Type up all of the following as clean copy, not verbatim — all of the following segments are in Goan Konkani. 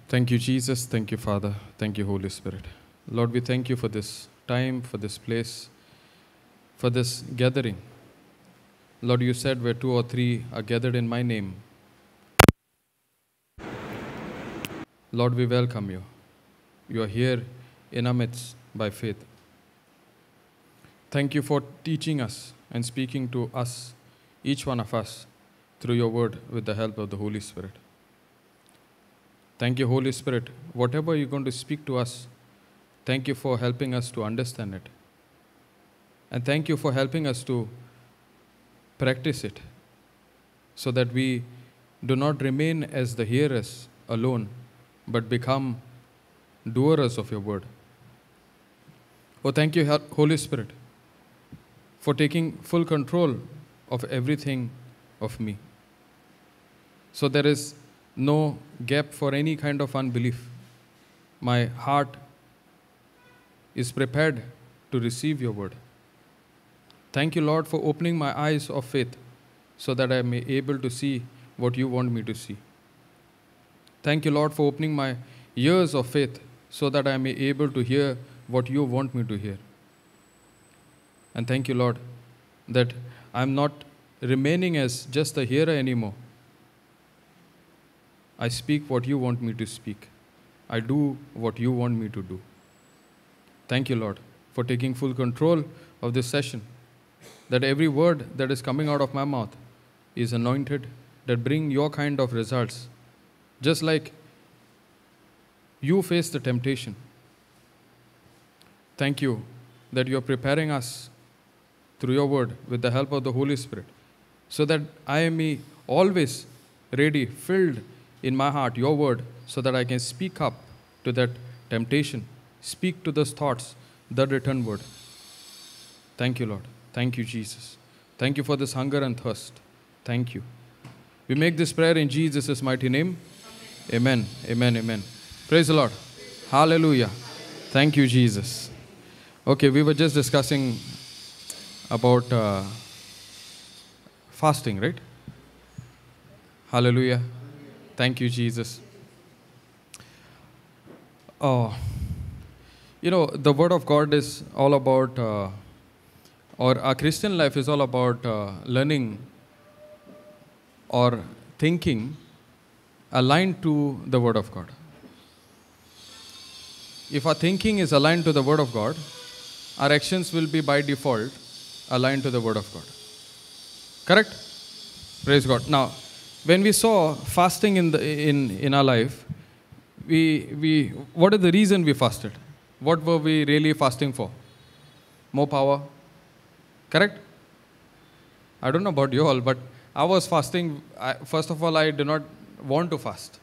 Thank you, Jesus. Thank you, Father. Thank you, Holy Spirit. Lord, we thank you for this time, for this place, for this gathering. Lord, you said where two or three are gathered in my name. Lord, we welcome you. You are here in our midst by faith. Thank you for teaching us and speaking to us, each one of us, through your word with the help of the Holy Spirit. Thank you, Holy Spirit. Whatever you're going to speak to us, thank you for helping us to understand it. And thank you for helping us to practice it so that we do not remain as the hearers alone, but become doers of your word. Oh, thank you, Holy Spirit, for taking full control of everything of me. So there is no gap for any kind of unbelief. My heart is prepared to receive your word. Thank you, Lord, for opening my eyes of faith so that I may be able to see what you want me to see. Thank you, Lord, for opening my ears of faith so that I may be able to hear what you want me to hear. And thank you, Lord, that I am not remaining as just a hearer anymore. I speak what you want me to speak. I do what you want me to do. Thank you, Lord, for taking full control of this session, that every word that is coming out of my mouth is anointed, that bring your kind of results. Just like you face the temptation. Thank you that you are preparing us through your word with the help of the Holy Spirit, so that I am always ready, filled in my heart, your word, so that I can speak up to that temptation, speak to those thoughts, the written word. Thank you, Lord. Thank you, Jesus. Thank you for this hunger and thirst. Thank you. We make this prayer in Jesus' mighty name. Amen. Amen. Amen. Praise the Lord. Hallelujah. Thank you, Jesus. Okay, we were just discussing about fasting, right? Hallelujah. Thank you, Jesus. Oh, you know, the Word of God is all about, or our Christian life is all about learning or thinking aligned to the Word of God. If our thinking is aligned to the Word of God, our actions will be by default aligned to the Word of God. Correct? Praise God. Now, when we saw fasting in our life, we what is the reason we fasted? What were we really fasting for? More power. Correct? I don't know about you all, but I was fasting. First of all, I did not want to fast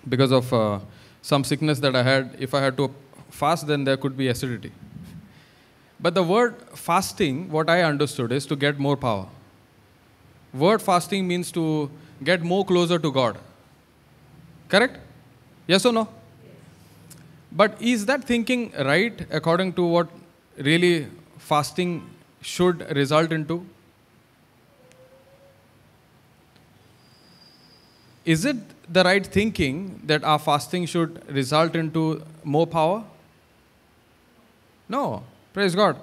because of some sickness that I had. If I had to fast, then there could be acidity. But the word fasting, what I understood is to get more power. Word fasting means to get more closer to God. Correct? Yes or no? But is that thinking right according to what really fasting should result into? Is it the right thinking that our fasting should result into more power? No. Praise God.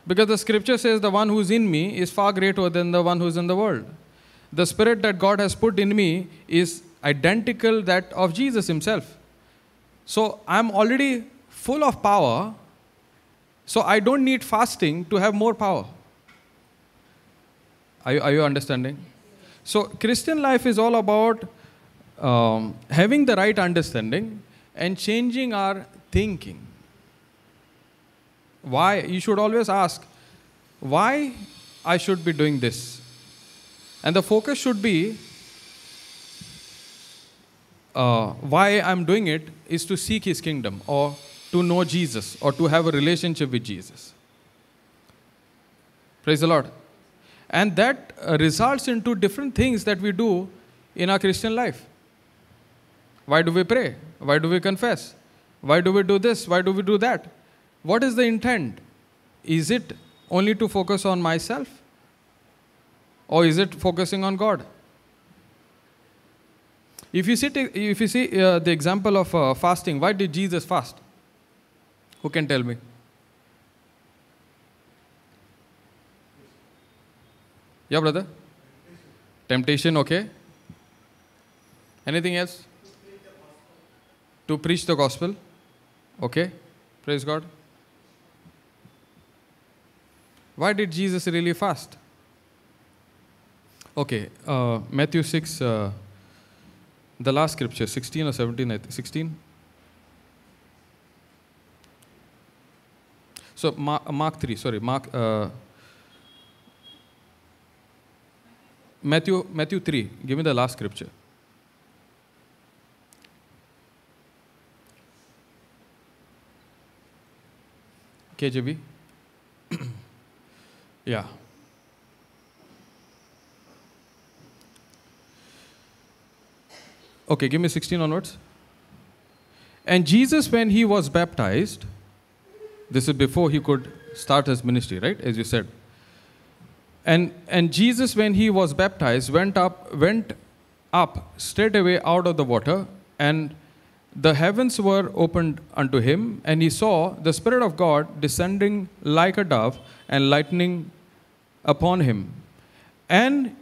Because the scripture says the one who is in me is far greater than the one who is in the world. The spirit that God has put in me is identical that of Jesus himself. So I'm already full of power, so I don't need fasting to have more power. Are you understanding? So Christian life is all about having the right understanding and changing our thinking. Why? You should always ask, why I should be doing this? And the focus should be, why I'm doing it is to seek His kingdom or to know Jesus or to have a relationship with Jesus. Praise the Lord. And that results into different things that we do in our Christian life. Why do we pray? Why do we confess? Why do we do this? Why do we do that? What is the intent? Is it only to focus on myself? Or is it focusing on God? If you see, the example of fasting, why did Jesus fast? Who can tell me? Yeah, brother? Temptation, okay. Anything else? To preach the gospel. Okay. Praise God. Why did Jesus really fast? Okay. Matthew 6, the last scripture, 16 or 17, 16. So, Mark 3, sorry, Mark... Matthew 3, give me the last scripture. KJV? Yeah. Okay, give me 16 onwards. And Jesus, when he was baptized, this is before he could start his ministry, right? As you said. And Jesus, when he was baptized, went up straightway out of the water, and the heavens were opened unto him, and he saw the Spirit of God descending like a dove and lightning upon him. And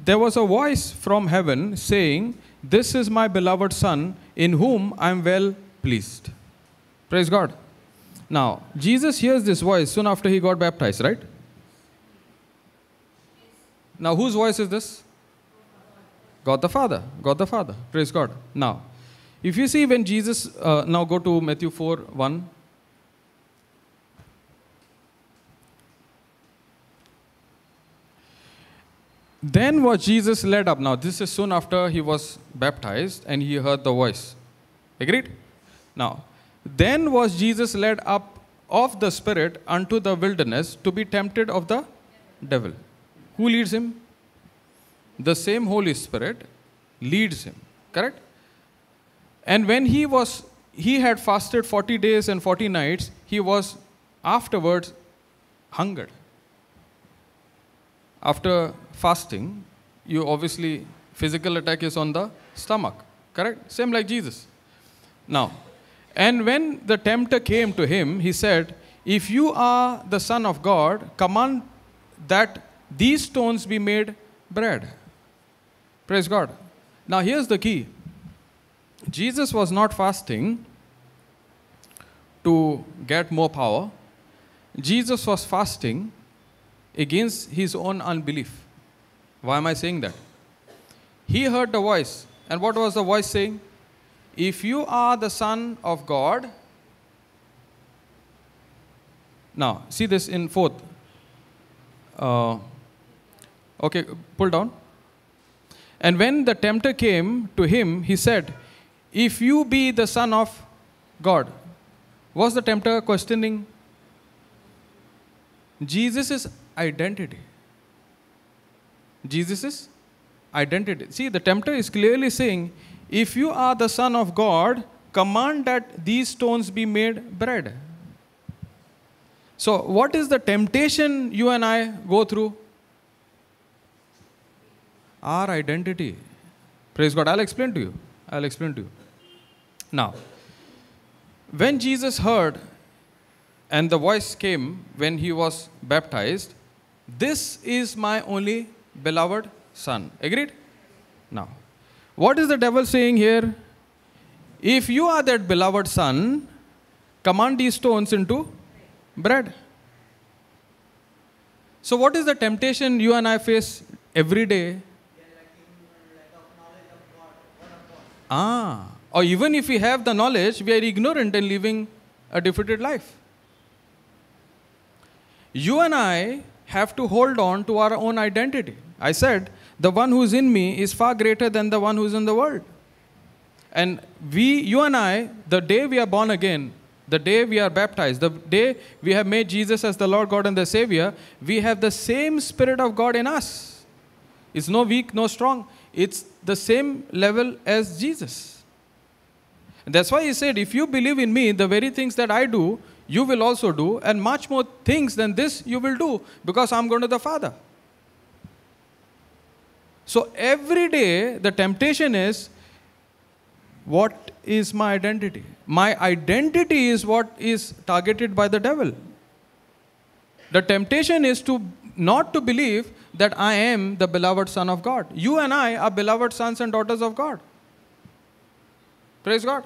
there was a voice from heaven saying, "This is my beloved Son, in whom I am well pleased." Praise God. Now, Jesus hears this voice soon after he got baptized, right? Now, whose voice is this? God the Father. God the Father. Praise God. Now, if you see when Jesus, now go to Matthew 4:1. Then was Jesus led up. Now, this is soon after he was baptized and he heard the voice. Agreed? Now, then was Jesus led up of the Spirit unto the wilderness to be tempted of the devil. Who leads him? The same Holy Spirit leads him. Correct? And when he had fasted 40 days and 40 nights, he was afterwards hungered. After fasting, you obviously, physical attack is on the stomach. Correct? Same like Jesus. Now, and when the tempter came to him, he said, "If you are the Son of God, command that these stones be made bread." Praise God. Now here's the key. Jesus was not fasting to get more power. Jesus was fasting against his own unbelief. Why am I saying that? He heard the voice. And what was the voice saying? If you are the Son of God. Now, see this in fourth. Okay, pull down. And when the tempter came to him, he said, "If you be the Son of God." Was the tempter questioning Jesus' identity? Jesus' identity. See, the tempter is clearly saying, if you are the Son of God, command that these stones be made bread. So, what is the temptation you and I go through? Our identity. Praise God. I'll explain to you. I'll explain to you. Now, when Jesus heard and the voice came when he was baptized, "This is my only beloved Son." Agreed? Now, what is the devil saying here? If you are that beloved Son, command these stones into bread. So what is the temptation you and I face every day? Or even if we have the knowledge, we are ignorant and living a defeated life. You and I have to hold on to our own identity. I said, the one who is in me is far greater than the one who is in the world. And we, you and I, the day we are born again, the day we are baptized, the day we have made Jesus as the Lord God and the Savior, we have the same Spirit of God in us. It's no weak, no strong. It's the same level as Jesus. And that's why he said, if you believe in me, the very things that I do, you will also do, and much more things than this you will do, because I'm going to the Father. So every day, the temptation is, What is my identity? My identity is what is targeted by the devil. The temptation is to not to believe that I am the beloved Son of God. You and I are beloved sons and daughters of God. Praise God.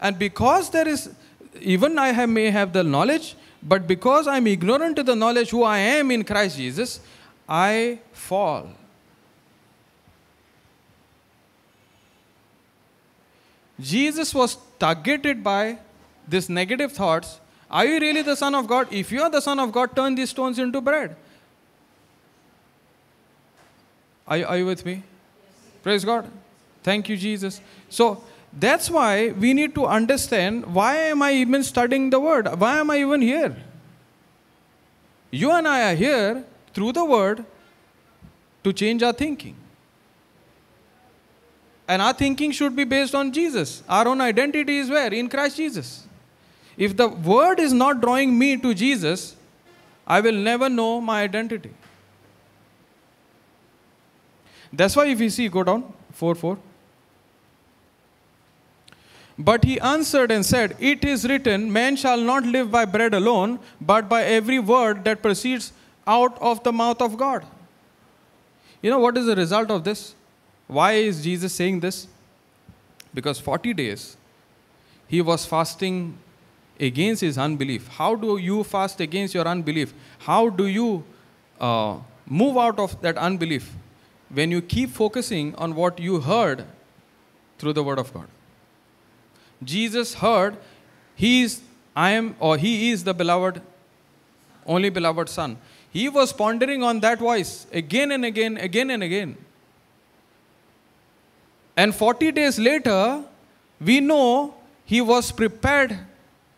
And because there is, even I may have the knowledge, but because I'm ignorant to the knowledge who I am in Christ Jesus, I fall. Jesus was targeted by these negative thoughts. Are you really the Son of God? If you are the Son of God, turn these stones into bread. Are you with me? Yes. Praise God. Thank you, Jesus. So that's why we need to understand, why am I even studying the Word? Why am I even here? You and I are here through the Word to change our thinking. And our thinking should be based on Jesus. Our own identity is where? In Christ Jesus. If the Word is not drawing me to Jesus, I will never know my identity. That's why if you see, go down, 4:4. But he answered and said, it is written, man shall not live by bread alone, but by every word that proceeds out of the mouth of God. You know what is the result of this? Why is Jesus saying this? Because 40 days he was fasting against his unbelief. How do you fast against your unbelief? How do you move out of that unbelief? When you keep focusing on what you heard through the Word of God. Jesus heard, he is the beloved, only beloved Son. He was pondering on that voice again and again, again and again. And 40 days later, we know he was prepared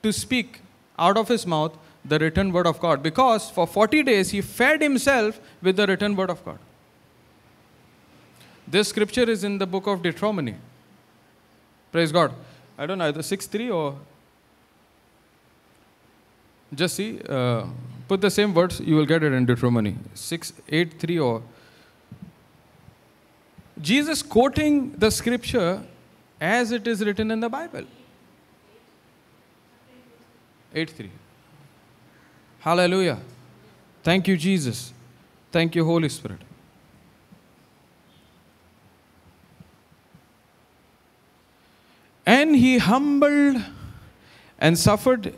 to speak out of his mouth the written word of God, because for 40 days he fed himself with the written word of God. This scripture is in the book of Deuteronomy. Praise God. I don't know, either 6:3 or... Just see, put the same words, you will get it in Deuteronomy. 6:8-3 or... Jesus quoting the scripture as it is written in the Bible. 8:3. Hallelujah. Thank you, Jesus. Thank you, Holy Spirit. And he humbled and suffered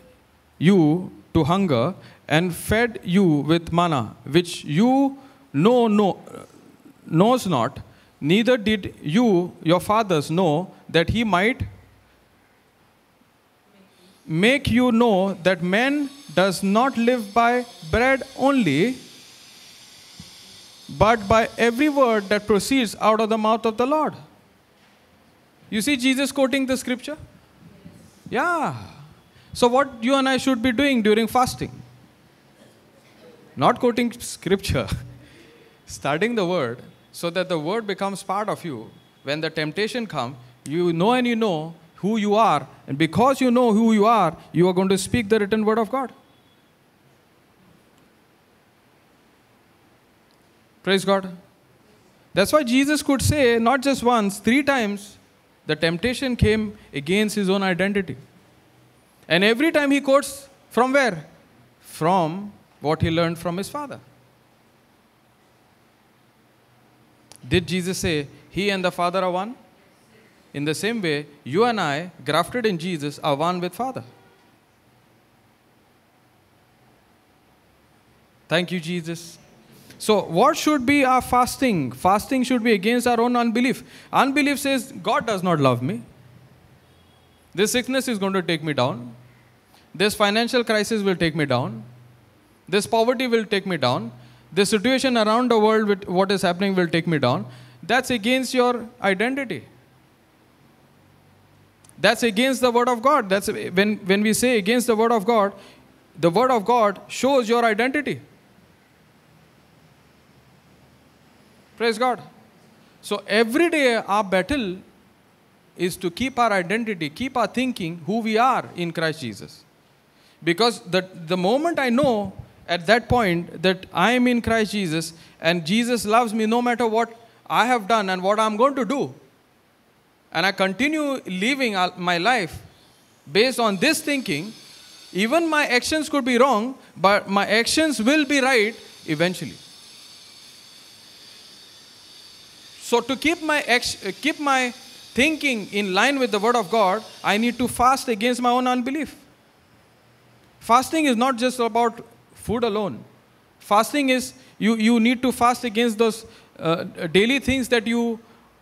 you to hunger and fed you with manna, which you knows not, neither did you, your fathers, know, that he might make you know that man does not live by bread only, but by every word that proceeds out of the mouth of the Lord. You see Jesus quoting the scripture? Yeah. So what you and I should be doing during fasting? Not quoting scripture. Studying the word so that the word becomes part of you. When the temptation comes, you know and you know who you are. And because you know who you are going to speak the written word of God. Praise God. That's why Jesus could say, not just once, 3 times, the temptation came against his own identity. And every time he quotes from where? From what he learned from his Father. Did Jesus say, he and the Father are one? In the same way, you and I, grafted in Jesus, are one with Father. Thank you, Jesus. So, what should be our fasting? Fasting should be against our own unbelief. Unbelief says, God does not love me. This sickness is going to take me down. This financial crisis will take me down. This poverty will take me down. This situation around the world with what is happening will take me down. That's against your identity. That's against the word of God. That's when we say against the word of God, the word of God shows your identity. Praise God. So every day our battle is to keep our identity, keep our thinking, who we are in Christ Jesus. Because the moment I know at that point that I am in Christ Jesus and Jesus loves me no matter what I have done and what I'm going to do, and I continue living my life based on this thinking, even my actions could be wrong, but my actions will be right eventually. So to keep my thinking in line with the Word of God, I need to fast against my own unbelief. Fasting is not just about food alone. Fasting is, you need to fast against those daily things that you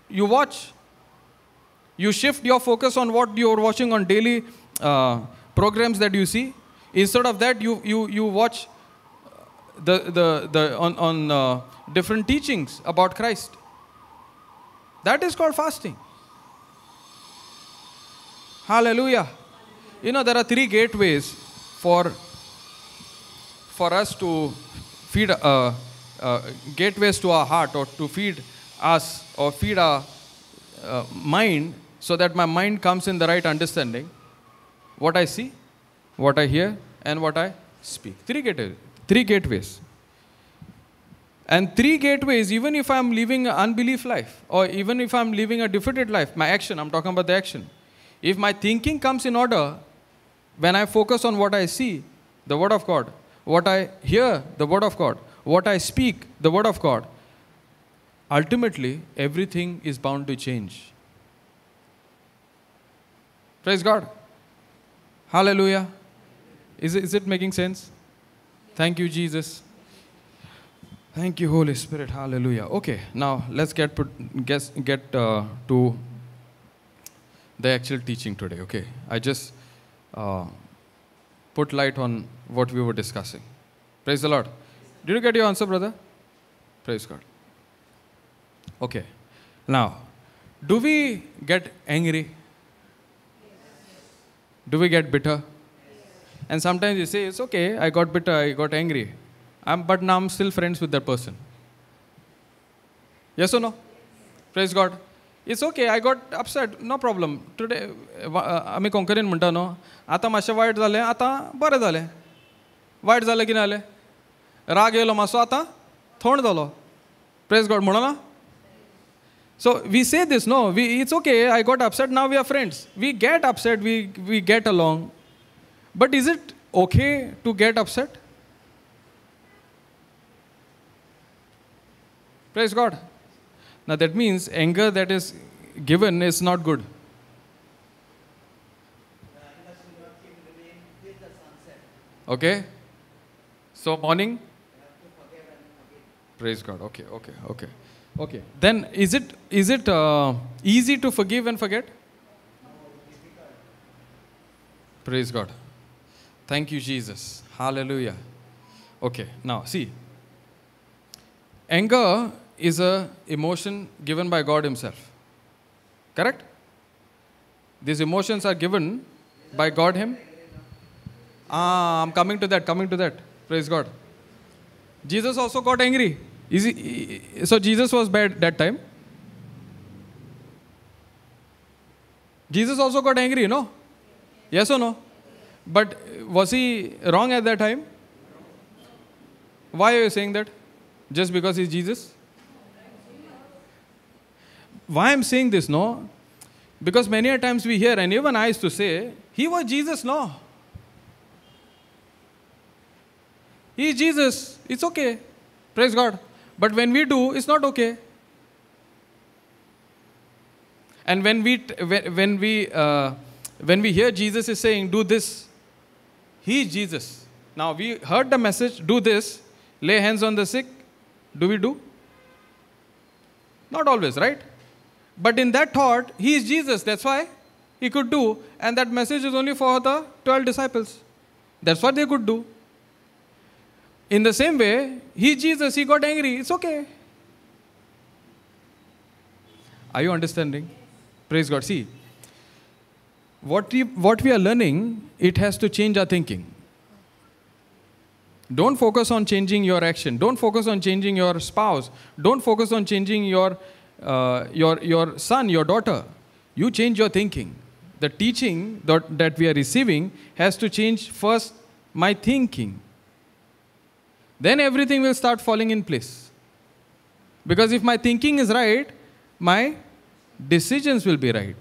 watch. You shift your focus on what you're watching on daily programs that you see. Instead of that, you watch on different teachings about Christ. That is called fasting. Hallelujah. You know, there are three gateways for us to feed, gateways to our heart, or to feed us, or feed our mind, so that my mind comes in the right understanding. What I see, what I hear, and what I speak. Three gateways. And three gateways, even if I'm living an unbelief life, or even if I'm living a defeated life, my action, I'm talking about the action. If my thinking comes in order, when I focus on what I see, the Word of God, what I hear, the Word of God, what I speak, the Word of God, ultimately, everything is bound to change. Praise God. Hallelujah. Is it making sense? Thank you, Jesus. Thank you, Holy Spirit. Hallelujah. Okay, now let's get to the actual teaching today. Okay, I just put light on what we were discussing. Praise the Lord. Did you get your answer, brother? Praise God. Okay. Now, do we get angry? Do we get bitter? And sometimes you say, it's okay, I got bitter, I got angry. But now I'm still friends with that person. Yes or no? Praise God. It's okay, I got upset, no problem. Today, आमी कोंकणीन म्हणटा न्हू, आतां मातशें वायट जालें, आतां बरें जालें. वायट जालें की ना जालें? राग येयलो मातसो, आतां थंड जालो. Praise God म्हणो ना? So we say this, no, it's okay, I got upset, now we are friends. We get upset, we get along. But is it okay to get upset? Praise God. Now that means anger that is given is not good. Okay? So morning? Praise God. Okay, okay, okay. Okay. Then is it easy to forgive and forget? Praise God. Thank you, Jesus. Hallelujah. Okay. Now see. Anger is an emotion given by God Himself. Correct? These emotions are given by God Him. I'm coming to that, Praise God. Jesus also got angry. So Jesus was bad that time. Jesus also got angry, no? Yes or no? But was he wrong at that time? Why are you saying that? Just because he's Jesus? Why I'm saying this, no? Because many a times we hear, and even I used to say, he was Jesus, no? He is Jesus. It's okay. Praise God. But when we do, it's not okay. And when we hear Jesus is saying, do this, he is Jesus. Now we heard the message, do this, lay hands on the sick. Do we do? Not always, right? But in that thought, he is Jesus. That's why he could do. And that message is only for the 12 disciples. That's what they could do. In the same way, he Jesus, he got angry. It's okay. Are you understanding? Praise God. See, what we are learning, it has to change our thinking. Don't focus on changing your action. Don't focus on changing your spouse. Don't focus on changing your son, your daughter. You change your thinking. The teaching that we are receiving has to change first my thinking. Then everything will start falling in place. Because if my thinking is right, my decisions will be right,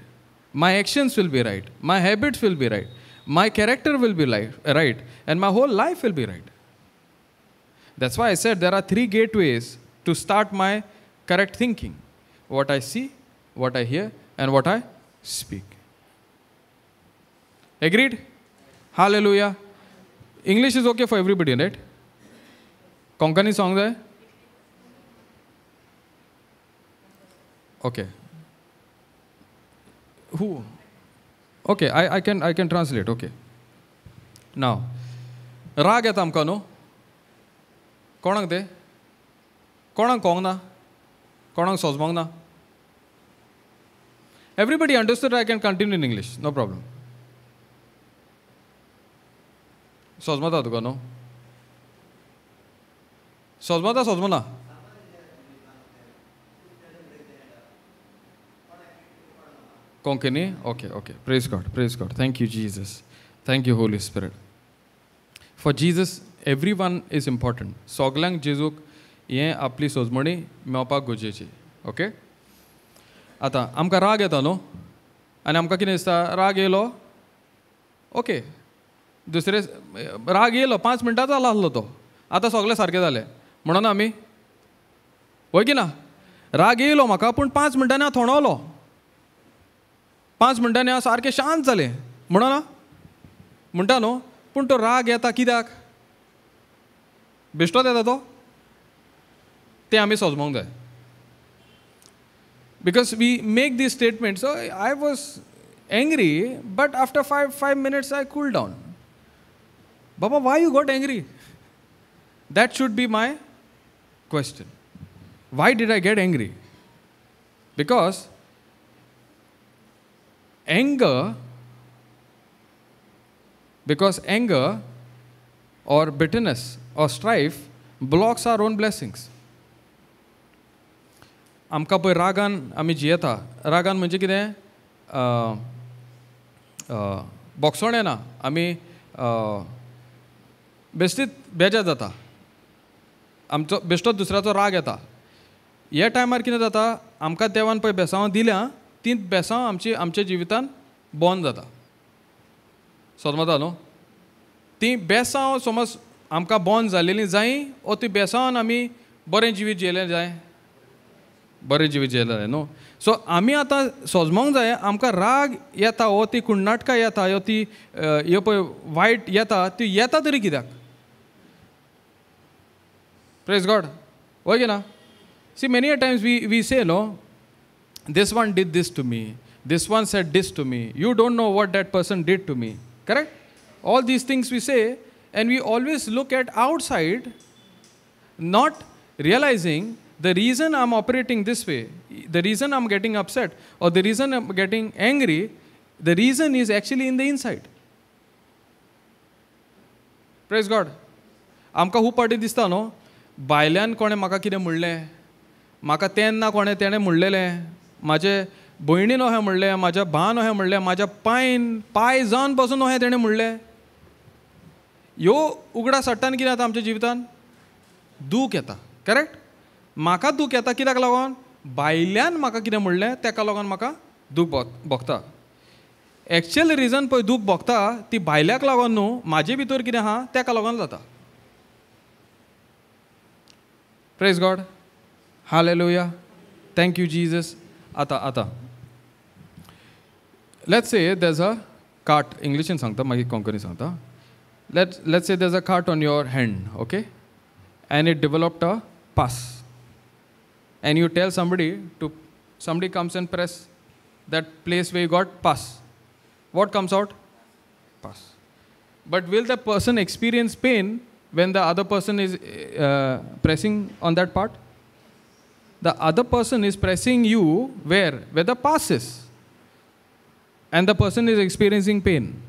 my actions will be right, my habits will be right, my character will be right, and my whole life will be right. That's why I said there are three gateways to start my correct thinking. What I see, what I hear, and what I speak. Agreed? Hallelujah. English is okay for everybody, right? Konkani song there? Okay. Who? Okay, I can translate. Okay. Now, राग येता आमकां न्हू? कोणाक ते? कोणाक कोंक ना? कोणाक सोजमोंक ना? Everybody understood. I can continue in English, no problem. सोजमता तुका न्हू? सोजमता सोजमना? Konkani? Okay, okay. Praise God, praise God. Thank you, Jesus. Thank you, Holy Spirit. For Jesus, everyone is important. सोगल्यांक जेजूक हें आपली सोजमणी मेळपाक गरजेची. ओके? आतां आमकां राग येता न्हू? आनी आमकां कितें दिसता? राग येयलो, ओके, दुसरे राग येयलो 5 मिनटां जालो आसलो तो, आतां सगळें सारकें जालें म्हणून आमी वय की ना? राग येयलो म्हाका पूण 5 मिनटांनी हांव थोंडवलो, 5 मिनटांनी हांव सारकें शांत जालें म्हणून ना म्हणटा न्हू? पूण तो राग येता कित्याक? बेश्टोच येता तो? तें आमी सोजमोंक जाय. Because we make these statements, so I was angry, but after 5 minutes I cooled down. Baba, why you got angry? That should be my question. Why did I get angry? Because anger or bitterness or strife blocks our own blessings. आमकां पळय रागान आमी जियेता. रागान म्हणजे कितें? बोगसोण येना, आमी बेश्टीच बेजार जाता, आमचो बेश्टोच दुसऱ्याचो राग येता. ह्या टायमार कितें जाता? आमकां देवान पळय बेसांवां दिल्या, तीं बेसांव आमची आमच्या जिवितान बंद जाता. समजता न्हू? तीं बेसांव समज आमकां बंद जालेलीं जाय ओ ती बेसांवान आमी बरें जिवीत जियेलें जाय, बरें जिवीत जियेलें जाय न्हू? सो आमी आतां सोजमोंक जाय, आमकां राग येता ओ ती कुण्णाटकां येता, यो ती ह्यो पळय वायट येता, ती येता तरी कित्याक? Praise God. वय की ना? See, many a times we say, no, this one did this to me, this one said this to me, you don't know what that person did to me. Correct? All these things we say, and we always look at outside, not realizing the reason I'm operating this way, the reason I'm getting upset, or the reason I'm getting angry, the reason is actually in the inside. Praise God. आमकां खूब पाटी दिसता न्हू, भायल्यान कोणें म्हाका कितें म्हणलें, म्हाका तेन्ना कोणें तेणें म्हणलेलें, म्हाजे भयणीन अहें म्हणलें, म्हाज्या भान अहें म्हणलें, म्हाज्या पायन पांय जावन पसून अहें तेणें म्हणलें. ह्यो उगडास हाडटा कितें जाता आमच्या जिवितान? दूख येता. करेक्ट? म्हाका दूख येता कित्याक लागून? भायल्यान म्हाका कितें म्हणलें तेका लागून म्हाका दूख भोगता. एक्चुअल रिजन पळय दूख भोगता ती भायल्याक लागून न्हू, म्हाजे भितर कितें आहा तेका लागून जाता. Praise God. Hallelujah. Thank you Jesus. आतां आतां let's say there's a cart, इंग्लिशीन सांगता मागीर कोंकणी सांगता. Let's say there's a cart on your hand, okay, and it developed a pus, and you tell somebody to, somebody comes and press that place where you got pus. What comes out? Pus. But will the person experience pain when the other person is pressing on that part? The other person is pressing you where? Where the pus is. And the person is experiencing pain.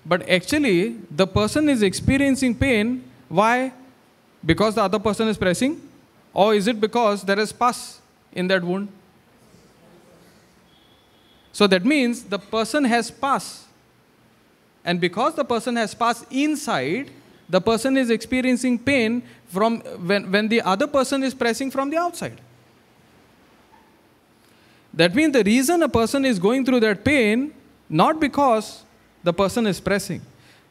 But actually, the person is experiencing pain. Why? Because the other person is pressing? Or is it because there is pus in that wound? So that means the person has pus. And because the person has pus inside, the person is experiencing pain from when the other person is pressing from the outside. That means the reason a person is going through that pain, not because the person is pressing.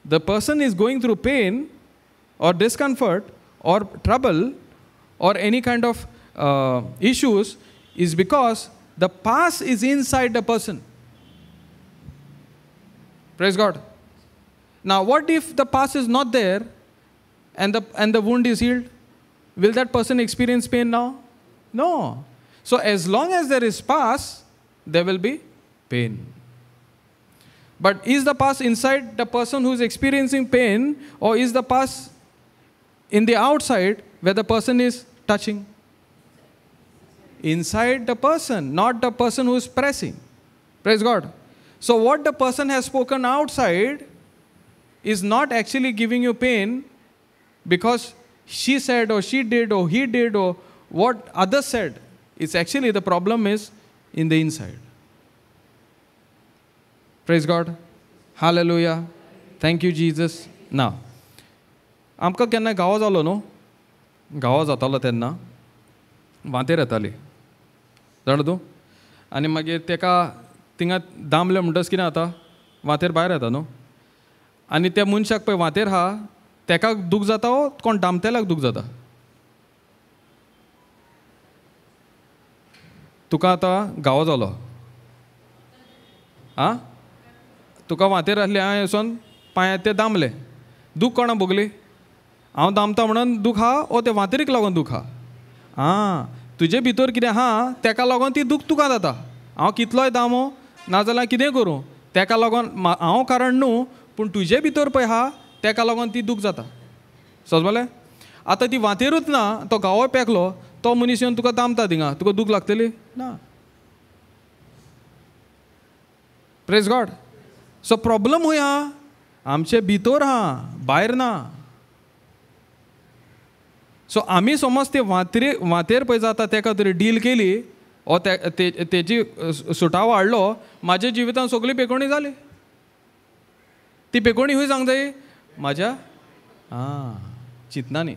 The person is going through pain or discomfort or trouble or any kind of issues is because the pus is inside the person. Praise God. Now, what if the pus is not there and the wound is healed? Will that person experience pain now? No. So, as long as there is pus, there will be pain. But is the pus inside the person who is experiencing pain, or is the pus in the outside where the person is touching? Inside the person, not the person who is pressing. Praise God. So what the person has spoken outside is not actually giving you pain because she said or she did or he did or what others said. It's actually the problem is in the inside. Praise God. Hallelujah. Thank you, Jesus. Now, आमकां केन्ना गांव जालो न्हू, गांव जातालो तेन्ना वांतेर येताली, जाणा तूं. आनी मागीर तेका थिंगा दामले म्हणटच कितें जाता, वांतेर भायर येता न्हू. आनी त्या मनशाक पळय वांतेर आहा तेका दूख जाता वो कोण दामतेल्याक दूख जाता? तुका आतां घावो जालो, आं, तुका वांतेर आसली, हांवें वचोन पांयांत ते दामले, दूख कोणा भोगली? हांव दामता म्हणून दूख आहा वो ते वांतेरीक लागून दूख आहा? आं, तुजे भितर कितें आहा तेका लागून ती दूख तुका जाता. हांव कितलोय दामो नाजाल्यार कितें करूं तेका लागून हांव कारण न्हू, पूण तुजे भितर पळय आहा तेका लागून ती दूख जाता. समजलें? आतां ती वांतेरूच ना, तो गांवोय पेकलो, तो मनीस येवन तुका दामता थिंगा, तुका दूख लागतली ना. प्रेज गॉड. सो प्रॉब्लम खंय आहा? आमचे भितर आहा, भायर ना. सो आमी समज ते वांतेर पळय जाता तेका तरी डील केली वो तेजी सुटावो हाडलो, म्हाज्या जिवितान सगळी पेकोणी जाली. ती पेकोणी खंय सांग जाय? म्हाज्या आं चिंतनांनी.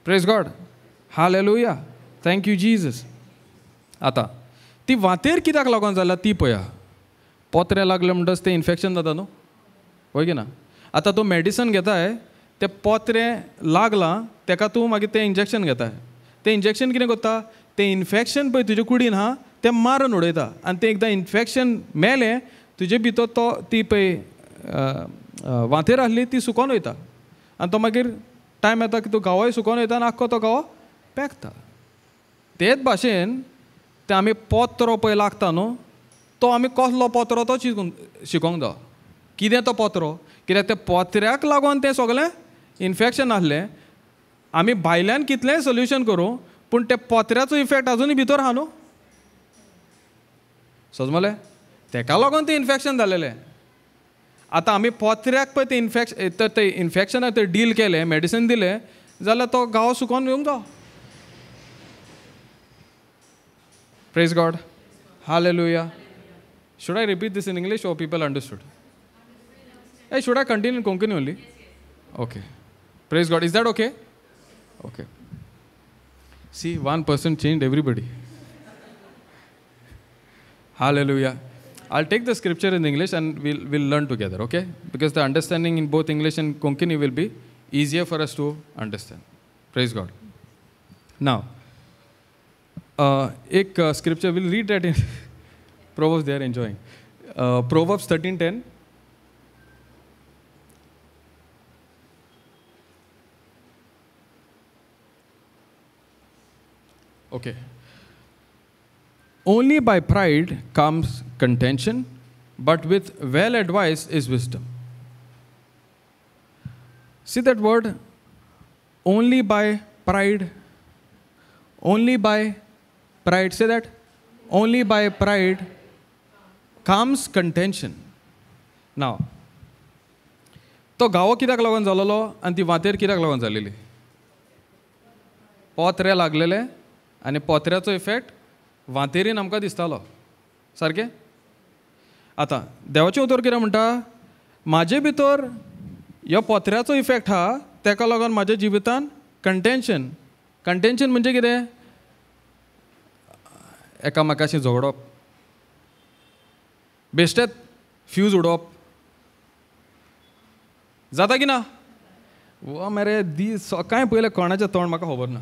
Praise God. Hallelujah. Thank you Jesus. आतां ती वांतेर कित्याक लागून जाल्या ती पळया. पोत्रे लागले म्हणटच तें इन्फेक्शन जाता न्हू, हय की ना? आतां तूं मेडिसन घेताय, तें पोत्रें लागलां तेका तूं मागीर तें इंजेक्शन घेताय. तें इंजेक्शन कितें करता? तें इन्फेक्शन पळय तुजे कुडीन आहा तें मारून उडयता. आनी तें एकदां इन्फेक्शन मेलें तुजे भितर तो ती पळय वांतेर आसली ती सुकोन वयता. आनी तो मागीर टायम येता की तूं गांवोय सुकोन वयता आनी आख्खो तो गांव पेकता. तेच भाशेन तें आमी पोत्रो पळय लागता न्हू, तो आमी कसलो पोत्रो तो शिकोंक जावो. कितें तो पोत्रो? कित्याक त्या पोत्र्याक लागून तें सगळें इन्फेक्शन आसलें. आमी भायल्यान कितलेंय सोल्युशन करूं पूण त्या पोत्र्याचो इफेक्ट आजुनूय भितर आहा न्हू. समजलें? तेका लागून तें इन्फेक्शन जालेलें. आतां आमी पोत्र्याक पळय तें इन्फेक्शन तें इन्फेक्शनाक तें डील केलें, मेडिसीन दिलें जाल्यार तो घावो सुकोन येवंक जावो. Praise God. Hallelujah. Should I repeat this in English or people understood? Hey, should I continue in Konkani only? Okay. Praise God. Is that okay? Okay. See, one person changed everybody. Hallelujah. I'll take the scripture in English and we'll learn together, okay? Because the understanding in both English and Konkani will be easier for us to understand. Praise God. Now, ek scripture, we'll read that in Proverbs, they are enjoying. Proverbs 13:10. Okay. Only by pride comes contention, but with well advice is wisdom. See that word? Only by pride. Only by pride. Say that. Only by pride comes contention. Now, तो गांवो कित्याक लागून जालोलो आनी ती वांतेर कित्याक लागून जालेली? पोत्रे लागलेले आनी पोत्र्याचो इफेक्ट वांतेरीन आमकां दिसतालो. सारकें? आतां देवाचें उतर कितें म्हणटा? म्हाजे भितर ह्या पोत्र्याचो इफेक्ट आहा, तेका लागून म्हाज्या जिवितान कंटेन्शन. कंटेन्शन म्हणजे कितें? एकामेकाशी झगडप, बेश्टेच फ्यूज उडोवप जाता की ना? वो मरे दीस सकाळीं पयलें कोणाचें तोंड म्हाका खबर ना,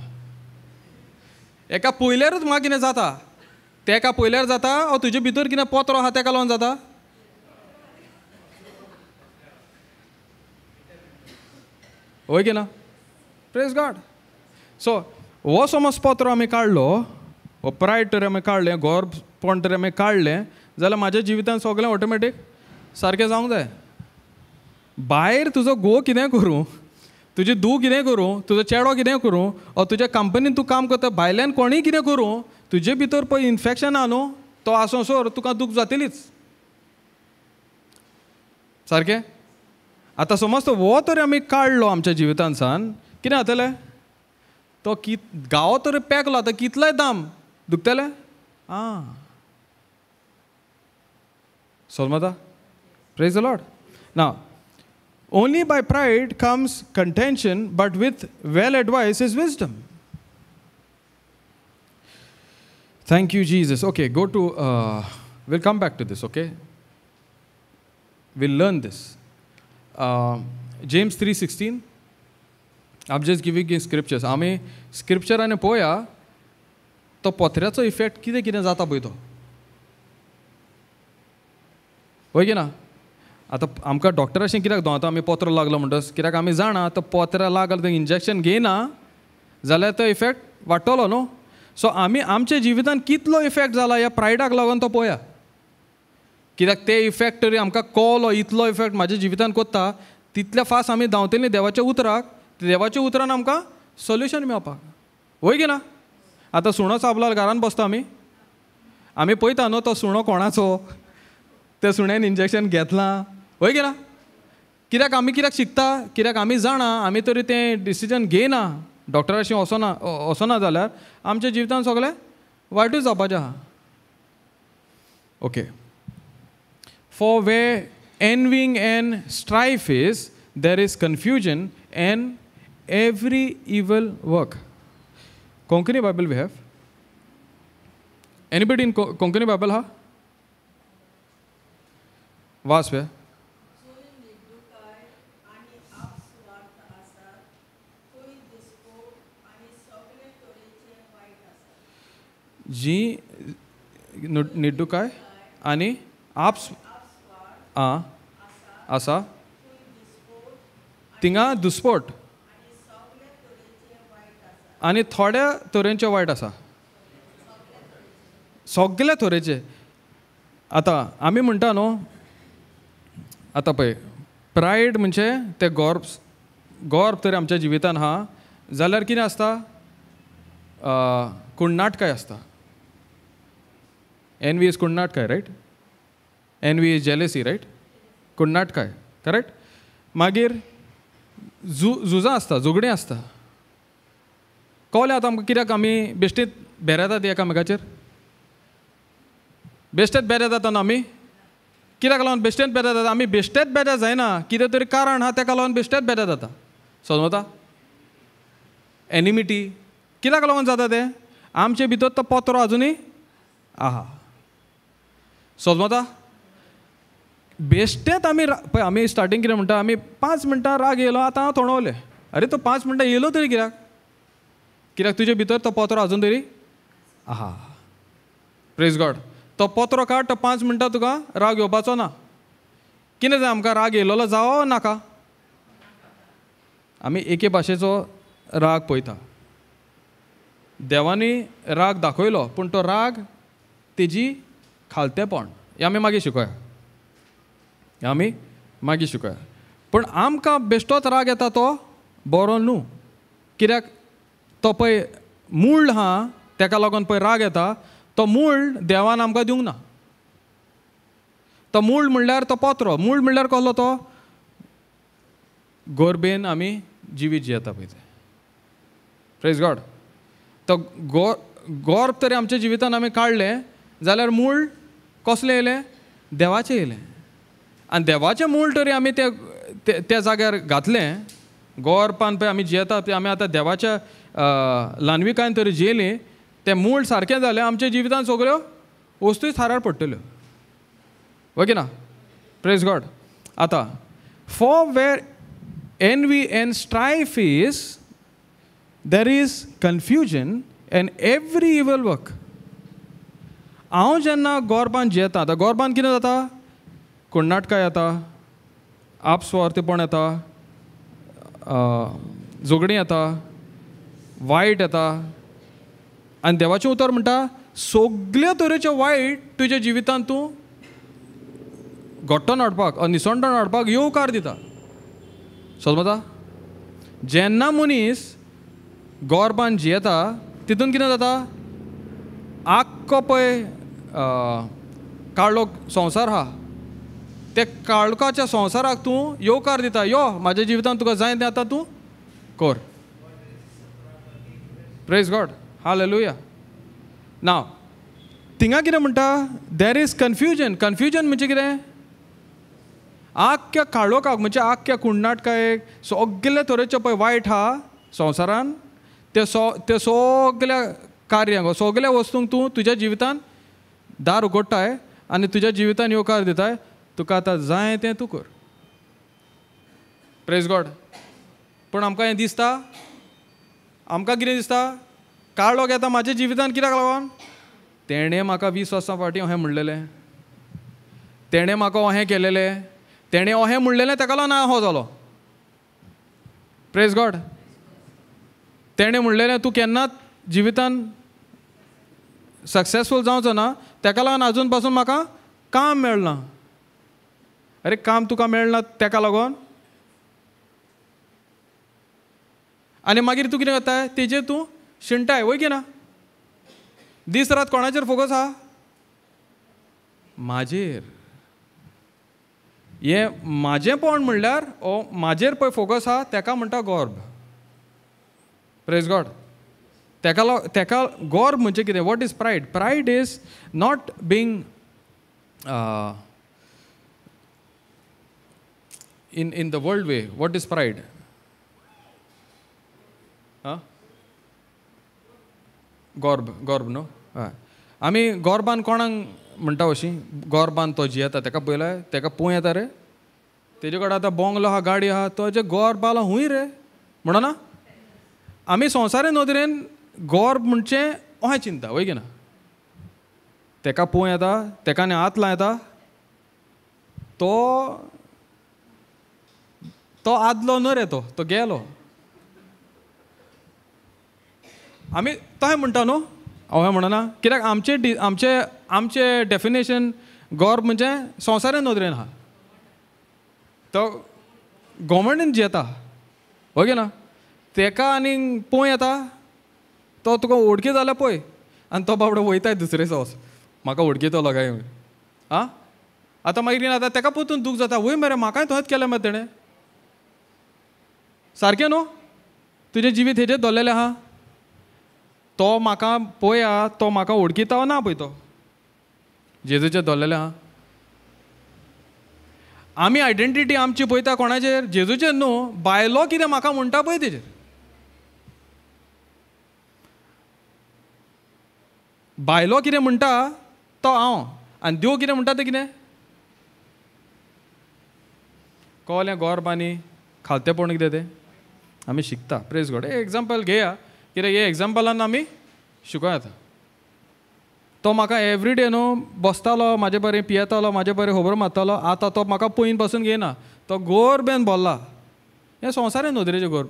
एका पयल्यारूच म्हाका कितें जाता, तेका पयल्यार जाता ओ तुजे भितर कितें पोत्रो आहा तेका लागून जाता. वय की ना? Praise God. सो हो समज पोत्रो आमी काडलो, हो प्रायड तर आमी काडलें, गोरपण तर आमी काडलें जाल्यार म्हाज्या जिवितान सगळें ऑटोमॅटीक सारकें जावंक जाय. भायर तुजो घोव कितें करूं, तुजी धूव कितें करूं, तुजो चेडो कितें करूं, ओ तुज्या कंपनीन तूं काम करता भायल्यान कोणूय कितें करूं, तुजे भितर पळय इन्फेक्शन आहा न्हू, तो आसोसर तुका दूख जातलीच. सारकें? आतां समज तो हो तर आमी काडलो आमच्या जिवितांतसान, कितें जातलें? तो गांव तर पेकलो आतां कितलोय दाम दुखतलें. आं, समजता? Praise the Lord. Now only by pride comes contention, but with well advice is wisdom. Thank you, Jesus. Okay, go to, we'll come back to this, okay? We'll learn this. James 3:16. I'm just giving you scriptures. आमी scripture आनी पळोवया तो पोत्र्याचो इफेक्ट कितें कितें जाता पळय तो. वय की ना? आतां आमकां डॉक्टराशी कित्याक दवरता आमी पोत्रो लागलो म्हणटच, कित्याक आमी जाणा तो पोत्रा लागलो तो इंजेक्शन घेयना जाल्यार तो इफेक्ट वाडटलो न्हू. सो आमी आमच्या जिवितान कितलो इफेक्ट जाला ह्या प्रायडाक लागून तो पळोवया, कित्याक ते इफेक्ट तरी आमकां कळ्ळो इतलो इफेक्ट म्हाज्या जिवितान कोत्ता तितल्या फास्ट आमी धांवतली देवाच्या उतराक, देवाच्या उतरान आमकां सोल्युशन मेळपाक. वय की ना? आतां सुणो चाबलो घरान बसता आमी, आमी पळयता न्हू तो सुणो कोणाचो, त्या सुण्यान इंजेक्शन घेतलां. वय की ना? कित्याक आमी कित्याक शिकता, कित्याक आमी जाणा आमी तरी तें डिसिजन घेयना, डॉक्टराशी वचना वचना जाल्यार आमच्या जिवितान सगळें वायटूच जावपाचें आहा. Okay. For where envying and strife is, there is confusion and every evil work. Konkani Bible we have? Anybody in Konkani Bible ha? Vas where? जी निड्डुकाय आनी आपस आं आसा थिंगा दुस्पोट आनी थोड्या तरेंचे वायट आसा, सगळे तरेचे. आतां आमी म्हणटा न्हू, आतां पळय प्रायड म्हणजे ते गोर्प, गोर्प तरी आमच्या जिवितान आहा जाल्यार कितें आसता, कुण्णाटकाय आसता. एनवी is कुण्णाटकाय, right? Envy is jealousy, right? कुण्णाटकाय, correct? मागीर झुजां आसता, झगडीं आसता. कळ्ळें आतां आमकां कित्याक आमी बेश्टीत बेरेतात एकामेकाचेर, बेश्टेच बेरे जाता न्हू आमी, कित्याक लागून बेश्टेच बेरे जाता? आमी बेश्टेच बेरे जायना, कितें तरी कारण आहा तेका लागून बेश्टेच बेरे जाता. समजता? एनिमिटी कित्याक लागून जाता तें? आमचे भितर तो पोत्रो आजुनूय आहा. समजता? बेश्टेच आमी पळय आमी स्टार्टींग कितें म्हणटा, आमी 5 मिनटां राग येयलो आतां हांव तोणवलें. अरे तो 5 मिनटां येयलो तरी कित्याक? कित्याक तुजे भितर तो पोत्रो आजून तरी आहा. Praise God. तो पोत्रो काड, तो 5 मिनटां तुका राग येवपाचो ना. कितें जाय आमकां राग येयलेलो जावो नाका? आमी एके भाशेचो राग पळयता. देवांनी राग दाखयलो पूण तो राग तेजी खालतेपण हें आमी मागीर शिकोया, हें आमी मागीर शिकोया. पूण आमकां बेश्टोच राग येता तो बरो न्हू, कित्याक तो पळय मूळ आहा तेका लागून पळय राग येता, तो मूळ देवान आमकां दिवंक ना. तो मूळ म्हणल्यार तो पोत्रो, मूळ म्हणल्यार कसलो? तो गोरबेन आमी जिवीत जियेता पळय तें. Praise God. तो गोर्ब तरी आमच्या जिवितान आमी काडलें जाल्यार मूळ कसलें येयलें? देवाचें येयलें. आनी देवाचें मूळ तरी आमी त्या जाग्यार घातलें, गोरपान पळय आमी जियेता ते आमी आतां देवाच्या ल्हानविकायन तरी जियेलीं तें मूळ सारकें जालें आमच्या जिवितांत सगळ्यो वस्तूय थारार पडटल्यो. ओके ना? Praise God. आतां for where envy and strife is there is confusion and every evil work. हांव जेन्ना गोरबान जियेता, आतां गोरबान कितें जाता? कोण्णाटकां येता, आपस्वार्थीपण येता, झगडीं येता, वायट येता. आनी देवाचें उतर म्हणटा सगल्या तरेचें वायट तुज्या जिवितांत तूं घट्टण हाडपाक, निसणटण हाडपाक येवकार दिता. समजता? जेन्ना मनीस गोरबान जियेता तितून कितें जाता? आख्खो पळय काळोख संवसार आहा, ते काळखाच्या संवसाराक तूं येवकार दिता, यो म्हाज्या जिवितांत तुका जाय तें आतां तूं कर. Praise God, hallelujah. नाव थिंगा कितें म्हणटा? There is confusion. Confusion म्हणजे कितें? आख्ख्या काळोखाक म्हणजे आख्ख्या कुण्णाटकायेक सगळे तरेचे पळय वायट आहा संवसारान, ते सगल्या कार्यांक सगल्या वस्तूंक तूं तुज्या जिवितान दार उगडटाय आनी तुज्या जिवितान येवकार दिताय, तुका आतां जाय तें तूं कर. Praise God. पूण आमकां हें दिसता? आमकां कितें दिसता? काळोख येता म्हाज्या जिवितान कित्याक लागून? तेणें म्हाका 20 वर्सां फाटीं अहें म्हणलेलें, तेणें म्हाका अहें केलेलें, तेणें अहें म्हणलेलें, ताका लागून हांव हो जालो. Praise God. तेणें म्हणलेलें तूं केन्नाच जिवितान सक्सेसफूल जावचो ना, ताका लागून आजून पासून म्हाका काम मेळना. अरे काम तुका मेळना ताका लागून, आनी मागीर तूं कितें करताय? तेजेर तूं शिणटाय, वय की ना? दीस रात कोणाचेर फोकस आहा? म्हाजेर. हें म्हाजेंपण म्हणल्यार ओ म्हाजेर पळय फोकस आहा ताका म्हणटा गोर्ब. Praise God. ताका गोर्ब म्हणजे कितें? What is pride? Pride is not being in the world way. What is pride? गोर्ब, गोर्ब न्हू? हय. आमी गोर्बान कोणाक म्हणटा अशी? गोर्बान तो जियेता ताका पळयलाय, ताका पोवं येता रे, तेजे कडेन आतां बोंगलो आहा, गाडी आहा, तो जे गोर्ब आला हूंय रे म्हणना. आमी संवसारी नदरेन गोर्ब म्हणचें अहें चिंता, वय की ना? ताका पोवं येता, ताका आनी हात लायता, तो तो आदलो न्हू रे, तो गेलो. आमी तशें म्हणटा न्हू? हांव म्हणना कित्याक आमचें आमचें आमचें डेफिनेशन गोर्ब म्हणजे संवसारी नदरेन आहा, तो गोमंडीन जियेता, ओके ना? ताका आनी पोवं येता, तो तुका वळखी जाल्यार पळय, आनी तो बाबडो वयताय दुसरे संवस, म्हाका वळखीतलो काय आं. आतां मागीर कितें जाता? ताका परतून दूख जाता, वय मरे म्हाकाय थंयच केलें मरे तेणें, सारकें न्हू? तुजें जिवीत हेजेर दवरलेलें आहा, तो म्हाका पळया, तो म्हाका वळखीता ना पळय, तो जेजूचेर दवरलेलें आहा. आमी आयडेंटिटी आमची पळयता कोणाचेर? जेजूचेर न्हू, बायलो कितें म्हाका म्हणटा पळय तेजेर. बायलो कितें म्हणटा तो हांव, आनी देव कितें म्हणटा तें कितें? कळ्ळें? गोर्ब आनी खालतेपण कितें तें आमी शिकता. Praise God. एक एग्जाम्पल घेया, कित्याक हे एग्जाम्पलान आमी शिकों येता. तो म्हाका एवरीडे न्हू बसतालो म्हाजे बरें, पियेतालो म्हाजे बरें, खबर मारतालो, आतां तो म्हाका पयन पासून घेयना, तो गोरबेन भरला. हें संवसारी नदरेचें गोर्ब,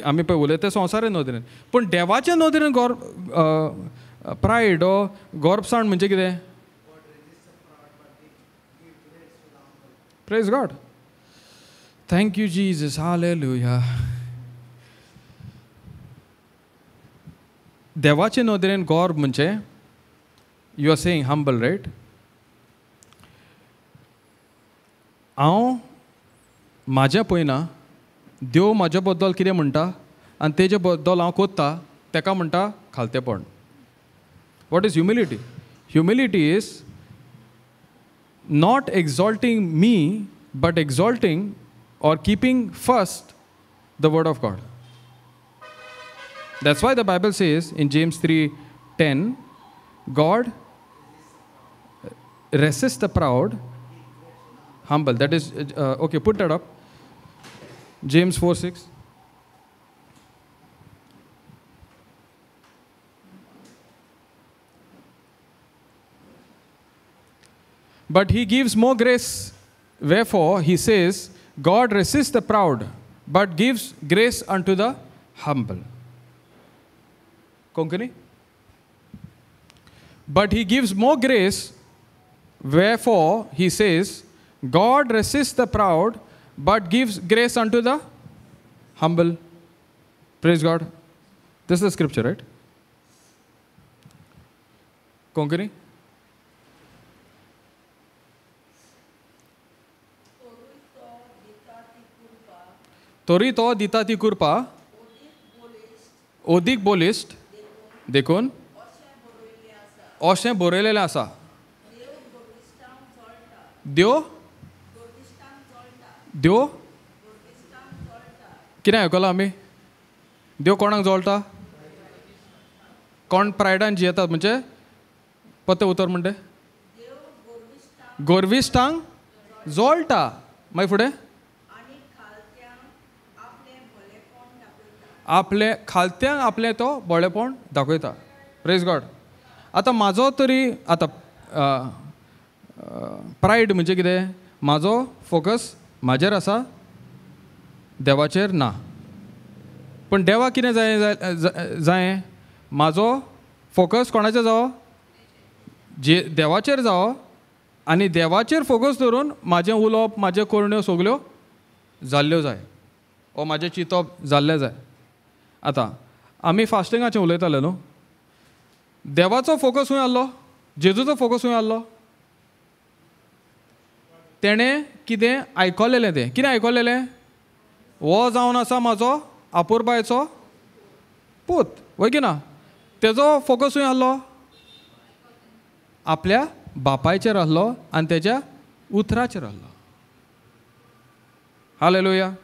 आमी पळय उलयता तें संवसारी नदरेन, पूण देवाचे नदरेन गोर्ब, प्रायड ओ गोर्बसाण म्हणजे कितें? Praise God. Thank you Jesus, hallelujah. देवाचे नदरेन गोर्ब म्हणजे you are saying humble, right? हांव म्हाजें पळयना, देव म्हाजे बद्दल कितें म्हणटा आनी तेजे बद्दल हांव कोत्ता, ताका म्हणटा खालतेपण. What is humility? Humility is not exalting me but exalting or keeping first the word of God. That's why the Bible says in James 3:10, God resists the proud, humble. That is, okay, put that up. James 4:6. But he gives more grace. Wherefore, he says, God resists the proud, but gives grace unto the humble. Konkani? But he gives more grace. Wherefore, he says, God resists the proud, but gives grace unto the humble. Praise God. This is the scripture, right? Konkani? तोरी तो दिता ती कृपा ओदीक बोलिस्ट देखून अशें बरयलेलें आसा देव देव कितें आयकलां आमी देव कोणाक जळटा कोण प्रायडान जियेतात म्हणजे पत्ते उतर म्हणटे गोरविश्टांक जळटा मागीर फुडें आपले खालत्यांक आपलें तो बळेपण दाखयता. Praise God. आतां म्हाजो तरी आतां प्रायड म्हणजे कितें म्हाजो फोकस म्हाजेर आसा देवाचेर ना. पूण देवाक कितें जाय जाय म्हाजो फोकस कोणाचेर जावो जे देवाचेर जावो आनी देवाचेर फोकस धरून म्हाजें उलोवप म्हाज्यो करण्यो सगल्यो जाल्ल्यो जाय ओ म्हाजें चिंतप जाल्लें जाय. आतां आमी फास्टिंगाचें उलयताले न्हू देवाचो फोकस खंय आसलो जेजूचो फोकस खंय आसलो तेणें कितें आयकलेलें तें कितें आयकलेलें हो जावन आसा म्हाजो आपुरबायचो पूत वय की ना तेजो फोकस खंय आसलो आपल्या बापायचेर आसलो आनी तेज्या उतराचेर आसलो. Hallelujah.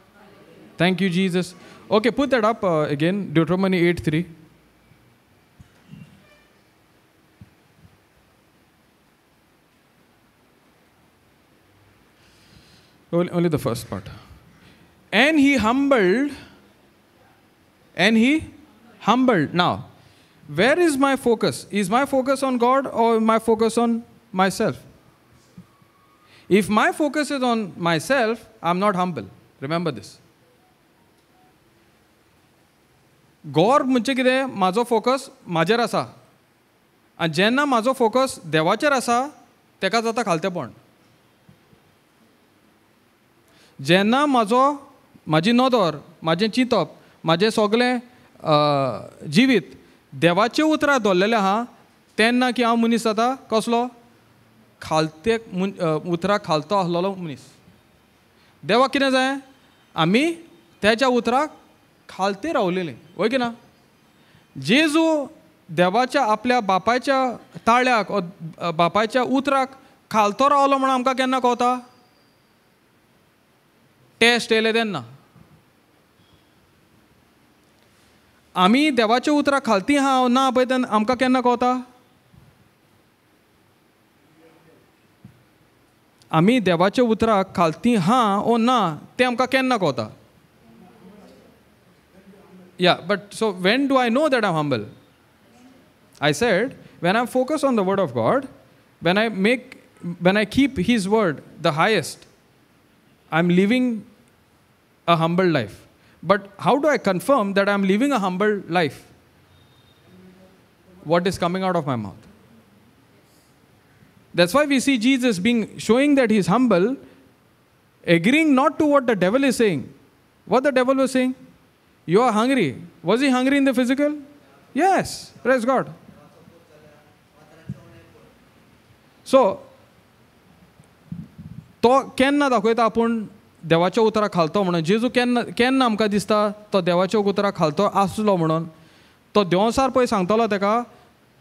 Thank you Jesus. Okay, put that up again, Deuteronomy 8:3. Only the first part. And he humbled, and he humbled. Now, where is my focus? Is my focus on God or my focus on myself? If my focus is on myself, I'm not humble. Remember this. गौर म्हणजे कितें म्हाजो फोकस म्हाजेर आसा आनी जेन्ना म्हाजो फोकस देवाचेर आसा तेका जाता खालतेपण. जेन्ना म्हाजो म्हाजी नदर म्हाजें चिंतप म्हाजें सगळें जिवीत देवाचे उतरां दवरलेलें आहा तेन्ना की हांव मनीस जाता कसलो खालते उतरां खालतो आसलेलो मनीस. देवाक कितें जाय आमी तेच्या उतराक खालते रावलेले वय की ना. जेजू देवाच्या आपल्या बापायच्या ताळ्याक बापायच्या उतराक खालतो रावलो म्हणून आमकां केन्ना कळता टेस्ट येयले तेन्ना. आमी देवाच्या उतराक खालती आहा ना पळय तेन्ना आमकां केन्ना कळता आमी देवाच्या उतराक खालती हा ओ ना तें आमकां केन्ना कळता. Yeah, but so when do I know that I'm humble? I said, when I'm focused on the word of God, when I keep His word the highest, I'm living a humble life. But how do I confirm that I'm living a humble life? What is coming out of my mouth? That's why we see Jesus showing that he's humble, agreeing not to what the devil is saying. What the devil was saying? You are hungry. Was he hungry in the physical? Yes. Praise God. So, तो केन्ना दाखयता आपूण देवाच्या उतराक खालतो म्हणून. जेजू केन्ना केन्ना आमकां दिसता तो देवाच्या उतराक खालतो आसलो म्हणून. तो देंवसार पळय सांगतलो तेका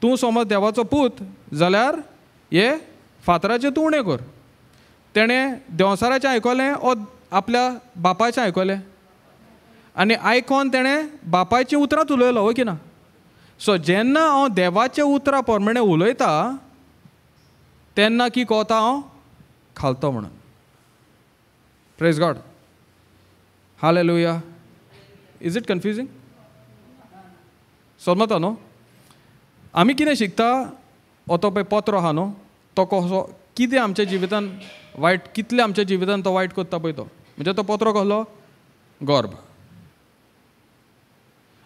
तूं समज देवाचो पूत जाल्यार हे फातराचें तूं उणें कर. तेणें देंवसाराचें आयकलें ओ आपल्या बापायचें आयकलें. आनी आयकोन तेणें बापायचीं उतरांच उलयलो, हय की ना? सो जेन्ना हांव देवाच्या उतरां प्रमाणे उलयता तेन्ना की कोता हांव खालतो म्हणून. Praise God, hallelujah. Is it confusing? समजता न्हू? आमी कितें शिकता, हो तो पळय पत्रो आहा न्हू, तो कसो कितें आमच्या जिवितान वायट, कितलें आमच्या जिवितान तो वायट करता पळय तो. म्हणजे तो पत्रो कसलो? गर्भ.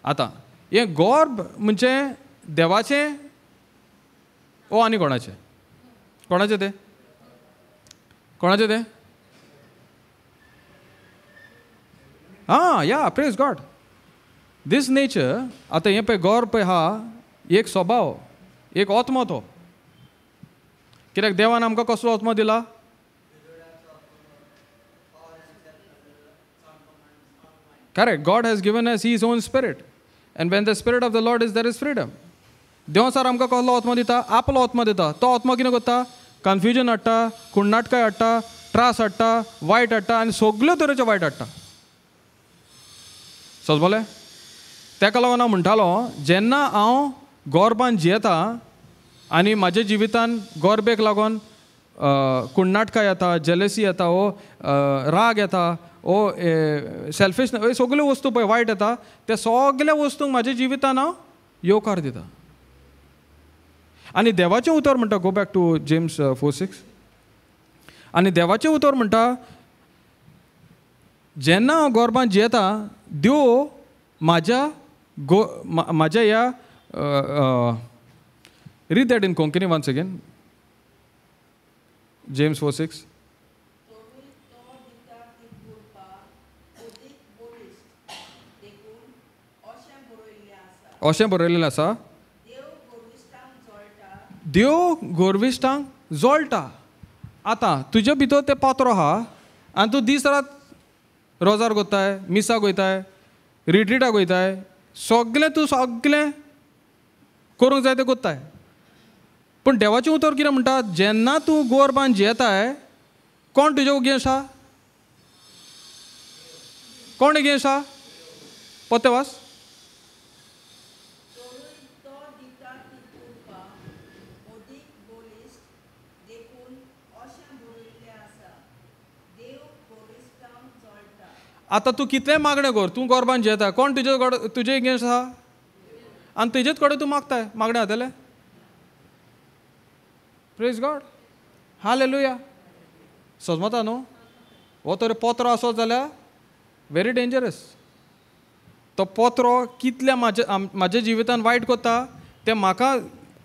आतां हें गर्भ म्हणजे देवाचें ओ आनी कोणाचें? कोणाचें तें? कोणाचें तें? आं, या, प्रेज गॉड. दीस नेचर. आतां हें पळय गर्भ पळय आहा, एक स्वभाव, एक आत्मो तो. कित्याक देवान आमकां कसलो आत्मो दिला? Correct. God has given us his own spirit, and when the spirit of the Lord is there is freedom. देव सर आमकां कसलो आत्मो दिता? आपलो आत्मो दिता. तो आत्मो कितें करता? कन्फ्युजन हाडटा, कुण्णाटकाय हाडटा, त्रास हाडटा, वायट हाडटा, आनी सगल्यो तरेच्यो वायट हाडटा. समजलें? ताका लागून हांव म्हणटालो, जेन्ना हांव गोरबान जियेता आनी म्हाज्या जिवितान गोरबेक लागून कुण्णाटकाय येता, जेलसी येता, ओ राग येता, ओ सेल्फिश, सगल्यो वस्तू पळय वायट येता, त्या सगल्या वस्तूंक म्हाज्या जिवितान हांव येवकार दिता. आनी देवाचें उतर म्हणटा, go back to James 4:6. आनी देवाचें उतर म्हणटा, जेन्ना हांव गोरबान जियेता, देव म्हाज्या गो म्हाज्या ह्या, read that in Konkani once again, James 4:6. अशें बरयलेलें आसा, देव गोरविश्टांक जोळटा. आतां तुजे भितर तें पात्रो आहा आनी तूं दीस रात रोजार कोत्ताय, मिसाक वयताय, रिट्रिटाक वयताय, सगलें तूं सगलें करूंक जाय तें कोत्ताय. पूण देवाचें उतर कितें म्हणटा? जेन्ना तूं गोरबान जियेताय, कोण तुजे अगेन्स्ट आहा? कोण अगेन्स्ट आहा? पोते वास. आतां तूं कितलें मागणें कर, तूं गोरबान जियेता, कोण तुजे तुजे अगेन्स्ट आहा? आनी तेजेच कडेन तूं मागताय, मागणें जातलें? Praise God, hallelujah. समजता न्हू? हो तर पोत्रो आसत जाल्यार व्हेरी डेंजरस. तो पोत्रो कितल्या म्हाज्या म्हाज्या जिवितान वायट करता तें म्हाका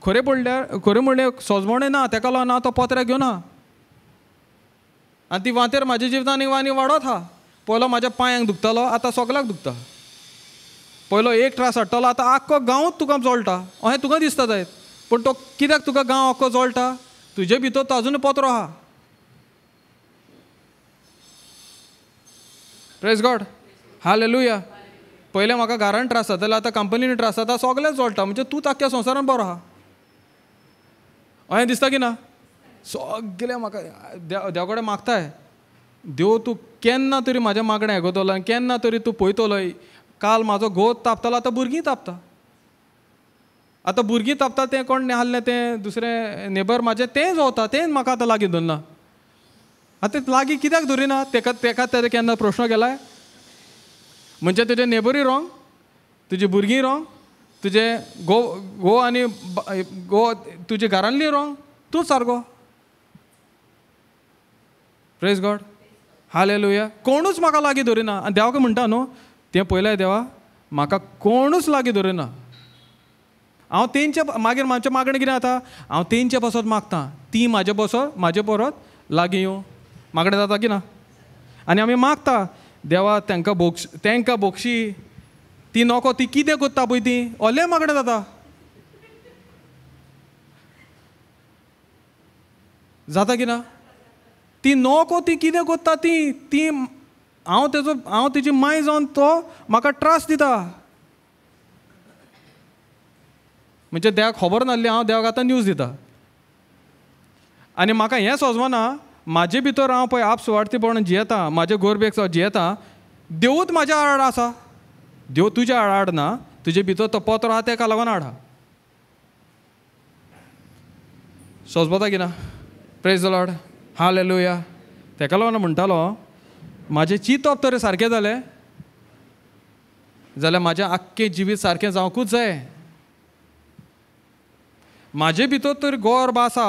खरें पडल्यार, खरें म्हणल्यार सजमणें ना. तेका लागून हांव तो पोत्र्याक घेवन आहा आनी ती वांतेर म्हाज्या जिवितान आनी वाडत आहा. पयलो म्हाज्या पांयांक दुखतालो, आतां सगल्याक दुखता. पयलो एक त्रास हाडटालो, आतां आख्खो गांवूच तुका जळटा. अशें तुका दिसता जायत, पूण तो कित्याक तुका गांव आख्खो जळटा? तुजे भितर तो अजून पोत्रो आहा. Praise God, hallelujah. पयलें म्हाका घरान त्रास जाताले, आतां कंपनीन त्रास जाता, सगळें जळटा. म्हणजे तूं आख्ख्या संवसारान बरो आहा अशें दिसता की ना? सगळें म्हाका देवा कडेन मागताय, देव तूं केन्ना तरी म्हाजें मागणें आयकतलो आनी केन्ना तरी तूं पळयतलो. काल म्हाजो घोव तापतालो, आतां भुरगीं तापता. आतां भुरगीं तापता तें कोण आहलें तें दुसरें नेबर म्हाजें तें जोवता, तें म्हाका आतां लागीं धरना. आतां लागीं कित्याक धरिना? तेका तेका तें केन्ना प्रश्न केलाय? म्हणजे तुजें नेबरूय रोंग, तुजी भुरगीं रोंग, तुजें घोव घोव आनी घोव तुजे घरांतलीं रोंग, तूं सारको. Praise God, hallelujah. कोणूच म्हाका लागीं धरिना. आनी देवाक म्हणटा न्हू, तें पळयलें देवा, म्हाका कोणूच लागीं धरिना. हांव तेंचे मागीर म्हाजें मागणें कितें जाता? हांव तेंचे पासत मागता, ती म्हाजे पासत म्हाजे परत लागीं येवं. मागणें जाता की ना? आनी आमी मागता, देवा तांकां भोगशी, तांकां भोगशी, ती नको, ती कितें करता पळय ती, ओलें मागणें जाता. जाता की ना? ती नको, ती कितें करता ती ती हांव तेजो, हांव तेजी माय जावन तो म्हाका त्रास दिता. म्हणजे देवाक खबर नासली, हांव देवाक आतां न्यूज दिता. आनी म्हाका हें सोजमना, म्हाजे भितर हांव पळय आप सुवार्थीपणान जियेता, म्हाजे गोरबेक जियेता, देवूच म्हाज्या आड आसा. देव तुज्या आड ना, तुजे भितर तो पोत्रो आहा तेका लागून आड आहा. सोजबता की ना? Praise the Lord, hallelujah. तेका लागून म्हणटालो म्हाजें चिंतप तर सारकें जालें जाल्यार म्हाजें आख्खें जिवीत सारकें जावंकूच जाय. म्हाजे भितर तर गर्भ आसा,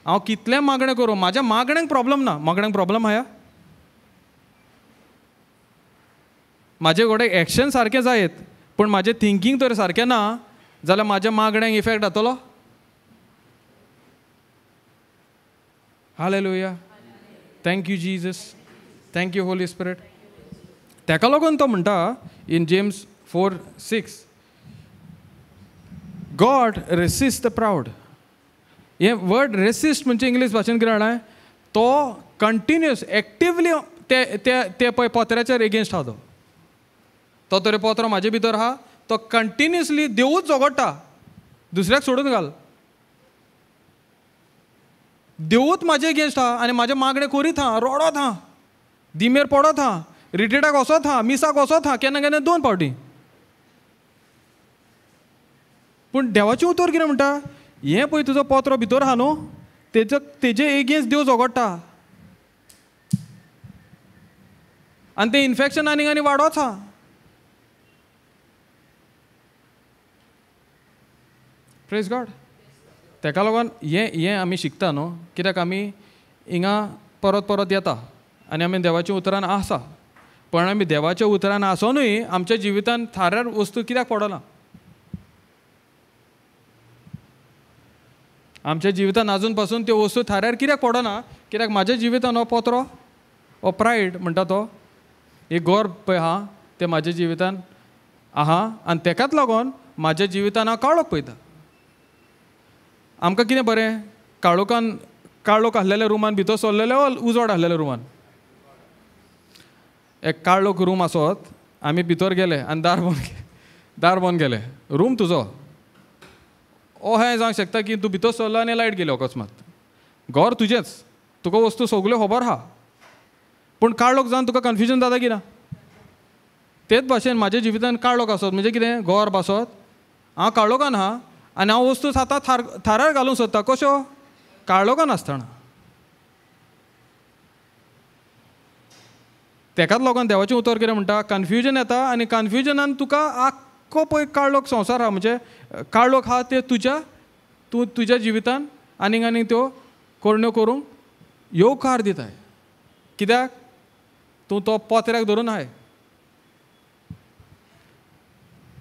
हांव कितलें मागणें करूं, म्हाज्या मागण्यांक प्रॉब्लम ना. मागण्यांक प्रॉब्लम आहा? म्हाजे कडेन एक्शन सारकें जायत पूण म्हाजें थिंकींग तर सारकें ना जाल्यार म्हाज्या मागण्यांक इफेक्ट जातलो. Hallelujah, thank you Jesus, thank you Holy Spirit. तेका लागून तो म्हणटा in James 4:6, God resist the proud. हें वर्ड रेसिस्ट म्हणजे इंग्लीश भाशेन कितें जाणा, तो कंटिन्युअस एक्टिवली ते ते पळय पोत्र्याचेर एगेन्स्ट आहा. तो तरी पोत्रो म्हाजे भितर आहा, तो कंटिन्युअसली देवूच झगडटा, दुसऱ्याक सोडून घाल. देवूच म्हाजे एगेन्स्ट आहा आनी म्हाजें मागणें करीत आहा, रडत आहा, दिमेर पडत आहा, रिट्रीटाक वचत आहा, मिसाक वचत आहा, केन्ना केन्ना 2 फावटी. पूण देवाचें उतर कितें म्हणटा, हें पळय तुजो पोत्रो भितर आहा न्हू, तेजो तेजे एगेन्स्ट देव झगडटा आनी तें इन्फेक्शन आनीक आनी वाडोच आहा. Praise God. तेका लागून हें हें आमी शिकता न्हू, कित्याक आमी हिंगा परत परत येता आनी आमी देवाच्या उतरान आसा. पण आमी देवाच्या उतरान आसोनूय आमच्या जिवितान थाऱ्यार वस्तू कित्याक पडना? आमच्या जिवितान आजून पासून त्यो वस्तू थाऱ्यार कित्याक पडना? कित्याक म्हाज्या जिवितान हो पोत्रो, हो प्रायड म्हणटा तो, एक गर्व पळय आहा तें म्हाज्या जिवितान आहा आनी तेकाच लागून म्हाज्या जिवितान हांव काळोख पळयता. आमकां कितें बरें, काळोखान काळोख आसलेल्या रुमान भितर सरलेले वा उजवाड आसलेल्या रुमान? एक काळोख रूम आसत, आमी भितर गेले आनी दार बंद केलें, रूम तुजो अहें जावंक शकता की तूं भितर सरलो आनी लायट गेली अकस्मात, घर तुजेंच, तुका वस्तू सगल्यो खबर आहा, पूण काळोख जावन तुका कन्फ्युजन जाता की ना? तेच भाशेन म्हाज्या जिवितान काळोख आसत म्हणजे कितें, गर्भ आसत, हांव काळोखान आहा आनी हांव वस्तू आतां थारार घालूंक सोदता, कश्यो? काळोखान आसतना. तेकाच लागून देवाचें उतर कितें म्हणटा, कन्फ्युजन येता आनी कन्फ्युजनान तुका आख्खो पळय काळोख संवसार आहा, म्हणजे काळोख आहा ते तुज्या तूं तुज्या जिवितान आनीक आनीक त्यो करण्यो करूंक येवकार दिताय. कित्याक? तूं तो पोत्र्याक धरून आहाय.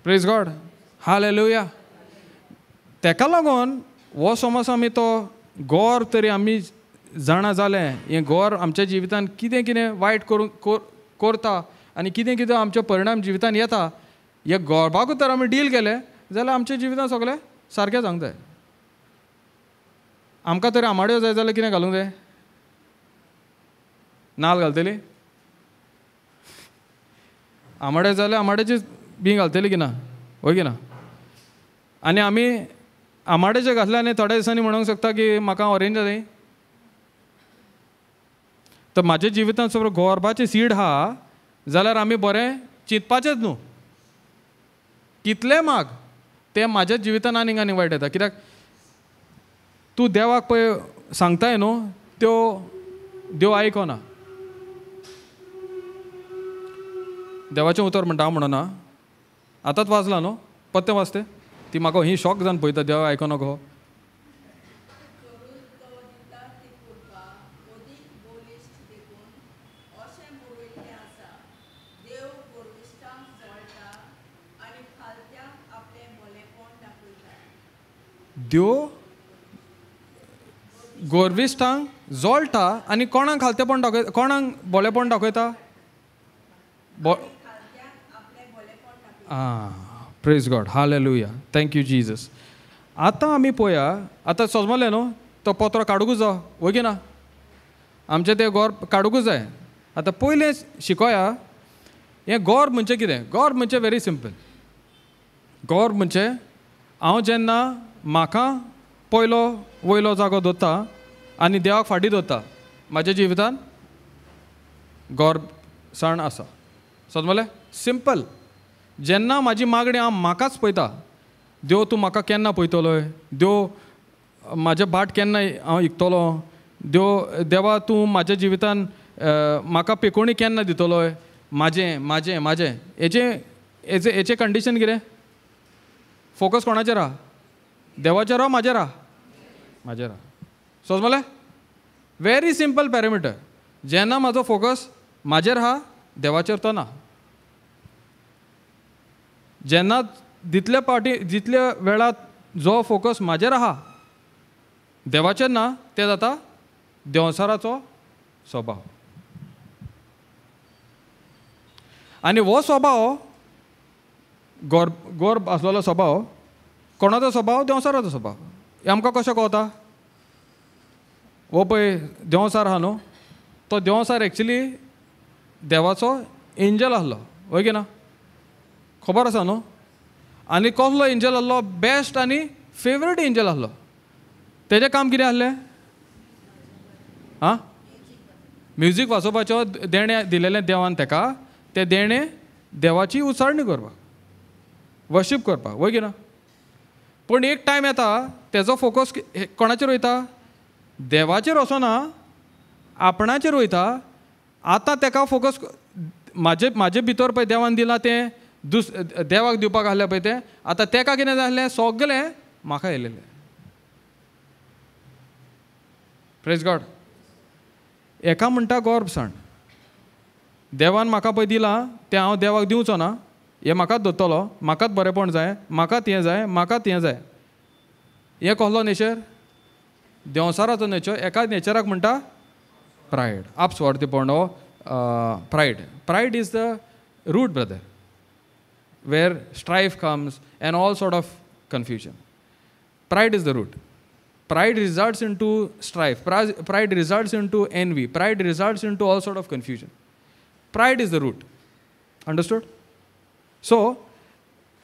Praise God, hallelujah. तेका लागून हो समज आमी तो गर्व तरी आमी जाणा जालें, हें गर्व आमच्या जिवितान कितें कितें वायट करूंक करता आनी कितें कितें आमचे परिणाम जिवितान येता, हे गर्वाकूच तर आमी डील केलें जाल्यार आमच्या जिवितान सगळें सारकें जावंक जाय. आमकां तरी आमाड्यो जाय जाल्यार कितें घालूंक जाय? नाल घालतली? आमाडे जाल्यार आमाड्याची बी घालतली की ना? हय की ना? आनी आमी आमाड्याचे घातले आनी थोड्या दिसांनी म्हणूंक शकता की म्हाका ऑरेंज जाय. तर म्हाज्या जिवितांत सगळो गर्भाचें सीड आहा जाल्यार आमी बरें चिंतपाचेंच न्हू, कितलें माग तें म्हाज्या जिवितान आनीक आनीक वायट येता. कित्याक तूं देवाक पळय सांगताय न्हू, त्यो देव आयकना. देवाचें उतर म्हणटा हांव म्हणना, आतांच वाचलां न्हू, पत्तें वाचतें ती म्हाका ही शॉक जावन पळयता, देव आयकना गो. देव गोरविश्टांक जोळटा आनी कोणाक खालतेपण दाखयता, कोणाक बोलेपण दाखयता? आं, praise God, hallelujah, thank you Jesus. आतां आमी पळया, आतां सजमलें न्हू, तो पत्रो काडूंकूच जाय, वय की ना? आमचें तें गर्भ काडूंकूच जाय. आतां पयलें शिकोया हें गर्भ म्हणजे कितें. गर्भ म्हणजे व्हेरी सिंपल. गर्भ म्हणजे हांव जेन्ना म्हाका पयलो वयलो जागो दवरता आनी देवाक फाटीं दवरता, म्हाज्या जिवितान गर्भसाण आसा. समजलें? सिंपल. जेन्ना म्हाजी मागणी हांव म्हाकाच पळयता, देव तूं म्हाका केन्ना पळयतलोय, देव म्हाजें भाट केन्ना हांव इकतलो, देव देवा तूं म्हाज्या जिवितान म्हाका पेकोणी केन्ना दितलोय, म्हाजें म्हाजें म्हाजें हेचें हेचें हेचें कंडिशन कितें? फोकस कोणाचेर आहा? देवाचेर आहा म्हाजेर आहा? म्हाजेर आहा. समजलें? Very simple parameter. जेन्ना म्हाजो फोकस म्हाजेर आहा, देवाचेर तो ना. जेन्ना जितले पाटी जितल्या वेळार जो फोकस म्हाजेर आहा देवाचेर ना, तें जाता देंवचाराचो स्वभाव. आनी हो स्वभाव गोर आसलेलो स्वभाव कोणाचो स्वभाव? देंवचाराचो स्वभाव. हें आमकां कशें कळता? हो पळय देंवचार आहा न्हू, तो देंवचार एक्चुली देवाचो एंजल आसलो, हय की ना? खबर आसा न्हू? आनी कसलो एंजल आसलो? बेस्ट आनी फेवरेट एंजल आसलो. तेजें काम कितें आसलें? आं, म्युजीक वाजोवपाचें देणें दिलेलें देवान तेका, तें देणें देवाची उचारणी करपाक, वर्शीप करपाक, वय की ना? पूण एक टायम येता तेजो फोकस कोणाचेर वयता? देवाचेर वचना, आपणाचेर वयता. आतां तेका फोकस म्हाजे म्हाजे भितर पळय देवान दिलां तें देवाक दिवपाक आसलें पळय तें, आतां तेका कितें जालें? सगळें म्हाका येयलेलें. Praise God. हेका म्हणटा गोरबसाण. देवान म्हाका पळय दिलां तें हांव देवाक दिवचो ना, हें म्हाकाच दवरतलो, म्हाकाच बरेंपण जाय, म्हाकाच हें जाय, म्हाकाच हें जाय. हें कसलो नेचर? देंवचाराचो नेचर. एका नेचराक म्हणटा प्रायड, आपसुवार्थीपण, हो pride. Pride is the root brother, where strife comes and all sort of confusion. Pride is the root. Pride results into strife, pride results into envy, pride results into all sort of confusion. Pride is the root. Understood? So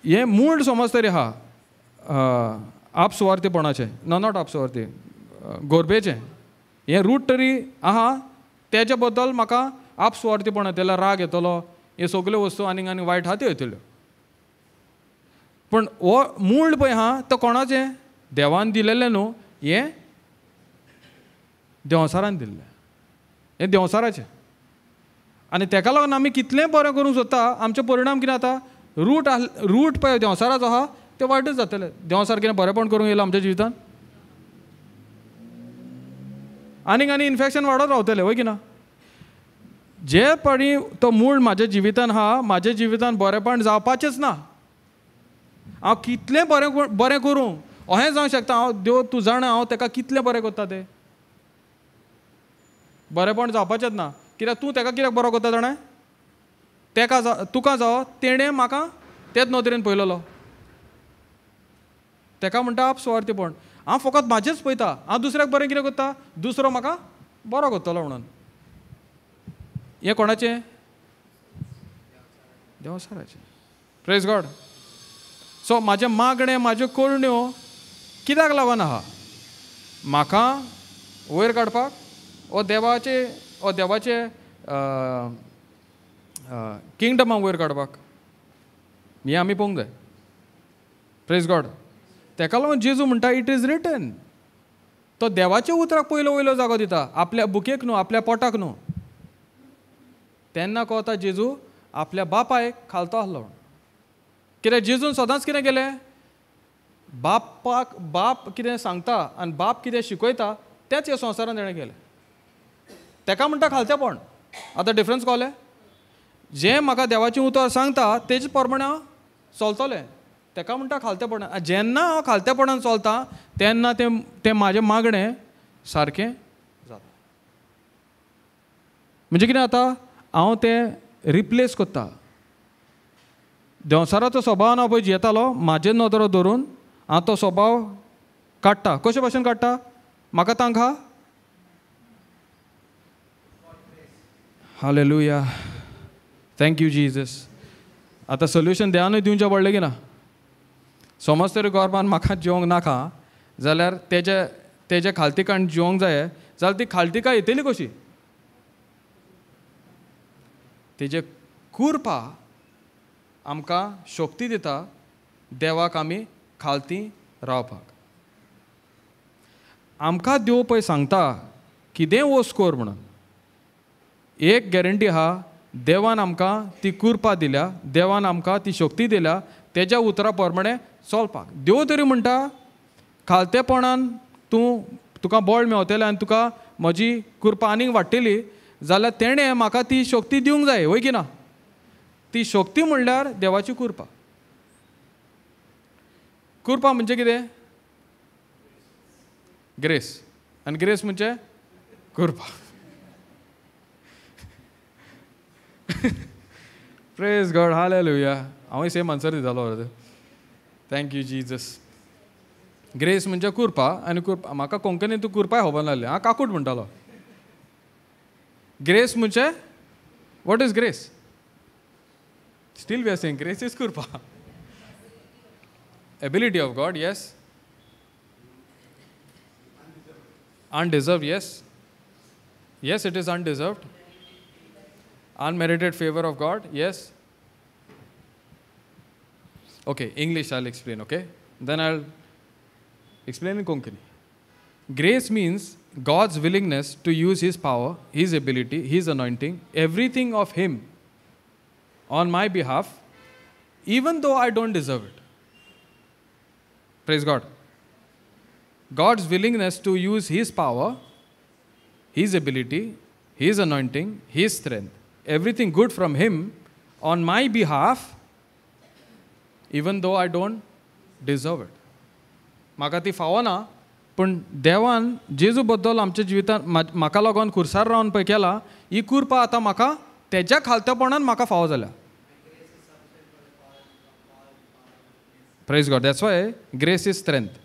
हें मूळ समज तरी आहा आपसुवार्थीपणाचें, ना not आपसुवार्थी, गोरबेचें हें रूट तरी आहा. तेजे बद्दल म्हाका आपसुवार्थीपण येतलो, राग येतलो, हे सगल्यो वस्तू आनीक आनी वायट आहा त्यो येतल्यो. पूण हो मूळ पळय आहा तो कोणाचें? देवान दिलेलें न्हू, हें देंवचारान दिल्लें, हें देंवचाराचें. आनी तेका लागून आमी कितलें बरें करूंक सोदता, आमचें परिणाम कितें जाता? रूट रूट पळय देंवचाराचो आहा तें वायटच जातलें. देंवचार कितें बरेंपण करूंक येयला आमच्या जिवितान? आनीक आनी इन्फेक्शन वाडत रावतलें, वय की ना? जे पणी तो मूळ म्हाज्या जिवितान आहा, म्हाज्या जिवितान बरेंपण जावपाचेंच ना. हांव कितलें बरें बरें करूं अहें जावंक शकता. हांव देव तूं जाणा हांव तेका कितलें बरें करता तें, बरेंपण जावपाचेंच ना. कित्याक तूं तेका कित्याक बरो करता जाणा? तेका तुका जावं तेणें म्हाका तेच नदरेन पळयलेलो. तेका म्हणटा आपसुवार्थीपण. हांव फकत म्हाजेंच पळयता, हांव दुसऱ्याक बरें कितें करता, दुसरो म्हाका बरो करतलो म्हणून. हें कोणाचें? देंवचाराचें. Praise God. सो म्हाजें मागणें, म्हाज्यो करण्यो कित्याक लागून आहा? म्हाका वयर काडपाक, ओ देवाचे, ओ देवाचे किंगडमाक वयर काडपाक, हें आमी पळोवंक जाय. Praise God. तेका लागून जेजू म्हणटा it is written. तो देवाच्या उतराक पयलो वयलो जागो दिता, आपल्या बुकेक न्हू, आपल्या पोटाक न्हू. तेन्ना कळता जेजू आपल्या बापायक खालतो आसलो. कित्याक जेजून सदांच कितें केलें? बापाक, बाप कितें सांगता आनी बाप कितें शिकयता तेंच ह्या संवसारान तेणें केलें. तेका म्हणटा खालतेपण. आतां डिफरन्स कळ्ळें? जें म्हाका देवाचें उतर सांगता तेजे प्रमाणे हांव चलतलें, तेका म्हणटा खालतेपण. जेन्ना हांव खालतेपणान चलता तेन्ना तें तें म्हाजें मागणें सारकें जाता. म्हणजे कितें जाता? हांव तें रिप्लेस करता. देंवचाराचो स्वभाव हांव पळय जियेतालो, म्हाजे नदरो धरून हांव तो स्वभाव काडटा. कशे भाशेन काडटा? म्हाका तांक आहा? Hallelujah, thank you Jesus. आतां सोल्युशन देवानूय दिवचें पडलें की ना? समज तरी गोरबान म्हाका जेवंक नाका जाल्यार तेजे तेजे खालतीकाण जेवंक जाय जाल्यार ती खालतिका येतली कशी? तेजे कुरपा आमकां शक्ती दिता देवाक आमी खालती रावपाक. आमकां देव पळय सांगता कितेंय वस्त कर म्हणून, एक गॅरंटी आहा, देवान आमकां ती कृपा दिल्या, देवान आमकां ती शक्ती दिल्या तेज्या उतरा प्रमाणे चलपाक. देव तरी म्हणटा खालतेपणान तूं तुका बळ मेवतलें आनी तुका म्हजी कृपा आनीक वाडटली, जाल्यार तेणें म्हाका ती शक्ती दिवंक जाय, वय की ना? ती शक्ती म्हणल्यार देवाची कृपा. कृपा म्हणजे कितें? ग्रेस. आनी ग्रेस म्हणजे कृपा. Praise God, hallelujah. हांवूय सेम आन्सर दितालो. Thank you Jesus. Grace म्हणजे कृपा आनी कृपा म्हाका कोंकणीन तूं कृपाय खबर नासली, हांव काकूट म्हणटालो. ग्रेस म्हणजे what is grace? Still we are saying grace is Kripa. Ability of God, yes. Undeserved, yes. Yes, it is undeserved. Unmerited favor of God, yes. Okay, English I'll explain, okay? Then I'll explain in Konkani. Grace means God's willingness to use His power, His ability, His anointing, everything of Him on my behalf, even though I don't deserve it. Praise God. God's willingness to use His power, His ability, His anointing, His strength, everything good from Him on my behalf, even though I don't deserve it. म्हाका ती फावना, पूण देवान जेजू बद्दल आमच्या जिवितांत म्हाका लागून खुर्सार रावन पळय केला, ही कृपा आतां म्हाका तेज्या खालतेपणान म्हाका फावो जाल्या. Praise God. That's why grace is strength.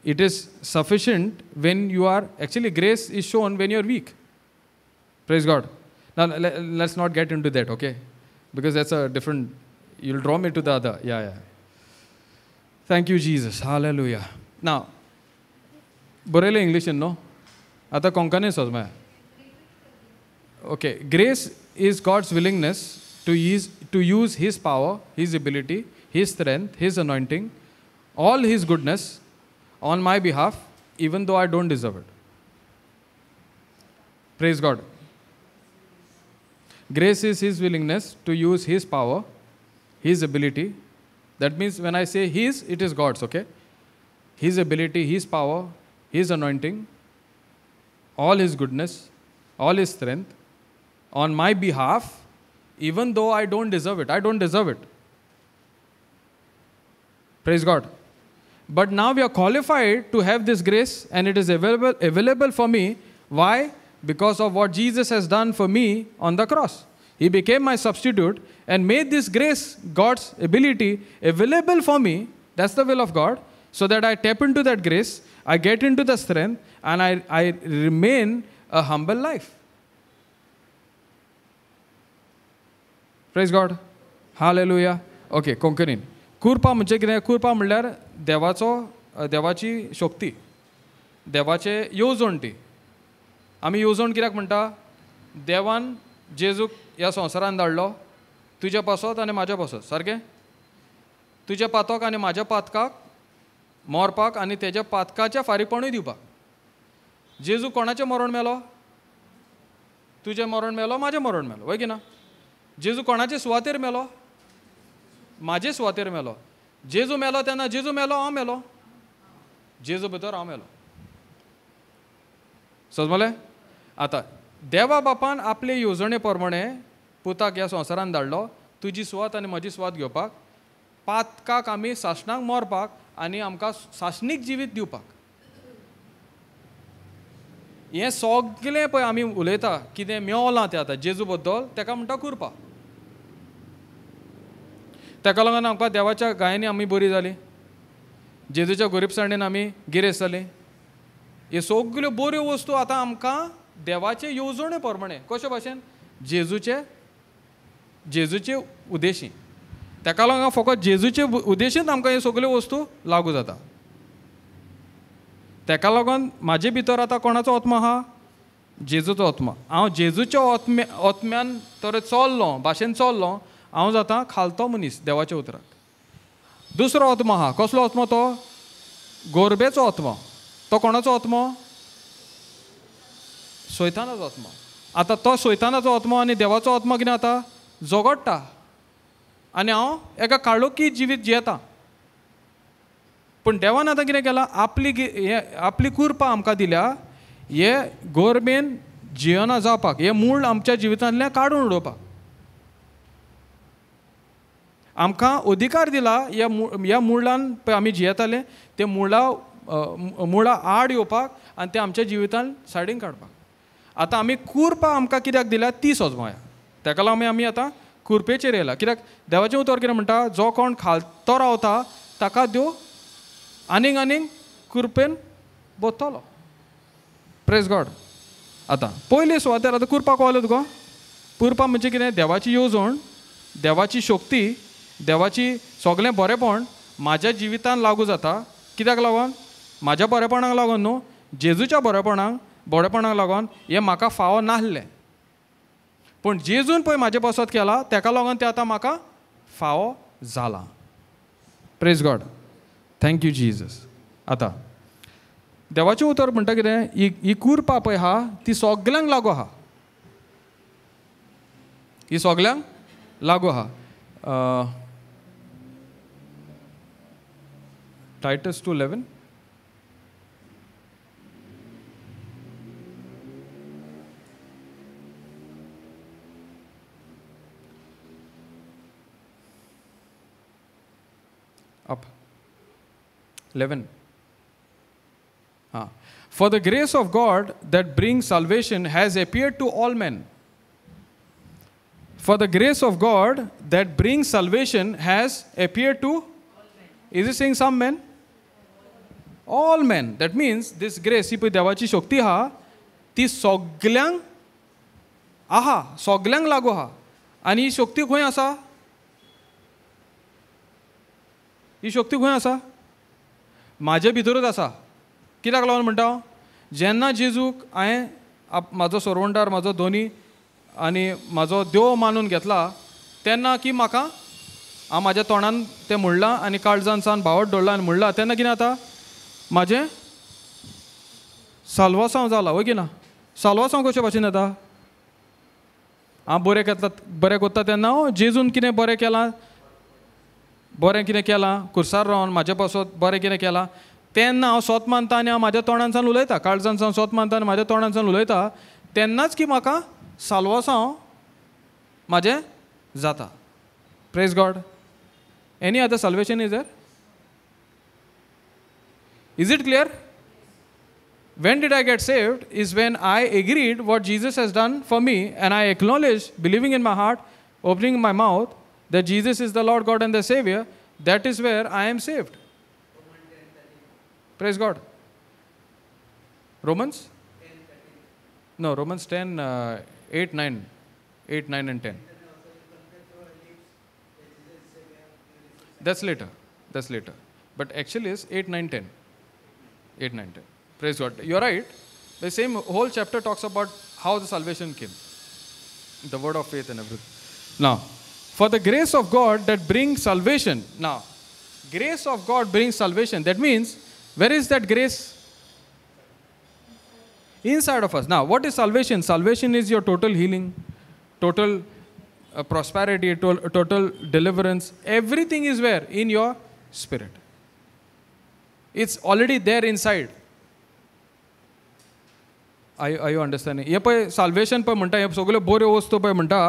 It is sufficient when you are, actually grace is shown when you are weak. Praise God. Now let's not get into that, okay? Because that's a different, you'll draw me to the other. Yeah, yeah. Thank you, Jesus. Hallelujah. Now, बरयलें इंग्लिशीन न्हू, आतां कोंकणी सोज. Okay, grace is God's willingness to use His power, His ability, His strength, His anointing, all His goodness on my behalf, even though I don't deserve it. Praise God. Grace is His willingness to use His power, His ability. That means when I say His, it is God's, okay? His ability, His power, His anointing, all His goodness, all His strength on my behalf, even though I don't deserve it. I don't deserve it. Praise God. But now we are qualified to have this grace and it is available for me. Why? Because of what Jesus has done for me on the cross. He became my substitute and made this grace, God's ability, available for me. That's the will of God. So that I tap into that grace, I get into the strength, and I remain a humble life. Praise God. Hallelujah. Okay, Konkanin. Kurpa म्हणजे कितें? कृपा म्हणल्यार देवाचो, देवाची शक्ती, देवाचे येवजण. ती आमी येवजण कित्याक म्हणटा? देवान जेजूक ह्या संवसारान धाडलो तुज्या पासत आनी म्हाज्या पासत, सारकें? तुज्या पातक आनी म्हाज्या पातकाक मरपाक आनी तेज्या पातकाच्या फारीकपणूय दिवपाक. जेजू कोणाचें मरण मेलो? तुजें मरण मेलो, म्हाजें मरण मेलो, वय की ना? जेजू कोणाचे सुवातेर मेलो? म्हाजे सुवातेर मेलो. जेजू मेलो तेन्ना जेजू मेलो, हांव मेलो. जेजू भितर हांव मेलो. समजलें? आतां देवा बापान आपले येवजणे प्रमाणे पुताक ह्या संवसारान धाडलो तुजी सुवात आनी म्हजी सुवात घेवपाक, पातकाक आमी सासणाक मरपाक आनी आमकां सासणीक जिवीत दिवपाक. हें सगलें पळय आमी उलयता कितें मेवलां तें आतां जेजू बद्दल, तेका म्हणटा कृपा. तेका लागून आमकां देवाच्या गायांनी आमी बरी जाली, जेजूच्या गोरीबसाणेन आमी गिरेस्त जाली. ह्यो सगल्यो बऱ्यो वस्तू आतां आमकां देवाचे येवजणे प्रमाणे, कशे भाशेन? जेजूचे उद्देशी. तेका लागून फकत जेजूचे उद्देशीन आमकां ह्यो सगल्यो वस्तू लागू जाता. तेका लागून म्हाजे भितर आतां कोणाचो आत्मा आहा? जेजूचो आत्मा. हांव जेजूच्या आत्म्यान तर चल्लो, भाशेन चल्लो, हांव जाता खालतो मनीस देवाच्या उतराक. दुसरो आत्मो आहा, कसलो आत्मो तो? गोरबेचो आत्मो. तो कोणाचो आत्मो? सैतानाचो आत्मो. आतां तो सैतानाचो आत्मो आनी देवाचो आत्मो कितें जाता? झगडटा आनी हांव एका काळोखी जिवीत जियेता. पूण देवान आतां कितें केलां? आपली आपली कृपा आमकां दिल्या हे गोरबेन जियेना जावपाक, हे मूळ आमच्या जिवितांतल्यान काडून उडोवपाक आमकां अधिकार दिला. ह्या मुळान पळय आमी जियेताले ते मुळा आड येवपाक आनी ते आमच्या जिवितान सायडीन काडपाक. आतां आमी कृपा आमकां कित्याक दिल्या ती सोजमाया. ताका लागून आमी आतां कृपेचेर येयला. कित्याक देवाचें उतर कितें म्हणटा? जो कोण खालतो रावता ताका देव आनीक आनीक कृपेन बोतलो. Praise God. आतां पयले सुवातेर आतां कृपा कळ्ळें तुका? कृपा म्हणजे कितें? देवाची येवजण, देवाची शक्ती, देवाची सगळें बरेंपण म्हाज्या जिवितान लागू जाता. कित्याक लागून? म्हाज्या बरेपणाक लागून न्हू, जेजूच्या बरेपणाक लागून. हें म्हाका फावो नासलें पूण जेजून पळय म्हाजें पासत केलां, ताका लागून तें आतां म्हाका फावो जालां. Praise God. Thank you Jesus. आतां देवाचें उतर म्हणटा कितें? ही कृपा पळय आहा ती सगल्यांक लागू आहा, ही सगल्यांक लागू आहा. Titus 2:11. Up 11. For the grace of God that brings salvation has appeared to all men. For the grace of God that brings salvation has appeared to all men. Is it saying some men? All men. That means this grace, ही पळय देवाची शक्ती आहा ती सगल्यांक आहा, सगल्यांक लागू आहा. आनी ही शक्ती खंय आसा? ही शक्ती खंय आसा? म्हाजे भितरूच आसा. कित्याक लागून म्हणटा? जेन्ना जेजूक हांवें म्हाजो सोरवंडार, म्हाजो धोनी आनी म्हाजो देव मानून घेतला तेन्ना की म्हाका हांव म्हाज्या तोंडान तें म्हणलां आनी काळजान सावन भावट दवरलां आनी म्हणलां, तेन्ना कितें जाता? म्हाजें साल्वासांव जालां. वय की ना? साल्वासांव कशे भाशेन जाता? हांव बरें केता, बरें करता तेन्ना हांव जेजून कितें बरें केलां, बरें कितें केलां, खुर्सार रावन म्हाजे पासत बरें कितें केलां, तेन्ना हांव सोत मानता आनी हांव म्हाज्या तोंडान सावन उलयता, काळजान सावन सोत मानता आनी म्हाज्या तोंडान सावन उलयता, तेन्नाच की म्हाका साल्वासांव म्हाजें जाता. Praise God. Any other salvation is there? Is it clear? When did I get saved is when I agreed what Jesus has done for me and I acknowledged, believing in my heart, opening my mouth, that Jesus is the Lord God and the Savior. That is where I am saved. Praise God. Romans? No, Romans 10, 8, 9. 8, 9 and 10. That's later. That's later. But actually it's 8, 9, 10. 8, 9, 10. Praise God. You're right. The same whole chapter talks about how the salvation came. The word of faith and everything. Now, for the grace of God that brings salvation. Now, grace of God brings salvation. That means, where is that grace? Inside of us. Now, what is salvation? Salvation is your total healing, total prosperity, total deliverance. Everything is where? In your spirit. It's already there inside. Are you understanding? हे पळय साल्वेशन पळय म्हणटा, हे सगल्यो बऱ्यो वस्तू पळय म्हणटा,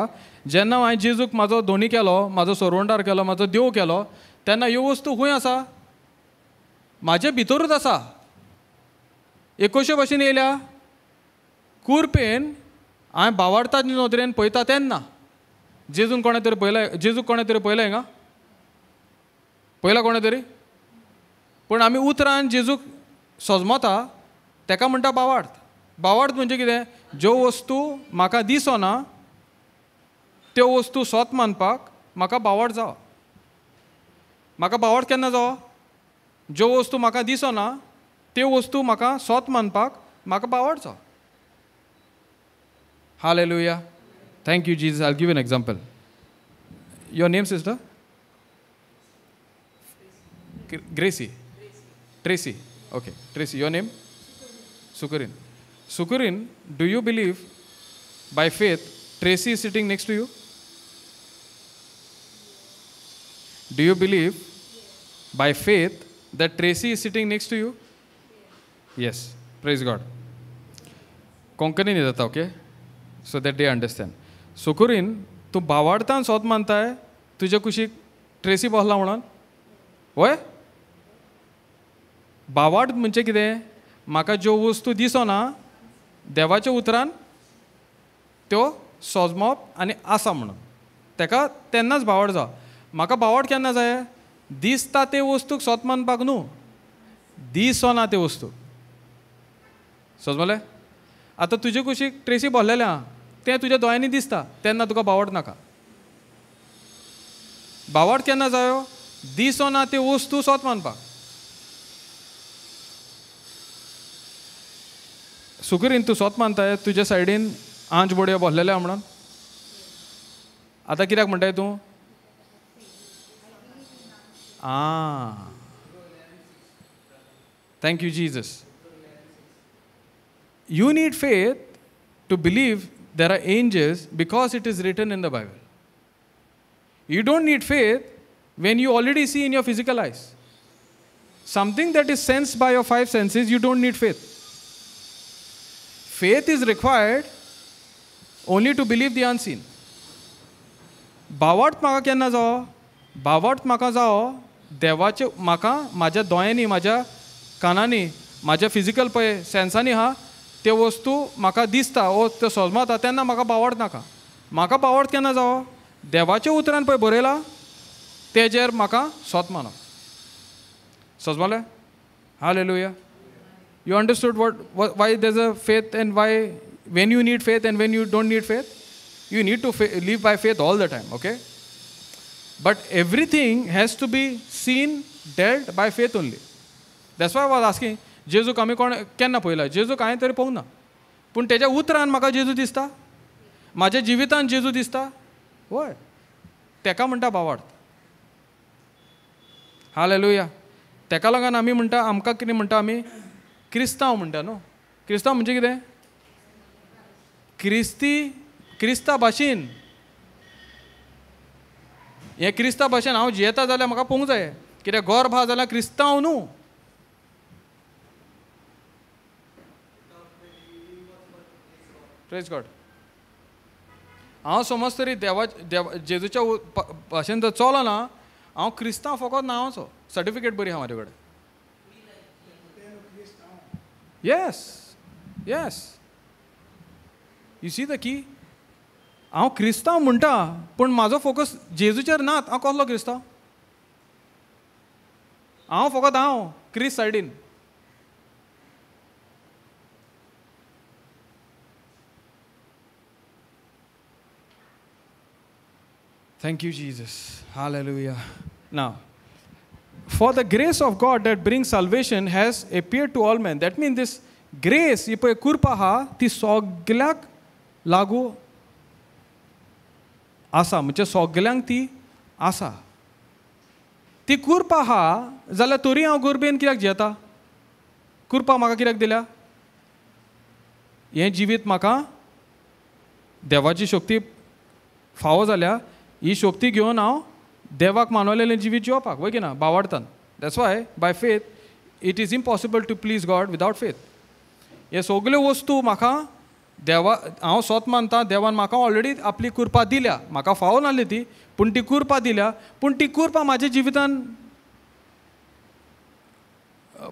जेन्ना हांवें जेजूक म्हाजो धोनी केलो, म्हाजो सोरवंडार केलो, म्हाजो देव केलो, तेन्ना ह्यो वस्तू खंय आसा? म्हाजे भितरूच आसा. एक कशे भाशेन येयल्या? कुरपेन हांवें बावार्थाचे नदरेन पळयता तेन्ना. जेजून कोणें तरी पळयलें, जेजूक कोणें तरी पळयलें हिंगा? पळयला कोणें तरी? पूण आमी उतरान जेजूक सोजमता, तेका म्हणटा बावार्थ. बावार्थ म्हणजे कितें? ज्यो वस्तू म्हाका दिसना त्यो वस्तू सोत मानपाक म्हाका बावार्थ जावो. म्हाका बावार्थ केन्ना जावो? ज्यो वस्तू म्हाका दिसना त्यो वस्तू म्हाका सोत मानपाक म्हाका बावार्थ जावो. Hallelujah. Thank you Jesus. I give an example. Your name sister? Gracy. Tracy. Okay, Tracy, your name? Sukurin. Sukurin, do you believe by faith Tracy is sitting next to you? Do you believe by faith that Tracy is sitting next to you? Yes. Praise God. Konkani न्ही जाता, okay, so that they understand. Sukurin, तूं बावाडतान सोद मानताय तुज्या कुशीक ट्रेसी बसला म्हणून? वय? बावाड म्हणजे कितें? म्हाका ज्यो वस्तू दिसना देवाच्या उतरान त्यो सोजमप आनी आसा म्हणून तेका तेन्नाच बावाड जाव. म्हाका बावाड केन्ना जाय? दिसता ते वस्तूक सोद मानपाक न्हू, दिसना ते वस्तूक. सोजमलें? आतां तुजे कुशीक ट्रेसी बसलेलें आहा, तें तुज्या दोळ्यांनी दिसता, तेन्ना तुका बावड नाका. बावड केन्ना जायो? दिसना ते वस्तू सोद मानपाक. सुकरीन तूं सोद मानताय तुज्या सायडीन आंज बोडयो बसलेले आहा म्हणून? आतां कित्याक म्हणटाय तूं? आं, thank you Jesus. You need faith to believe there are angels because it is written in the Bible. You don't need faith when you already see in your physical eyes. Something that is sensed by your five senses, you don't need faith. Faith is required only to believe the unseen. बावार्थ म्हाका केन्ना जावो? बावार्थ म्हाका जावो देवाचे, म्हाका म्हाज्या दोळ्यांनी, म्हाज्या कानांनी, म्हाज्या फिजिकल पळय सेन्सांनी आहा त्यो वस्तू म्हाका दिसता ओ त्यो सोजमाता तेन्ना म्हाका बावड नाका. म्हाका बावड केन्ना जावो? देवाच्या उतरान पळय बरयला तेजेर म्हाका सोत मानप. सोजमालें? Hallelujah. You understood what why there is a faith and why when you need faith and when you don't need faith? You need to live by faith all the time, okay? But everything has to be seen, dealt by faith only. That's why I was asking, जेजूक आमी कोण केन्ना पळयला? जेजूक हांवें तरी पळोवंक ना, पूण तेज्या उतरान म्हाका जेजू दिसता, म्हाज्या जिवितान जेजू दिसता. वय, तेका म्हणटा बावार्थ. हालेलुया. तेका लागून आमी म्हणटा, आमकां कितें म्हणटा आमी? क्रिस्तांव म्हणटा न्हू. क्रिस्तांव म्हणजे कितें? क्रिस्ती, क्रिस्ता भाशेन. हें क्रिस्ता भाशेन हांव जियेता जाल्यार म्हाका पळोवंक जाय, कित्याक गोर भा जाल्यार क्रिस्तांव न्हू. Praise God. हांव समज तरी देवा देव जेजूच्या भाशेन जर चलना, हांव क्रिस्तांव फकत नांवाचो, सर्टिफिकेट बरी आहा म्हाजे कडेन. Yes, yes. You see the key? हांव क्रिस्तांव म्हणटा पूण म्हाजो फोकस जेजूचेर नात. हांव कसलो क्रिस्तांव? हांव फकत हांव क्रिस्त सायडीन. Thank you, Jesus. Hallelujah. Now, for the grace of God that brings salvation has appeared to all men. That means this grace, ही पळय कृपा आहा ती सगल्याक लागू आसा, म्हणजे सगल्यांक ती आसा. ती कृपा आहा जाल्यार तरी हांव गोरबेन कित्याक जियेता? कृपा म्हाका कित्याक दिल्या? हें जिवीत म्हाका देवाची शक्ती फावो जाल्या, ही शक्ती घेवन हांव देवाक मानवलेलें जिवीत जिवपाक, वय की ना? बावाडतान. That's why by faith it is impossible to please God without faith. हे सगल्यो वस्तू म्हाका देवा, हांव सोत मानता देवान म्हाका ऑलरेडी आपली कृपा दिल्या, म्हाका फावो नासली ती, पूण ती कृपा दिल्या. पूण ती कृपा म्हाज्या जिवितान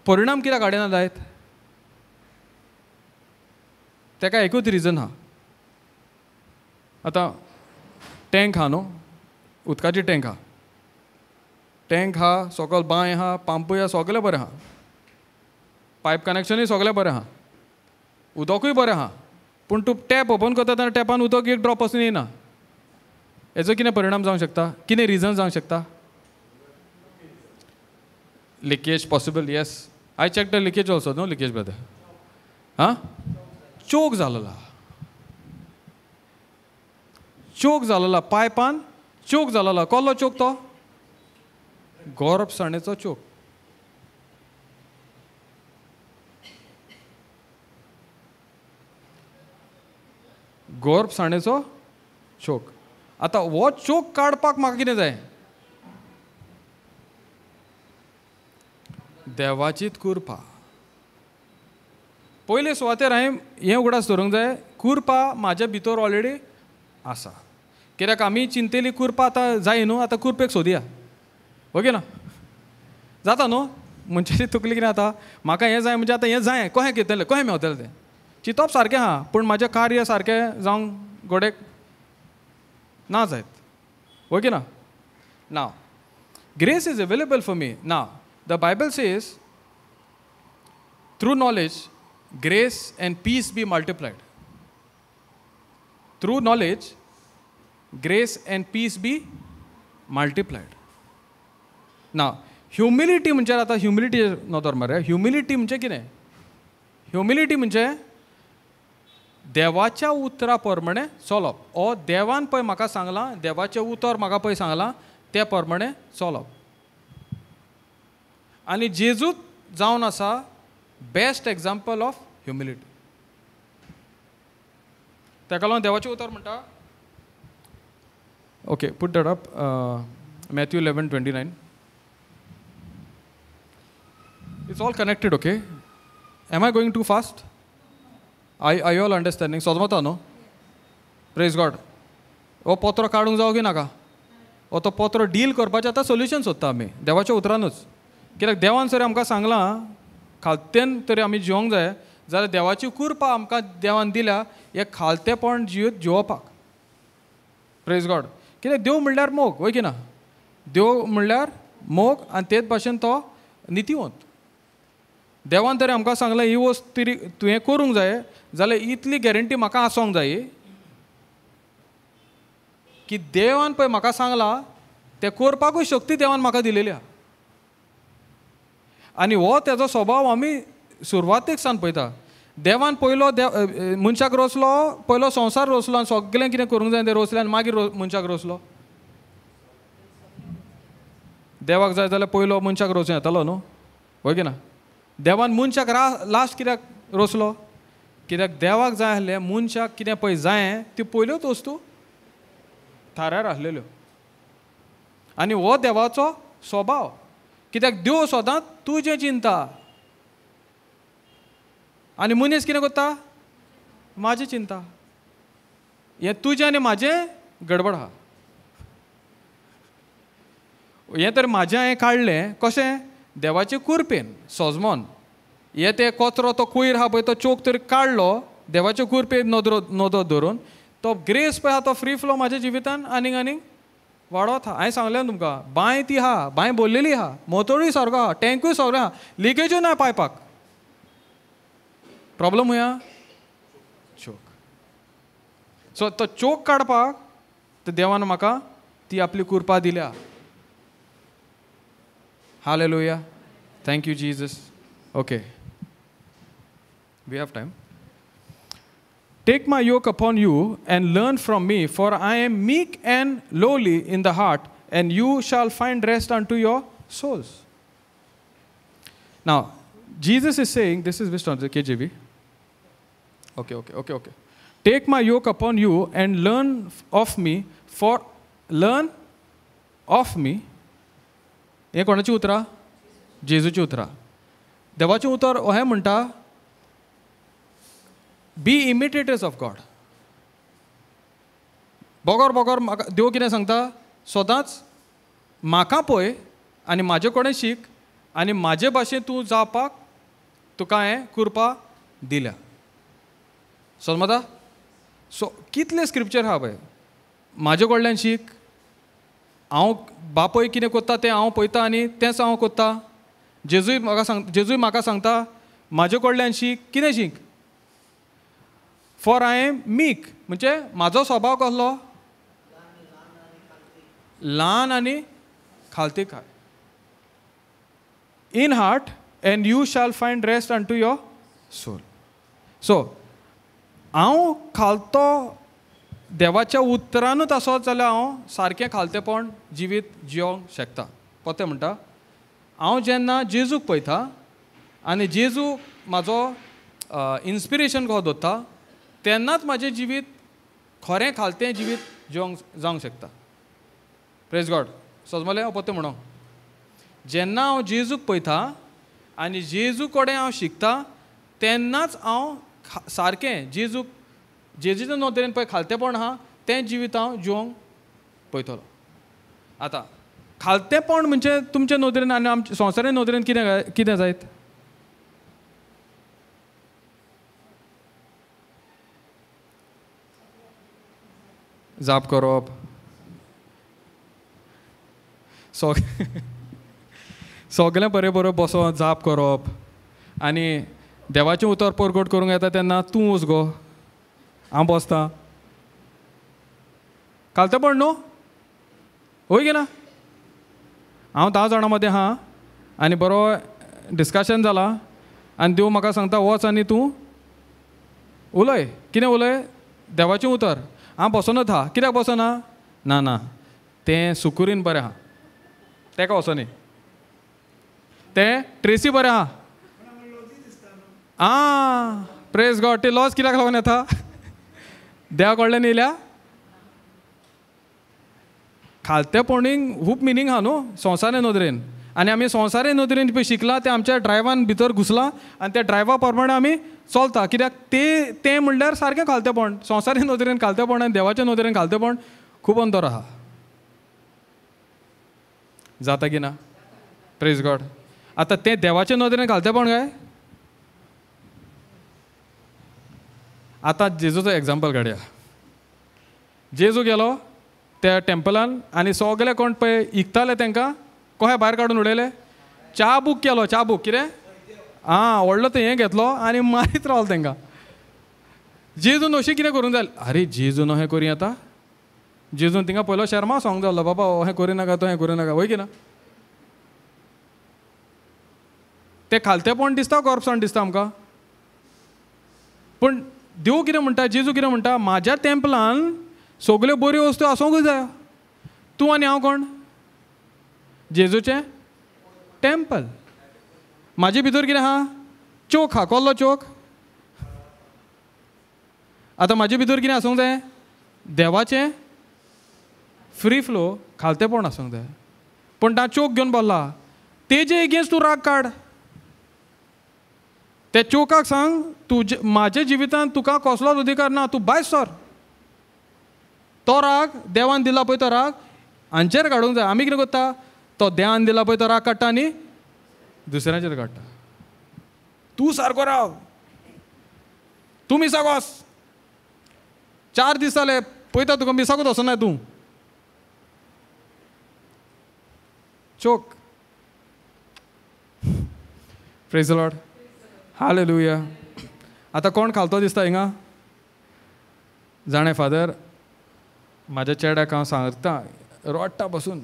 परिणाम कित्याक हाडिना जायत? तेका एकूच रिजन आहा. आतां टँक आहा न्हू, उदकाची टँक आहा, टँक आहा, सकयल बांय आहा, पंपूय आहा, सगळें बरें आहा, पायप कनेक्शनूय सगळें बरें आहा, उदकूय बरें आहा, पूण तूं टॅप ओपन करता तेन्ना टॅपान उदक एक ड्रॉप पसून येना. हेचो कितें परिणाम जावंक शकता? कितें रिजन जावंक शकता? Leakage possible. Yes, I check the leakage also. No leakage brother. हां, चोक जालेला, चोक जालेला, पायपान चोक जालो. कसलो चोक तो? गोरपसाणेचो चोक. गोरपसाणेचो चोक. आतां हो चोक काडपाक म्हाका कितें जाय? देवाचीच कृपा. पयले सुवातेर हांवें हें उगडास दवरूंक जाय, कृपा म्हाज्या भितर ऑलरेडी आसा. कित्याक आमी चिंतेली कृपा आतां जाय न्हू, आतां कृपेक सोदया, ओके ना? जाता न्हू? मनशाची तकली कितें जाता, म्हाका हें जाय म्हणजे आतां हें जाय, कशें घेतलें, कशें मेवतलें तें? चिंतप सारकें आहा, पूण म्हाजें कार्य सारकें जावंक गोडेक ना जायत, ओके ना? Now grace is available for me. Now the Bible says through knowledge grace and peace be multiplied. Through knowledge grace and peace be multiplied. Now humility म्हणजे आतां ह्युमिलिटी नदर मारया. ह्युमिलिटी म्हणजे कितें? ह्युमिलिटी म्हणजे देवाच्या उतरा प्रमाणे चलप. ओ देवान पळय म्हाका सांगलां, देवाचें उतर म्हाका पळय सांगलां, ते प्रमाणे चलप. आनी जेजूच जावन आसा बेस्ट एग्जाम्पल ऑफ ह्युमिलिटी. ताका लागून देवाचें उतर म्हणटा, okay put that up, Matthew 11:29. It's all connected, okay? Am I going too fast? Are you all understanding? सोदमता न्हू? Praise God. हो पत्रो काडूंक जावो की नाका? हो तो पत्रो डील करपाचें आतां सोल्युशन सोदता आमी देवाच्या उतरानूच. कित्याक देवान सर आमकां सांगलां खालतेन तरी आमी जिवंक जाय, जाल्यार देवाची कृपा आमकां देवान दिल्या हें खालतेपण जिवीत जिवोवपाक. Praise God. कित्याक देव म्हणल्यार मोग, वय की ना? देव म्हणल्यार मोग आनी तेच भाशेन तो नितीवंत. देवान तरी आमकां सांगलां ही वस्त तरी तुवें करूंक जाय, जाल्यार इतली गॅरंटी म्हाका आसूंक जाय की देवान पळय म्हाका सांगलां तें करपाकूय शक्ती देवान म्हाका दिलेली आहा. आनी हो तेजो स्वभाव आमी सुरवातेक सावन पळयता. देवान पयलो मनशाक रोसलो, पयलो संवसार रोसलो आनी सगळें कितें करूंक जाय तें रोसलें आनी मागीर मनशाक रोसलो. देवाक जाय जाल्यार पयलो मनशाक रोसूं येतालो न्हू, हय की ना? देवान मनशाक लास्ट कित्याक रोसलो? कित्याक देवाक जाय आसलें मनशाक कितें पळय जाय त्यो पयल्योच वस्तू थाऱ्यार आसलेल्यो. आनी हो देवाचो स्वभाव. कित्याक देव सदांच तुजें चिंता आनी मनीस कितें करता? म्हाजें चिंता. हें तुजें आनी म्हाजें गडबड आहा. हें तर म्हाजें हांवें काडलें कशें? देवाचे कुरपेन सोजमोन. हे ते कचरो तो कोयर आहा पळय तो चोक तरी काडलो देवाचे कुरपेन नदर धरून, तो ग्रेस पळय आहा तो फ्री फ्लो म्हाज्या जिवितान आनीक आनीक वाडत आहा. हांवें सांगलें तुमकां, बांय ती आहा, बांय भरलेली आहा, मोटोरूय सारको आहा, टँकूय सारको आहा, लिकेजूय ना पायपाक. प्रॉब्लम हुया चोक. सो तो चोक काडपाक ते देवान म्हाका ती आपली कृपा दिल्या. Hallelujah. Thank you Jesus. Okay, we have time. Take my yoke upon you and learn from me, for I am meek and lowly in the heart, and you shall find rest unto your souls. Now, Jesus is saying, this is which translation? KJV. Okay. Take my yoke upon you and learn of me, for learn of me. हें कोणाची उतरां? जेजूची उतरां. देवाचें उतर अहें म्हणटा, बी इमिटेटर्स ऑफ गॉड. बगर बगर म्हाका देव कितें सांगता? सदांच म्हाका पळय आनी म्हाजे कडेन शीक आनी म्हाजे भाशेन तूं जावपाक तुका हांवें कृपा दिल्या. समजता? सो कितले स्क्रिप्चर आहा पळय, म्हाजे कडल्यान शीक, हांव बापूय कितें करता तें हांव पळयता आनी तेंच हांव करता. जेजूय म्हाका सांग, जेजूय म्हाका सांगता म्हाजे कडल्यान शीक. कितें शीक? फॉर I am मीक, म्हणजे म्हाजो स्वभाव कसलो? ल्हान आनी खालती खाय. In heart and you shall find rest unto your soul. So हांव खालतो देवाच्या उतरानूच आसत जाल्यार हांव सारकें खालतेपण जिवीत जियोंक शकता. पोते म्हणटा, हांव जेन्ना जेजूक पळयता आनी जेजू म्हाजो इन्स्पिरेशन कसो दवरता तेन्नाच म्हाजें जिवीत खरें खालतें जिवीत जिवंक जावंक शकता. Praise God. सजमलें हांव पोतें म्हणो, जेन्ना हांव जेजूक पळयता आनी जेजू कडेन हांव शिकता तेन्नाच हांव सारकें जेजूक जेजूच्या नदरेन पळय खालतेपण आहा तें जिवीत हांव जिवंक पळयतलो. आतां खालतेपण म्हणजे तुमच्या नदरेन आनी आमच्या संवसारी नदरेन कितें कितें जायत? जाप करप, सगळें बरें बरें बसोन जाप करप आनी देवाचें उतर परगट करूंक येता तेन्ना तूं वच गो हांव बसता, खालतेपण न्हू, वय की ना? हांव 10 जाणां मदें आहा आनी बरो डिस्कशन जाला आनी देव म्हाका सांगता वच आनी तूं उलय. कितें उलय? देवाचें उतर. हांव बसोनच आहा. कित्याक बसना? ना ना तें सुकुरीन बरें आहा, तेका वचोनी, तें ट्रेसी बरें आहा. आं, प्रेज गॉड. ती लॉस कित्याक लागून येता? देवा कडल्यान येयल्या. खालतेपणीक खूब मिनींग आहा न्हू संवसारी नदरेन, आनी आमी संवसारी नदरेन पळय शिकलां तें आमच्या ड्रायव्हान भितर घुसलां आनी त्या ड्रायव्हा प्रमाणे आमी चलता. कित्याक ते तें म्हणल्यार सारकें खालतेपण. संवसारी नदरेन खालतेपण आनी देवाच्या नदरेन खालतेपण खूब अंतर आहा. जाता की ना? Praise God. आतां तें देवाच्या नदरेन खालतेपण काय? आतां जेजूचो एग्जाम्पल काडया. जेजू गेलो त्या टेम्पलान आनी सगळे कोण पळय इकताले तांकां कशें भायर काडून उडयले? चाबूक केलो, चाबूक कितें आं व्हडलो तो हें घेतलो आनी मारीत रावलो तांकां. जेजून अशें कितें करूंक जाय? आरे जेजून अशें करूं येता? जेजून तिंगा पयलो शर्मा सांग जालो, बाबा अशें करूं नाका, तो हें करूं नाका, वय की ना? तें खालतेपण दिसता, गोरपसाण दिसता आमकां. पूण देव कितें म्हणटा, जेजू कितें म्हणटा, म्हाज्या टेम्पलान सगल्यो बऱ्यो वस्तू आसूंकूच जाय. तूं आनी हांव कोण? जेजूचें टेम्पल. म्हाजे भितर कितें आहा? चोक आहा. कसलो चोक? आतां म्हाजे भितर कितें आसूंक जाय? देवाचें फ्री फ्लो खालतेपण आसूंक जाय. पूण तां चोक घेवन बसला, तेजे एगेन्स्ट तूं राग काड. त्या चोकाक सांग, तुजे म्हाज्या जिवितांत तुका कसलोच अधिकार ना, तूं भायर सर. तो राग देवान दिला पळय तो राग हांचेर काडूंक जाय. आमी कितें करता? तो देवान दिला पळय तो राग काडटा आनी दुसऱ्यांचेर काडटा. तूं सारको राव, तूं मिसाक वच, 4 दीस जाले पळयता तुका मिसाकूच वचना तूं. चोक. Praise the Lord. Hallelujah. आतां कोण खालतो दिसता हिंगा? जाणें फादर, म्हाज्या चेड्याक हांव सांगता, रडटा बसून.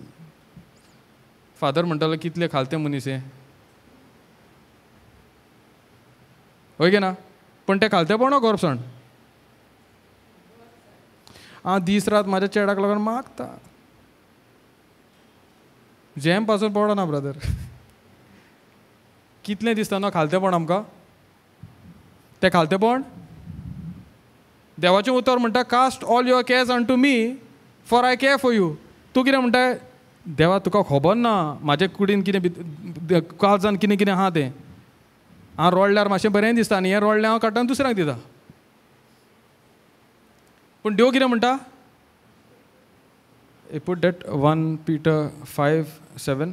फादर म्हणटालो कितले खालते मनीस हे, हय की ना? पूण तें खालतेपण गोरपसाण. हांव दीस रात म्हाज्या चेड्याक लागून मागता, जेम पासून पडना ब्रदर. कितलें दिसता न्हू खालतेपण आमकां? तें खालतेपण. देवाचें उतर म्हणटा, cast all your cares unto me for I care for you. तूं कितें म्हणटा? देवा तुका खबर ना म्हाजे कुडीन कितें काळजान कितें कितें आहा तें. हांव रडल्यार मातशें बरें दिसता आनी हें रडलें हांव काडटा आनी दुसऱ्यांक दिता. पूण देव कितें म्हणटा? Put that 1 Peter 5:7.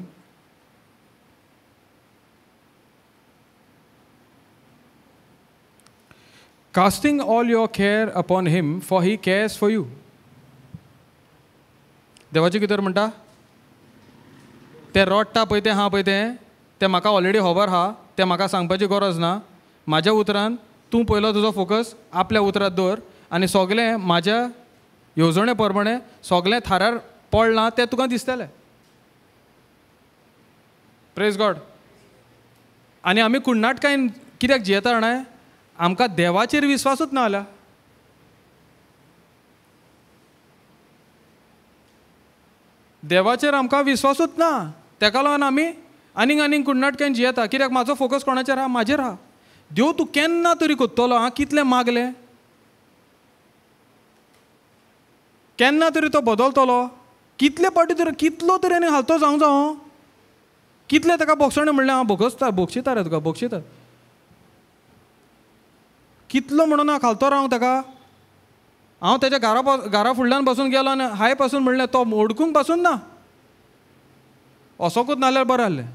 Casting all your care upon him, for he cares for you. देवाचें कितें म्हणटा? तें रडटा पळय तें आहा पळय तें, तें म्हाका ऑलरेडी खबर आहा, तें म्हाका सांगपाची गरज ना. म्हाज्या उतरान तूं पयलो तुजो फोकस आपल्या उतरांत दवर आनी सगलें म्हाज्या येवजणे प्रमाणे सगलें थारार पडलां तें तुका दिसतलें. Praise God. आनी आमी कुण्णाटकायेन कित्याक जियेता जाणा? आमकां देवाचेर विस्वासूच ना जाल्यार. देवाचेर आमकां विस्वासूच ना. तेका लागून आमी आनीक आनीक कुडनाटक्यान जियेता. कित्याक म्हाजो फोकस कोणाचेर आहा? म्हाजेर आहा. देव तूं केन्ना तरी कोत्तलो? हांव कितलें मागलें, केन्ना तरी तो बदलतलो. कितले पाटी तरी, कितलो तरी आनी हालतो जावंक जावं, कितले ताका बोगसणें म्हणलें हांव भोगसता, भोगशिता रे तुका, भोगशिता. कितलो म्हणून हांव खालतो रावंक ताका? हांव तेज्या घरा फुडल्यान बसून गेलो आनी हाय पासून म्हणलें तो ओडकूंक पासून ना, असोकूच नाल्यार बरें आहलें.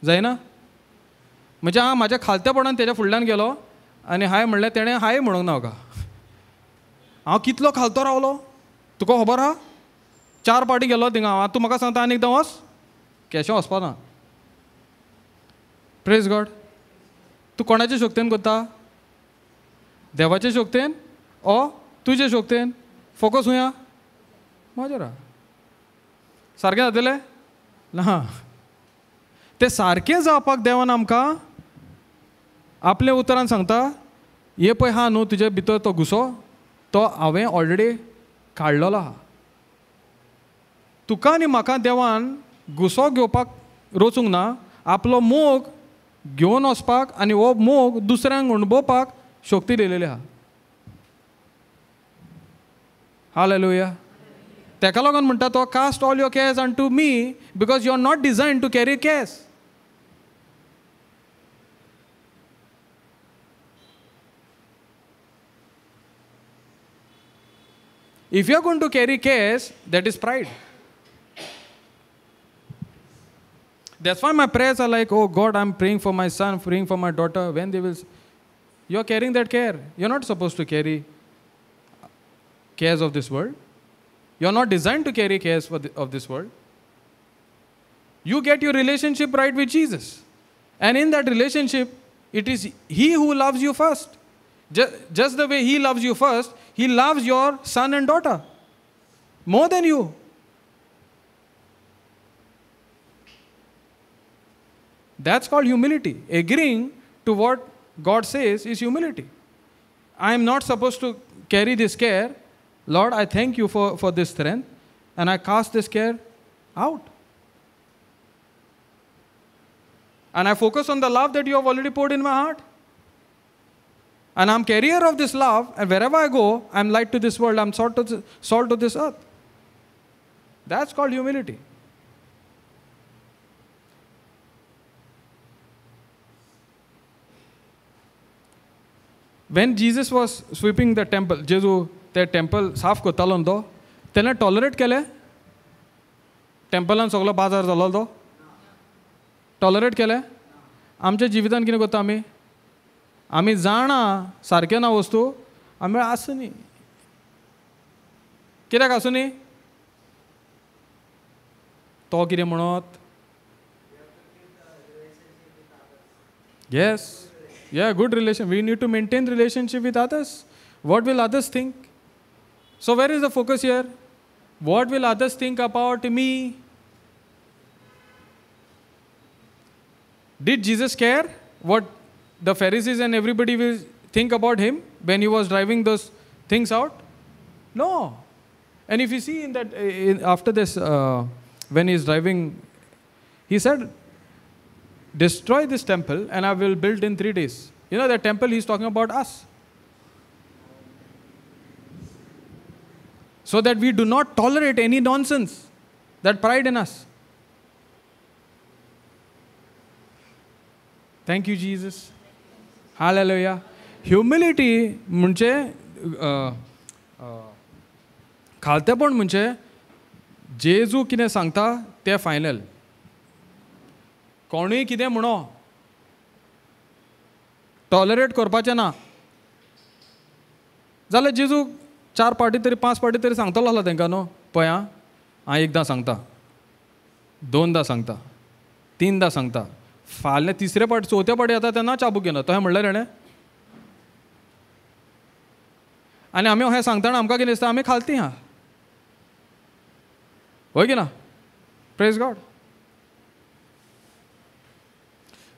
जायना? म्हणजे हांव म्हाज्या खालतेपणान तेज्या फुडल्यान गेलो आनी हाय म्हणलें, तेणें हाय म्हणूंक ना म्हाका. हांव कितलो खालतो रावलो तुका खबर आहा? 4 पाटी गेलो थिंगा हांव. तूं म्हाका सांगता आनी एकदां वच, केशें वचपा ना. प्रेज गॉड. तूं कोणाचे शक्तेन करता? देवाचे शक्तेन ओ तुजे शक्तेन? फोकस हुया म्हाजेर आहा. सारकें जातलें ना? तें सारकें जावपाक देवान आमकां आपल्या उतरान सांगता, हे पळय हा न्हू तुजे भितर तो घुसो, तो हांवें ऑलरेडी काडलेलो आहा. तुका आनी म्हाका देवान घुसो घेवपाक रचूंक ना, आपलो मोग घेवन वचपाक आनी हो मोग दुसऱ्यांक अणभवपाक शक्ती दिलेली आहा. हालेलुया. तेका लागून म्हणटा तो, cast all your cares unto me because you are not design to carry cares. If you are going to carry cares, that is pride. That's why my prayers are like, oh God, I'm praying for my son, praying for my daughter. When they will, you're carrying that care. You're not supposed to carry cares of this world. You're not designed to carry cares of this world. You get your relationship right with Jesus. And in that relationship, it is He who loves you first. Just the way He loves you first, He loves your son and daughter more than you. That's called humility. Agreeing to what God says is humility. I am not supposed to carry this care. Lord, I thank you for this strength, and I cast this care out. And I focus on the love that you have already poured in my heart. And I'm carrier of this love, and wherever I go, I'm light to this world, I'm salt to this earth. That's called humility. When Jesus was sweeping the temple, Jesu ते टेम्पल साफ करतालो न्हू तो, तेन्ना टॉलरेट केलें? टेम्पलान सगलो बाजार जालो तो टॉलरेट केलें? आमच्या जिवितान कितें करता आमी? आमी जाणा सारकें ना वस्तू, आमी आसूं न्ही. कित्याक आसूं न्ही? तो कितें म्हणत? Yes, yeah, good relation. We need to maintain relationship with others. What will others think? So where is the focus here? What will others think about me? Did Jesus care what the Pharisees and everybody will think about him when he was driving those things out? No. And if you see in that, after this, when he is driving, he said, destroy this temple and I will build in 3 days. You know, that temple he's talking about us. So that we do not tolerate any nonsense, that pride in us. Thank you, Jesus. Hallelujah. Humility म्हणजे खालतेपण म्हणजे जेजू कितें सांगता तें फायनल. कोणूय कितें म्हणो टॉलरेट करपाचें ना. जाल्यार जेजू 4 पाटी तरी 5 पाटी तरी सांगतलो आसलो तांकां न्हू, पळय आं, हांव एकदां सांगता, 2दां सांगता, 3दां सांगता, फाल्यां तिसरे पाट चवथे पाटी येता तेन्ना चाबूक घेना. तशें म्हणल्यार हेणें आनी आमी हें सांगतना आमकां कितें दिसता, आमी खालती आहा, हय की ना? Praise God.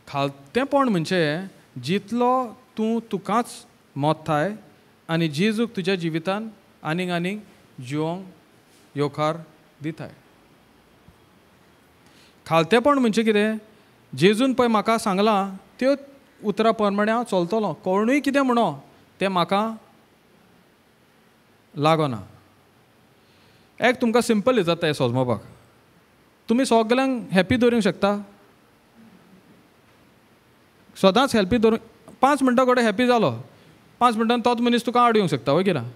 खालतेपण म्हणजे जितलो तूं तुकाच मोत्ताय आनी जेजूक तुज्या जिवितान आनीक आनीक जिवोंक येवकार दिताय. खालतेपण म्हणजे कितें, जेजून पळय म्हाका सांगलां त्यो उतरां प्रमाणे हांव चलतलो, कोणूय कितें म्हणो तें म्हाका लागना. एक तुमकां सिंपल जाता हें सोजमोपाक, तुमी सगल्यांक हॅपी दवरूंक शकता, सदांच हॅपी दवरूंक, 5 मिनटां कडेन हॅपी जालो, 5 मिनटान तोच मनीस तुका आड येवंक शकता, वय कितें?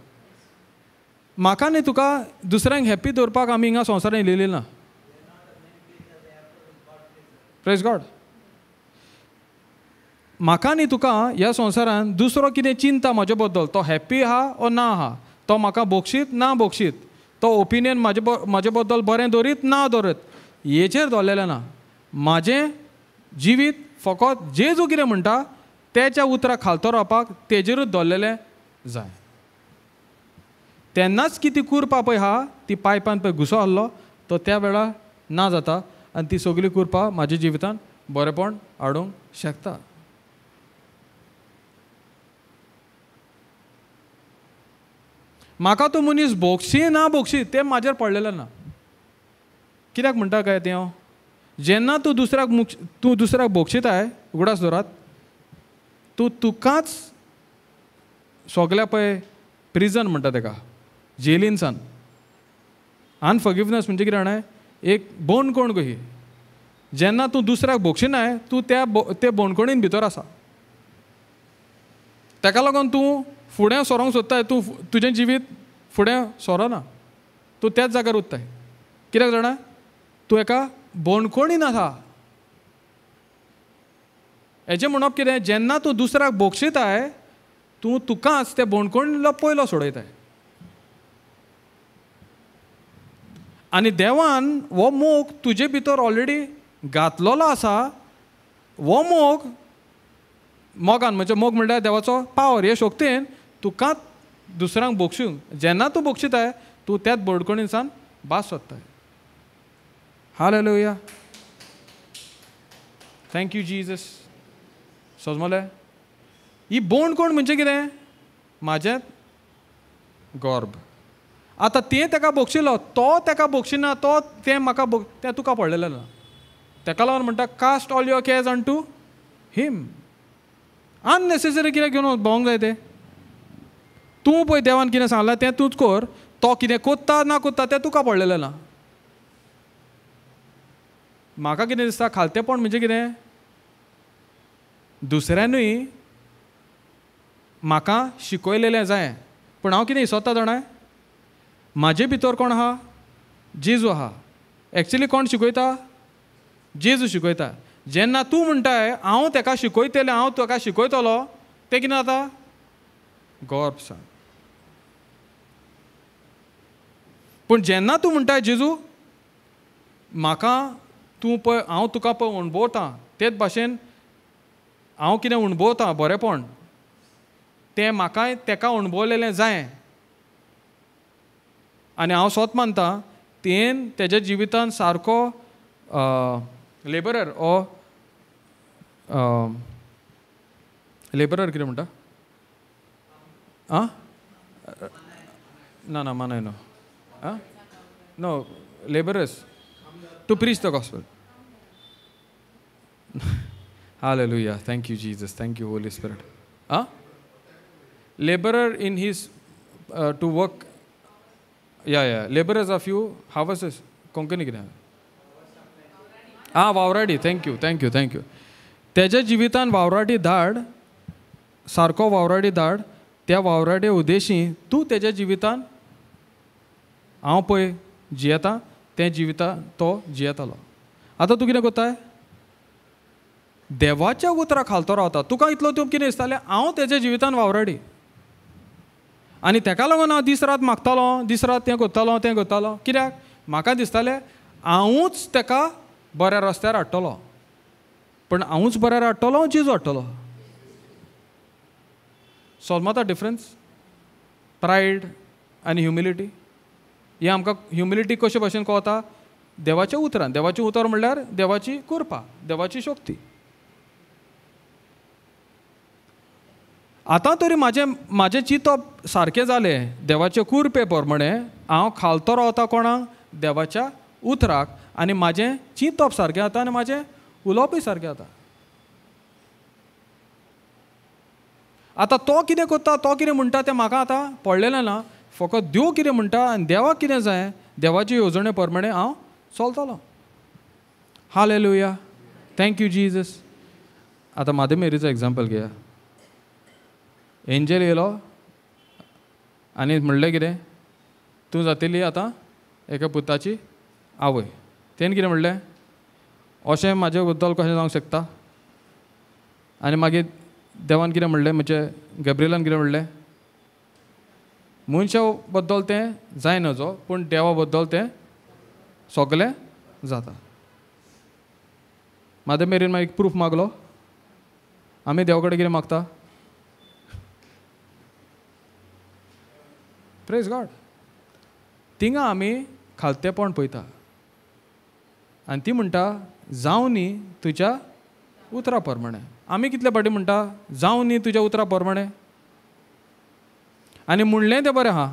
म्हाका न्ही तुका दुसऱ्यांक हॅपी दवरपाक आमी हिंगा संवसारान येयलेली ना. Praise God. म्हाका न्ही तुका ह्या संवसारान दुसरो कितें चिंता म्हजे बद्दल, तो हॅपी आहा ओ ना आहा, तो म्हाका बोक्षीत ना बोक्षीत, तो ओपिनियन म्हाजे बद्दल बरें दवरीत ना दवरीत, हेचेर दवरलेलें ना. म्हाजें जिवीत फकत जेजू कितें म्हणटा तेच्या उतरां खालतो रावपाक तेजेरूच दवरलेलें जाय. तेन्नाच की ती कुरपा पळय आहा ती पायपान पळय घुसो आहलो तो त्या वेळार ना जाता आनी ती सगळी कुरपा म्हाज्या जिवितान बरेंपण हाडूंक शकता. म्हाका तो मनीस भोगशी ना भोगशी तें म्हाजेर पडलेलें ना. कित्याक म्हणटा काय तें हांव, जेन्ना तूं दुसऱ्याक तूं दुसऱ्याक भोगशिताय, उगडास दवरात, तूं तुकाच सगल्या पळय प्रिजन म्हणटा तेका, जेलीनसान. अनफॉरगिवनस म्हणजे कितें जाणा, एक बोणकोण कशी, जेन्ना तूं दुसऱ्याक भोगशिनाय तूं त्या ते बोणकोणीन भितर आसा, तेका लागून तूं फुडें सरोंक सोदताय, तूं तुजें जिवीत फुडें सरना, तूं त्याच जाग्यार उरताय. कित्याक जाणा, तूं एका बोणकोणीन आसा. हेजें म्हणप कितें, जेन्ना तूं दुसऱ्याक भोगशिताय तूं तुकाच ते बोणकोणीलो पयलो सोडयताय. आनी देवान हो मोग तुजे भितर ऑलरेडी घातलेलो आसा. हो मोग मोगान म्हणजे मोग म्हणल्यार देवाचो पावर, हे शक्तीन तुका दुसऱ्यांक भोगसूंक, जेन्ना तूं भोगशिताय तूं त्याच बोणकोणीनसान भास सोदताय. Hallelujah, thank you Jesus. समजलें? ही बोणकोण म्हणजे कितें, म्हाजें गर्भ. आतां तें तेका भोगशिलो, तो तेका भोगशिना, तो तें म्हाका भोग, तें तुका पडलेलें ना. तेका लागून म्हणटा cast all your cares unto him. Unnecessary कितें घेवन भोंवंक जाय तें. तूं पळय देवान कितें सांगलां तें तूंच कर, तो कितें कोत्ता ना कोत्ता तें तुका पडलेलें ना. म्हाका कितें दिसता, खालतेपण म्हणजे कितें, दुसऱ्यानूय म्हाका शिकयलेलें जाय, पूण हांव कितें इसोता जाणा, म्हाजे भितर कोण आहा, जेजू आहा. एक्चुली कोण शिकयता, जेजू शिकयता. जेन्ना तूं म्हणटाय हांव तेका शिकयतलें, हांव तुका शिकयतलो, तें कितें जाता, गर्भ सांग. पूण जेन्ना तूं म्हणटाय जेजू म्हाका तूं पळय, हांव तुका पळय अणभवता, तेच भाशेन हांव कितें अणभवता बरेंपण तें म्हाकाय तेका अणभवलेलें जाय. आनी हांव सोत मानता तेन तेज्या जिवितान सारको लेबरर ओ लेबरर कितें म्हणटा, आं ना ना मानाय न्हू, आं no, labourers to preach the gospel. Hallelujah, thank you Jesus, thank you Holy Spirit. Ah, labourer in his to work, yeah yeah, labourers of you harvests, Konkani कितें आं, वावराडी. Thank you thank you thank you. तेज्या जिवितान वावराडी धाड, सारको वावराडी धाड, त्या वावराडे उद्देशी तूं तेज्या जिवितान हांव पळय जियेता तें जिविता तो जियेतालो. आतां तूं कितें करताय, देवाच्या उतरा खालतो रावता. तुका इतलो तूं कितें दिसतालें, हांव तेज्या जिवितान वावराडी आनी तेका लागून हांव दीस रात मागतालो, दीस रात तें करतालो तें करतालो. कित्याक, म्हाका दिसतालें हांवूच तेका बऱ्या रस्त्यार हाडटलो. पूण हांवूच बऱ्यार हाडटलो, जेजू हाडटलो. सोलमाता डिफरन्स, प्रायड आनी ह्युमिलिटी. हें आमकां ह्युमिलिटी कशे भाशेन कळटा, देवाच्या उतरान. देवाचें उतर म्हणल्यार देवाची कृपा, देवाची शक्ती. आतां तरी म्हाजें म्हाजें चिंतप सारकें जालें देवाचे कुरपे प्रमाणे, हांव खालतो रावता कोणाक, देवाच्या उतराक आनी म्हाजें चिंतप सारकें जाता आनी म्हाजें उलोवपूय सारकें जाता. आतां तो कितें करता, तो कितें म्हणटा तें म्हाका आतां पडलेलें ना, फकत देव कितें म्हणटा आनी देवाक कितें जाय, देवाचे येवजणे प्रमाणे हांव चलतलो. Hallelujah, thank you Jesus. आतां मादर मेरीचो एग्जाम्पल घेया. एंजल येयलो आनी म्हणलें कितें, तूं जातली आतां एका पुताची आवय. तेणें कितें म्हणलें, अशें म्हाजे बद्दल कशें जावंक शकता? आनी मागीर देवान कितें म्हणलें, म्हणजे गॅब्रियलान कितें म्हणलें, मनशा बद्दल तें जाय नजो, पूण देवा बद्दल तें सगलें जाता. मादर मेरीन मागीर प्रूफ मागलो. आमी देवा कडेन कितें मागता? Praise God. थिंगा आमी खालतेपण पळयता आनी ती म्हणटा जावं न्ही तुज्या उतरा प्रमाणे. आमी कितले फावटी म्हणटा जावं न्ही तुज्या उतरा प्रमाणे, आनी म्हणलें तें बरें आहा,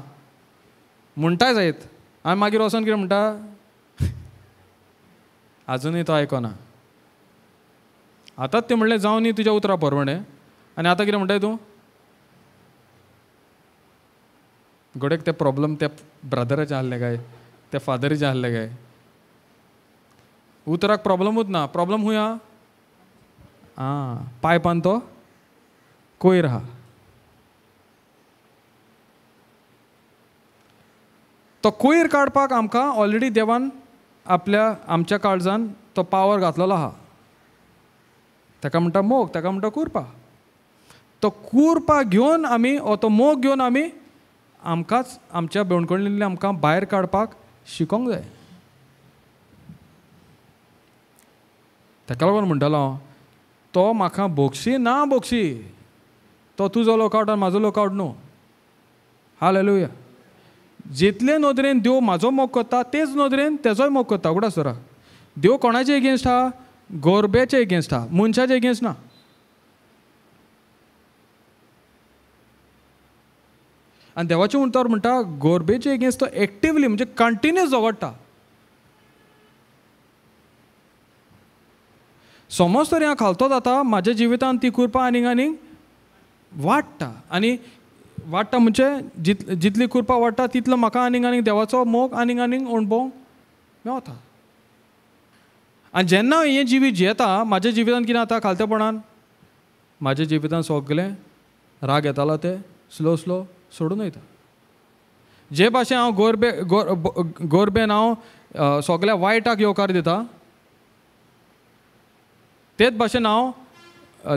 म्हणटाय जायत, आनी मागीर वचोन कितें म्हणटा, आजुनूय तो आयकना. आतांच तें म्हणलें जावं न्ही तुज्या उतरा प्रमाणे, आनी आतां कितें म्हणटाय तूं? घोडेक ते प्रॉब्लम त्या ब्रदराचे आहले काय, त्या फादरीचे आहले काय, उतराक प्रॉब्लमूच ना. प्रॉब्लम खूंय आहा? आं, पायपान तो कोयर आहा. तो कोयर काडपाक आमकां ऑलरेडी देवान आपल्या आमच्या काळजान तो पावर घातलेलो आहा. ताका म्हणटा मोग, ताका म्हणटा कुरपा. तो कुरपा घेवन आमी, हो तो मोग घेवन आमी आमकांच आमच्या बेवणकणींतल्यान आमकां भायर काडपाक शिकोंक जाय. ताका लागून म्हणटालो हांव, तो म्हाका भोगशी ना भोगशी, तो तुजो लोकआवट आनी म्हाजो लोकआवट न्हू. हालेलुया. जितले नदरेन देव म्हाजो मोग करता तेच नदरेन तेजोय मोग करता. उगडास दवरा, देव कोणाचे एगेन्स्ट आहा? गोरब्याचे एगेन्स्ट आहा, मनशाचे एगेन्स्ट ना. आनी देवाचें उतर म्हणटा गोरबेचे एगेन्स्ट तो एक्टिवली म्हणजे कंटिन्यूस झगडटा. समज तर हांव खालतो जाता, म्हाज्या जिवितांत ती कुरपा आनीक आनीक वाडटा, आनी वाडटा म्हणजे जितली कुरपा वाडटा तितलो म्हाका आनीक आनीक देवाचो मोग आनीक आनीक अणभव मेवता. आनी जेन्ना हें जिवीत जियेता, म्हाज्या जिवितांत कितें जाता, खालतेपणान म्हाज्या जिवितांत सगलें राग येतालो ते स्लो स्लो सोडून वयता. जे भाशेन हांव गोरबेन हांव सगल्या वायटाक येवकार दिता, तेच भाशेन हांव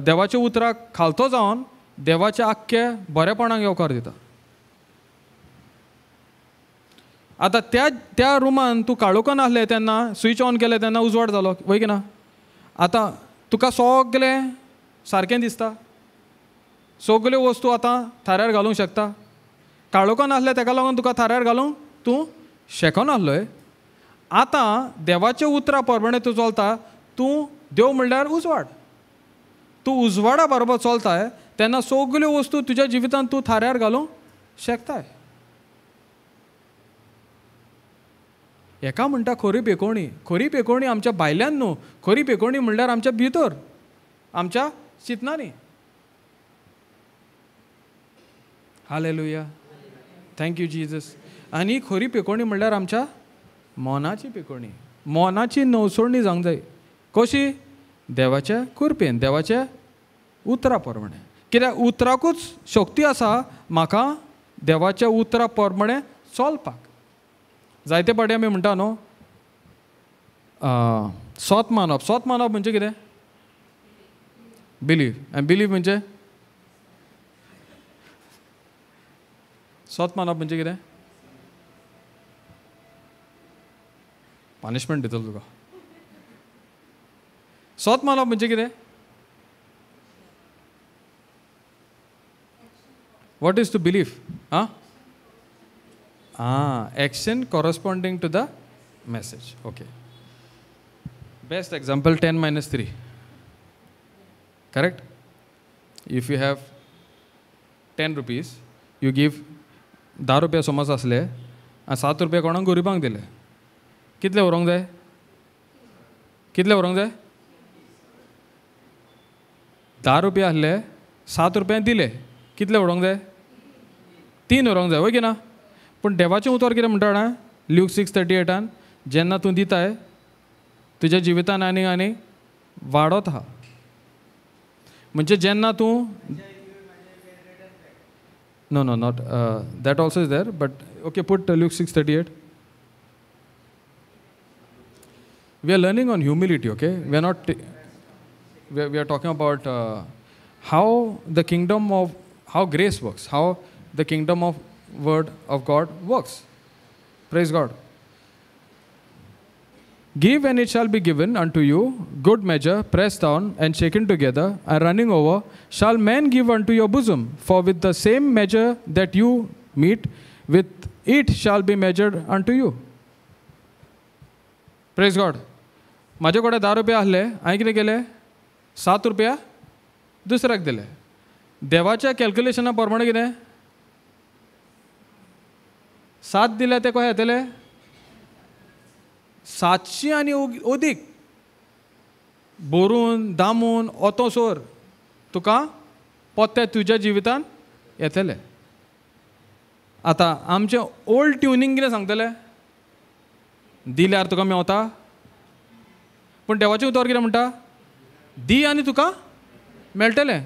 देवाच्या उतराक खालतो जावन देवाच्या आख्खे बरेपणाक येवकार दिता. आतां त्या त्या रुमान तूं काळोखान आसलें तेन्ना स्विच ऑन केलें तेन्ना उजवाड जालो, वय की ना? आतां तुका सगलें सारकें दिसता, सगल्यो वस्तू आतां थाऱ्यार घालूंक शकता. काळोखान आसलें तेका लागून तुका थाऱ्यार घालूंक तूं शकनासलोय. आतां देवाच्या उतरा प्रमाणे तूं चलता, तूं देव म्हणल्यार उजवाड, तूं उजवाडा बरोबर चलताय तेन्ना सगल्यो वस्तू तुज्या जिवितांत तूं थाऱ्यार घालूंक शकताय. हेका म्हणटा खरी पेकोवणी. खरी पेकोवणी आमच्या भायल्यान न्हू, खरी पेकोवणी म्हणल्यार आमच्या भितर, आमच्या चिंतनांनी. Hallelujah, thank you Jesus. आनी खरी पेकोवणी म्हणल्यार आमच्या मनाची पेकोवणी, मनाची नवसोडणी जावंक जाय. कशी? देवाच्या कृपेन, देवाच्या उतरा प्रमाणे. कित्याक उतराकूच शक्ती आसा म्हाका देवाच्या उतरा प्रमाणे चलपाक. जायते फावटी आमी म्हणटा न्हू सोत मानप. सोत मानप म्हणजे कितें? बिलीव. आनी बिलीव म्हणजे सोत मानप म्हणजे कितें? पनिशमेंट दितलो तुका. सोत मानप म्हणजे कितें? What is to believe? आं Ah, action corresponding to the message. Okay. Best example, 10 minus 3. Correct? If you have 10 rupees, you give 10 रुपया समज आसले आनी 7 रुपया कोणाक गरिबांक दिले. कितले व्हरूंक जाय? कितले व्हरूंक जाय? 10 रुपया आसले, 7 रुपया दिले, कितले व्हरूंक जाय? 3 व्हरूंक जाय, वय की ना? पूण देवाचें उतर कितें म्हणटा जाणा? ल्यूक 6:38 जेन्ना तूं दिताय तुज्या जिवितान आनी आनी वाडत आहा. म्हणजे जेन्ना तूं no no not that also is there, but okay, put Luke 6:38. We are learning on humility, okay? We are not, we are talking about how the kingdom of, how grace works, how the kingdom of word of God works. Praise God. Give and it shall be given unto you, good measure, pressed down and shaken together and running over, shall men give unto your bosom. For with the same measure that you meet, with it shall be measured unto you. Praise God. म्हाजे कडेन 10 रुपया आसले, हांवें कितें केलें? 7 रुपया दुसऱ्याक दिले. देवाच्या कॅल्क्युलेशना प्रमाणे कितें? 7 दिले ते कशें येतले? 700 आनी अदीक भरून दामून ओतोसोर तुका पोत्ते तुज्या जिवितान येतले. आतां आमचें ओल्ड ट्युनींग कितें सांगतलें? दिल्यार तुका मेवता. पूण देवाचें उतर कितें म्हणटा? दी आनी तुका मेळटलें.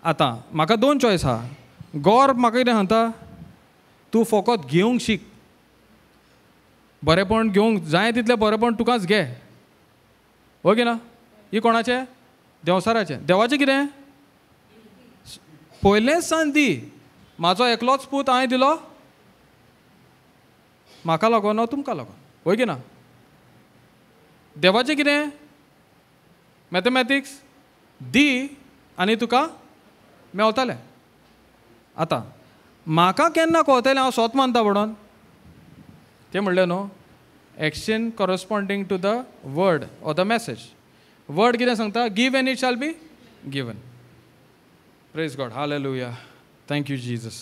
आतां म्हाका 2 चॉयस आहा. गॉर म्हाका कितें सांगता? तूं फकत घेवंक शीक, बरेंपण घेवंक जाय तितलें बरेंपण तुकाच घे, ओके ना? ही कोणाचें? देंवसाराचें. देवाचें कितें? पयलेंच सान दी. म्हाजो एकलोच पूत हांवें दिलो, म्हाका लागोन ना तुमकां लागोन, वय की ना? देवाचें कितें? मॅथमॅटिक्स दी आनी तुका मेवतलें. आतां म्हाका केन्ना कळतलें हांव सोत मानता म्हणून? तें म्हणलें न्हू, action corresponding to the word or the message. Word कितें सांगता? Give and it shall be given. Praise God, hallelujah, thank you Jesus.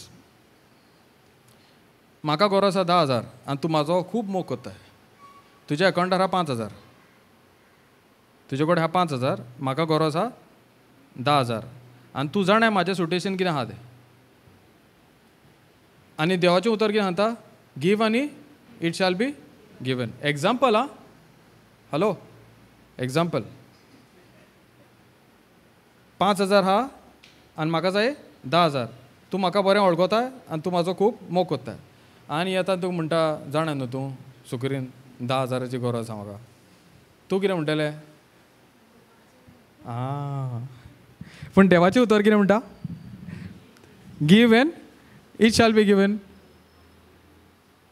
म्हाका गरज आसा 10,000 आनी तूं म्हाजो खूब मोग कोत्ताय. तुज्या अकावंटार आहा 5,000, तुजे कडेन आहा 5,000, म्हाका गरज आहा 10,000 आनी तूं जाणाय म्हाजें सिट्युएशन कितें आहा तें. आनी देवाचें उतर कितें सांगता? गिव आनी it shall be given. Example ah, hello, example 5,000 आहा आनी म्हाका जाय 10,000. तूं म्हाका बरें वळखताय आनी तूं म्हाजो खूब मोग कोत्ताय आनी येता तूं म्हणटा, जाणा न्हू तूं सुकरीन 10,000ची गरज आसा म्हाका. तूं कितें म्हणटलें? आं, पूण देवाचें उतर कितें म्हणटा? Give and it shall be given.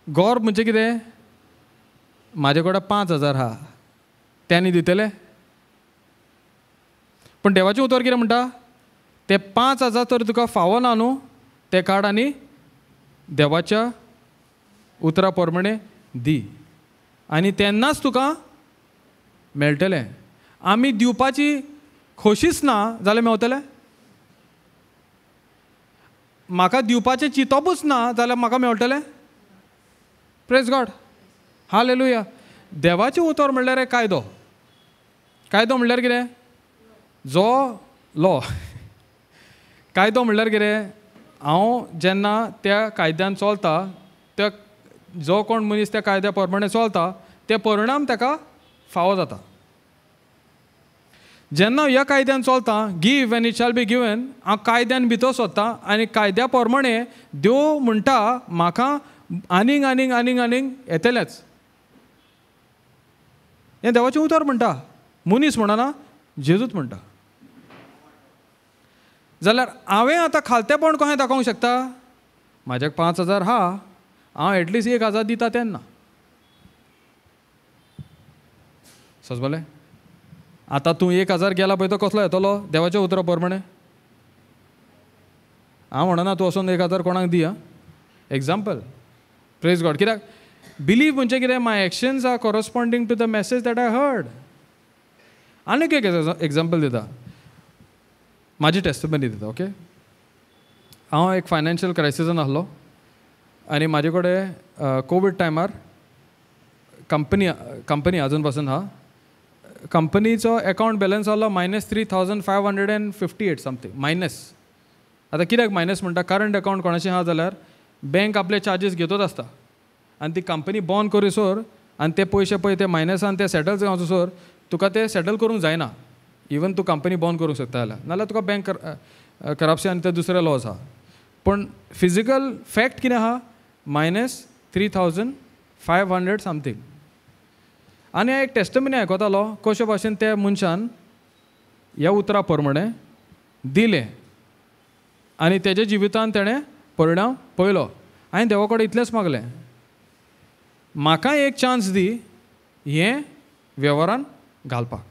गौर म्हणजे कितें? म्हाजे कडेन 5,000 आहा, त्यांनी दितले. पूण देवाचें उतर कितें म्हणटा? ते 5,000 तर तुका फावो ना न्हू, ते काड आनी देवाच्या उतरा प्रमाणे दी आनी तेन्नाच तुका मेळटलें. आमी दिवपाची खोशीच ना जाल्यार मेवतलें? म्हाका दिवपाचें चिंतपूच ना जाल्यार म्हाका मेळटलें? Praise God, hallelujah. देवाचें उतर म्हणल्यार एक कायदो. कायदो म्हणल्यार कितें? जो लॉ. कायदो म्हणल्यार कितें? हांव जेन्ना त्या कायद्यान चलता, त्या जो कोण मनीस त्या कायद्या प्रमाणे चलता ते परिणाम ताका फावो जाता. जेन्ना ह्या कायद्यान चलता, give and it shall be given, हांव कायद्यान भितर सोदता आनी कायद्या प्रमाणे देव म्हणटा म्हाका आनीक आनीक आनीक आनीक येतलेंच. हें देवाचें उतर म्हणटा, मनीस म्हणना, जेजूच म्हणटा. जाल्यार हांवें आतां खालतेपण कशें दाखोवंक शकता? म्हाज्याक 5,000 आहा, हांव एटलिस्ट 1,000 दिता तेन्ना. सजबलें? आतां तूं 1,000 गेला पळय तो कसलो येतलो? देवाच्या उतरा प्रमाणे. हांव म्हणना तूं वचोन 1,000 कोणाक दी. आं, एग्जाम्पल. प्रेज गॉड. कित्याक बिलीव म्हणजे कितें? My actions are corresponding to the message that I heard. आनीक एक एग्जाम्पल दिता, म्हाजी टेस्टिमनी दिता. ओके, हांव एक फायनान्शियल क्रायसिसान आसलो आनी म्हाजे कडेन कोवीड टायमार कंपनी कंपनी अजून पासून आहा. कंपनीचो अकावंट बॅलन्स जालो -3,558 समथींग मायनस. आतां कित्याक मायनस म्हणटा, करंट अकावंट कोणाचें आहा जाल्यार बँक आपले चार्जीस घेतच आसता आनी ती कंपनी बॉन्ड करिसर आनी ते पयशे पळय ते मायनसान ते सेटल जावचो सर तुका ते सेटल करूंक जायना. इवन तूं कंपनी बॉन्ड करूंक शकता जाल्यार, नाल्यार तुका बँक करप्शन आनी ते दुसरे लॉज आहा. पूण फिजिकल फॅक्ट कितें आहा, -3,500 समथींग. आनी हांव एक टेस्टमनी आयकतालो कशे भाशेन त्या मनशान ह्या उतरा प्रमाणें दिलें आनी तेज्या जिवितान तेणें परिणाम पळयलो. हांवें देवा कडेन इतलेंच मागलें, म्हाका एक चान्स दी हें वेव्हारान घालपाक.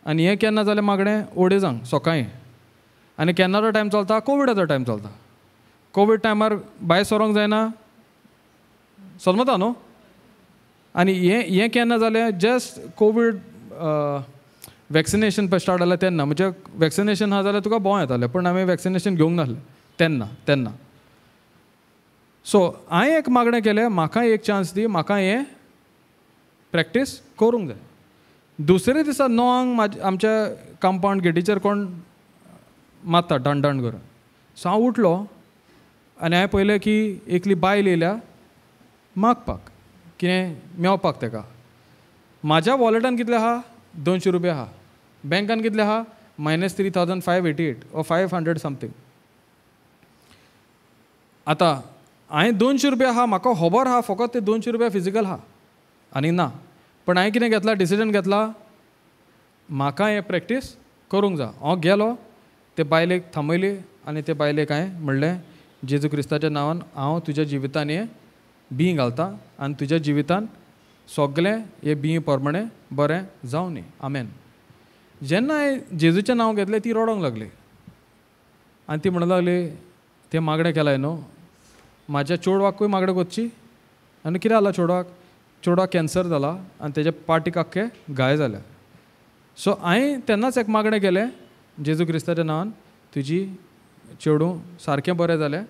आनी हें केन्ना जालें मागणें, अडेजांक सकाळीं. आनी केन्नाचो टायम चलता, कोविडाचो टायम चलता. कोवीड टायमार भायर सरोंक जायना, समजता न्हू. आनी हें हें केन्ना जालें, जस्ट कोवीड वॅक्सिनेशन पळय स्टार्ट जालें तेन्ना. म्हणजे वॅक्सिनेशन आहा जाल्यार तुका भोंव येतालें, पूण हांवें वॅक्सिनेशन घेवंक नासलें तेन्ना तेन्ना. सो हांवें एक मागणें केलें, म्हाका एक चान्स दी, म्हाका हें प्रॅक्टीस करूंक जाय. दुसरे दिसा 9 आमच्या कंपावंड गेटीचेर कोण मारता डण डण करून. सो हांव उठलो आनी हांवें पळयलें की एकली बायल येयल्या मागपाक, कितें मेवपाक तेका. म्हाज्या वॉलेटान कितले आहा, 200 रुपया आहा. बँकान कितले आहा, -3,588 or 500 something. आतां हांवें 200 रुपया आहा, म्हाका खबर आहा फकत ते 200 रुपया फिजिकल आहा आनी ना. पण हांवें कितें घेतला, डिसिजन घेतला, म्हाका हें प्रॅक्टीस करूंक जाय. हांव गेलो, ते बायलेक थांबयली आनी ते बायलेक हांवें म्हणलें, जेजू क्रिस्ताच्या नांवान हांव तुज्या जिवितान हें बीं घालता आनी तुज्या जिवितान सगळें हें बीं प्रमाणें बरें जावं न्ही, आमेन. जेन्ना हांवें जेजूचें नांव घेतलें ती रडोंक लागली आनी ती म्हणूंक लागली, तें मागणें केलां न्हू, म्हाज्या चेडवाकूय मागणें करची. आनी कितें जालां चेडवाक, चेडवाक कॅन्सर जाला आनी तेज्या पाटीक आख्खे घाय जाल्या. सो हांवें तेन्नाच एक मागणें केलें, जेजू क्रिस्ताच्या नांवान तुजी चेडूं सारकें बरें जालें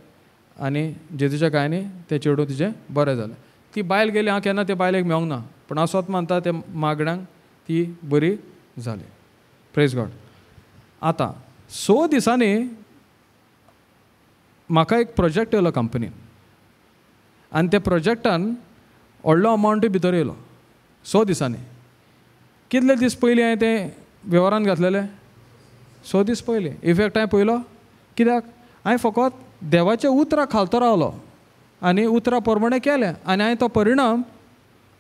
आनी जेजूच्या गायांनी तें चेडूं तुजें बरें जालें. ती बायल गेली, हांव केन्ना ते बायलेक मेळोंक ना, पूण हांव स्वत मानता ते मागण्यांक ती बरी जाली. Praise God. आतां 6 दिसांनी म्हाका एक प्रोजेक्ट येयलो कंपनीन आनी त्या प्रोजेक्टान व्हडलो अमावंटूय भितर येयलो 6 दिसांनी. कितले दीस पयलीं हांवें तें वेव्हारान घातलेलें, 6 दीस पयलीं. इफेक्ट हांवें पळयलो, कित्याक हांवें फकत देवाच्या उतरां खालतो रावलो आनी उतरां प्रमाणें केलें आनी हांवें तो परिणाम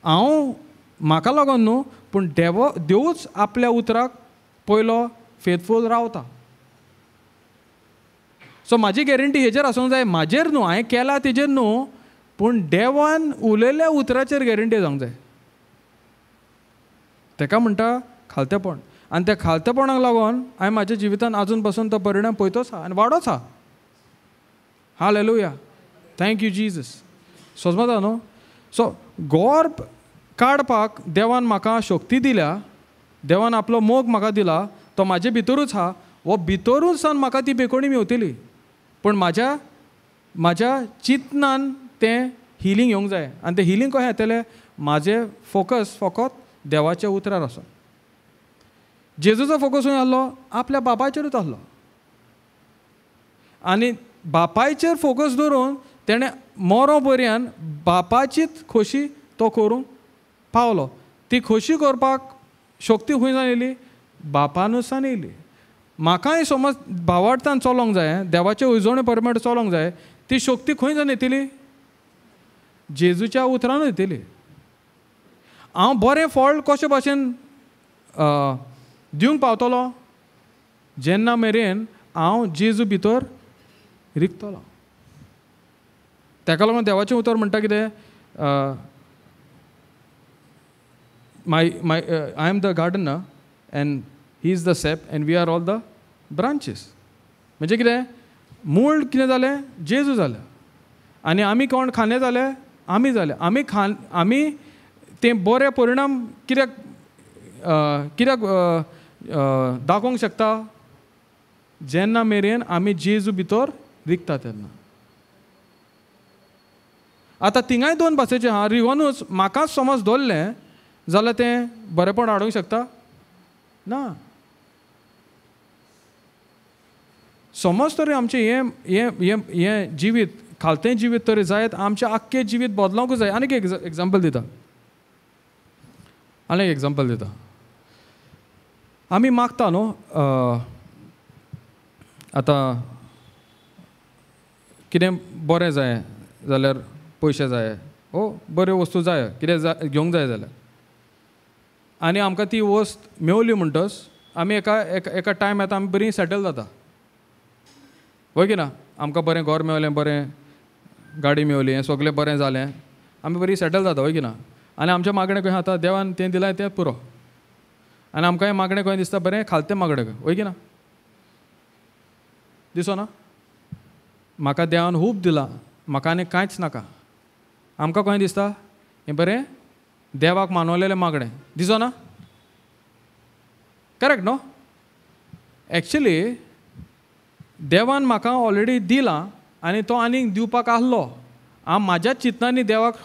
हांव म्हाका लागून न्हू, पूण देवूच आपल्या उतराक पयलो फेथफूल रावता. सो म्हाजी गॅरंटी हेजेर आसूंक जाय, म्हाजेर न्हू, हांवें केला तेजेर न्हू, पूण देवान उलयल्ल्या उतराचेर गॅरंटी जावंक जाय. तेका म्हणटा खालतेपण. आनी त्या खालतेपणाक लागून हांवें म्हाज्या जिवितान आजून पासून तो परिणाम पळयतोच आहा आनी वाडोच आहा. Hallelujah, thank you Jesus. समजता न्हू. सो गोर्ब काडपाक देवान म्हाका शक्ती दिल्या, देवान आपलो मोग म्हाका दिला, तो म्हाजे भितरूच आहा. हो भितरूच सावन म्हाका ती बेकोणी मेवतली, पूण म्हाज्या म्हाज्या चिंतनान तें हिलींग येवंक जाय. आनी तें हिलींग कशें येतलें, म्हाजें फोकस फकत देवाच्या उतरार आसून. जेजूचो फोकस खंय आसलो, आपल्या बापायचेरूच आसलो. आनी बापायचेर फोकस दवरून तेणें मरो पर्यंत बापाचीच खोशी तो करूंक पावलो. ती खोशी करपाक शक्ती खंय जावन येयली, बापानुसान येयली. म्हाकाय समज भावार्थान चलोंक जाय, देवाचे उजवणे परमेट चलोंक जाय, ती शक्ती खंय जावन येतली, जेजूच्या उतरानूच येतली. हांव बरें फळ कशे भाशेन दिवंक पावतलो, जेन्ना मेरेन हांव जेजू भितर रिगतलो. ताका लागून देवाचें उतर म्हणटा कितें, my my I am the gardener and he is the sap and we are all the branches. म्हणजे कितें, मूळ कितें जालें, जेजू जालें, आनी आमी कोण खांदे जाले, आमी जाले. आमी आमी तें बरे परिणाम कित्याक कित्याक दाखोवंक शकता, जेन्ना मेरेन आमी जेजू भितर रिगता तेन्ना. आतां थिंगाय दोन भाशेचें आहा, रिवनूच म्हाकाच समज दवरलें जाल्यार तें बरेंपण हाडूंक शकता ना. समज तरी आमचें हें हें हें हें जिवीत खालतें जिवीत तरी जायत, आमचें आख्खें जिवीत बदलोवंकूच जाय. आनीक एक एग्जाम्पल दिता, आनीक एग्जाम्पल दिता. आमी मागता न्हू, आतां कितें बरें जाय जाल्यार पयशे जाय, ओ बऱ्यो वस्तू जाय, कितें जाय घेवंक जाय जाल्यार, आनी आमकां ती वस्त मेवली म्हणटच आमी एका एका टायम येता आमी बरी सेटल जाता, वय की ना? आमकां बरें घर मेवलें, बरें गाडी मेवली, हें सगळें बरें जालें, आमी बरी सेटल जाता, वय की ना? आनी आमचें मागणें खंय आतां देवान तें दिलां तें पुरो, आनी आमकां हें मागणें खंय दिसता बरें खालतें मागणें खंय, वय की ना? दिसना म्हाका देवान खूब दिलां, म्हाका आनी कांयच नाका. आमकां खंय दिसता हें बरें देवाक मानवलेलें मागणें दिसना? करेक्ट न्हू? एक्चुली देवान म्हाका ऑलरेडी दिलां आनी तो आनीक दिवपाक आहलो, हांव म्हाज्याच चिंतनांनी देवाक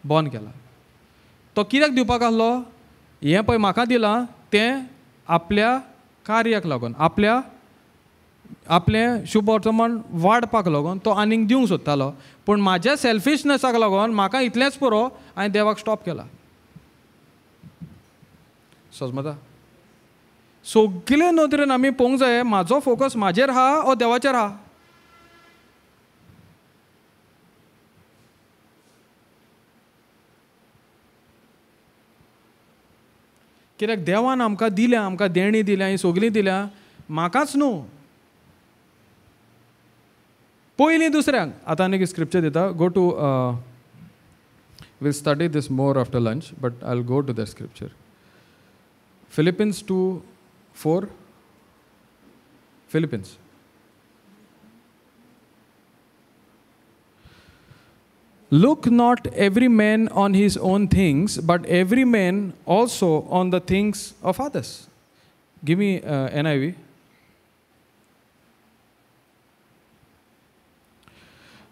बंद केला. तो कित्याक दिवपाक आहलो? हें पळय म्हाका दिलां तें आपल्या कार्याक लागून, आपल्या आपलें शुभ वर्तमान वाडपाक लागून तो आनीक दिवंक सोदतालो, पूण म्हाज्या सेल्फिशनसाक लागून म्हाका इतलेंच पुरो, हांवें देवाक स्टॉप केला. सजमता? सगळे नदरेन आमी पळोवंक जाय, म्हाजो फोकस म्हाजेर आहा ओ देवाचेर आहा? कित्याक देवान आमकां दिल्या, आमकां देणी दिल्या, ही सगळीं दिल्या, म्हाकाच न्हू पयलीं दुसऱ्यांक. आतां आनीक स्क्रिप्चर दिता, go to will study this more after lunch, but I will go to the scripture. Philippians 2:4. Philippians. Look not every man on his own things, but every man also on the things of others. Give me NIV.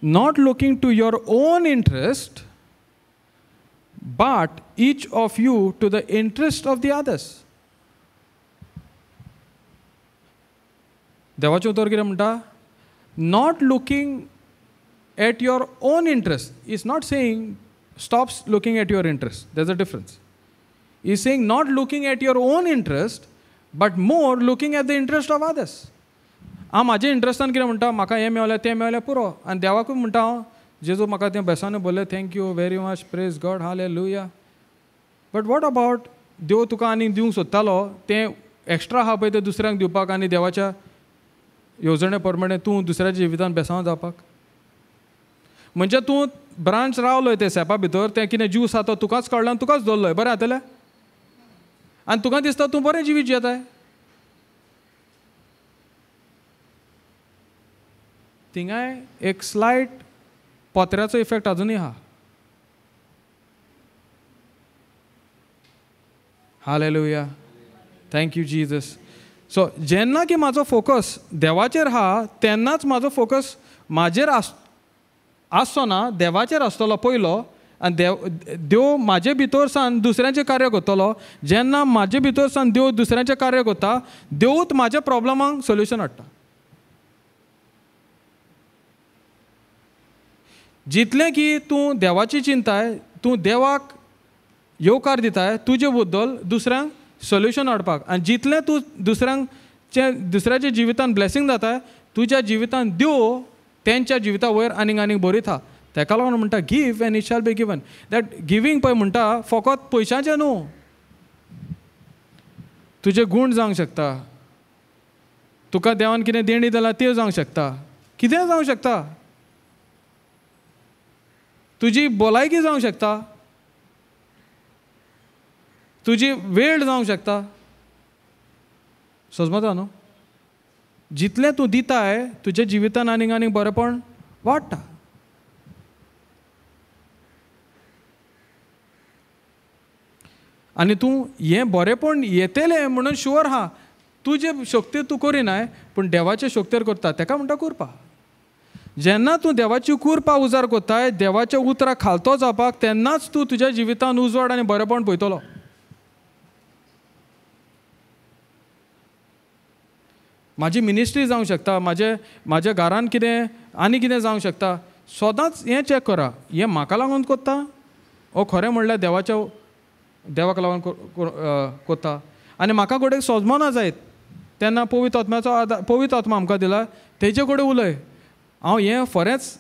Not looking to your own interest, but each of you to the interest of the others. देवाचें उतर कितें म्हणटा? Not looking at your own interest. It's not saying stops looking at your interest. There's a difference. He's saying not looking at your own interest, but more looking at the interest of others. हांव म्हाज्या इंट्रस्टान कितें म्हणटा, म्हाका हें मेवलें तें मेवलें पुरो, आनी देवाकूय म्हणटा हांव, जेजू म्हाका तें बेसांनी बोल्लें, thank you very much, praise God, hallelujah. But what about देव तुका आनीक दिवंक सोदतालो तें एक्स्ट्रा आहा पळय तें दुसऱ्यांक दिवपाक, आनी देवाच्या येवजणे प्रमाणे तूं दुसऱ्याच्या जिवितान बेसांव जावपाक. म्हणजे तूं ब्रांच रावलोय ते सेपा भितर, तें कितें ज्यूस आहा तो तुकाच कळ्ळो आनी तुकाच दवरलोय, बरें जातलें, आनी तुका दिसता तूं बरें जिवीत जियेताय. थिंगाय एक स्लायट पत्र्याचो इफेक्ट अजुनूय आहा. Hallelujah, thank you Jesus. So जेन्ना की म्हाजो फोकस देवाचेर आहा तेन्नाच म्हाजो फोकस म्हाजेर आसचो ना, देवाचेर आसतलो पयलो, आनी देव म्हाजे भितर सान दुसऱ्यांचें कार्य करतलो. जेन्ना म्हाजे भितर सान देव दुसऱ्यांचें कार्य करता, देवूच म्हाज्या प्रॉब्लमांक सोल्युशन हाडटा. जितलें की तूं देवाची चिंताय, तूं देवाक येवकार दिताय तुजे बद्दल दुसऱ्यांक सोल्युशन हाडपाक, आनी जितलें तूं दुसऱ्यांचे दुसऱ्याच्या जिवितान ब्लेसींग जाताय, तुज्या जिवितान देव तेंच्या जिविता वयर आनीक आनीक बरयता. तेका लागून म्हणटा give and it shall be given. That giving पळय म्हणटा फकत पयशांचें न्हू, तुजे गूण जावंक शकता, तुका देवान कितें देणी दिला त्यो जावंक शकता, कितेंय जावंक शकता, तुजी भलायकी जावंक शकता, तुजी वेळ जावंक शकता. सजमता न्हू? जितलें तूं दिताय तुज्या जिवितान आनीक आनीक बरेंपण वाडटा. आनी तूं हें बरेंपण येतलें म्हणून शुअर आहा, तुजे शक्तीर तूं करिनाय पूण देवाचे शक्तीर करता, तेका म्हणटा करपा. जेन्ना तूं देवाची कुरपा उजार कोत्ताय, देवाच्या उतराक खालतो जावपाक, तेन्नाच तूं तुज्या जिवितान उजवाड आनी बरेपण पळयतलो. म्हाजी मिनिस्ट्री जावंक शकता, म्हाज्या घरान कितें आनी कितें जावंक शकता. सदांच हें चॅक करा, हें म्हाका लागून कोत्ता ओ खरें म्हणल्यार देवाक लागून कोत्ता. आनी म्हाका घडये सोजमना जायत तेन्ना पवित्र आत्म्याचो आदार, पवित्र आत्मा आमकां दिला, तेजे कडेन उलय. हांव हें खरेंच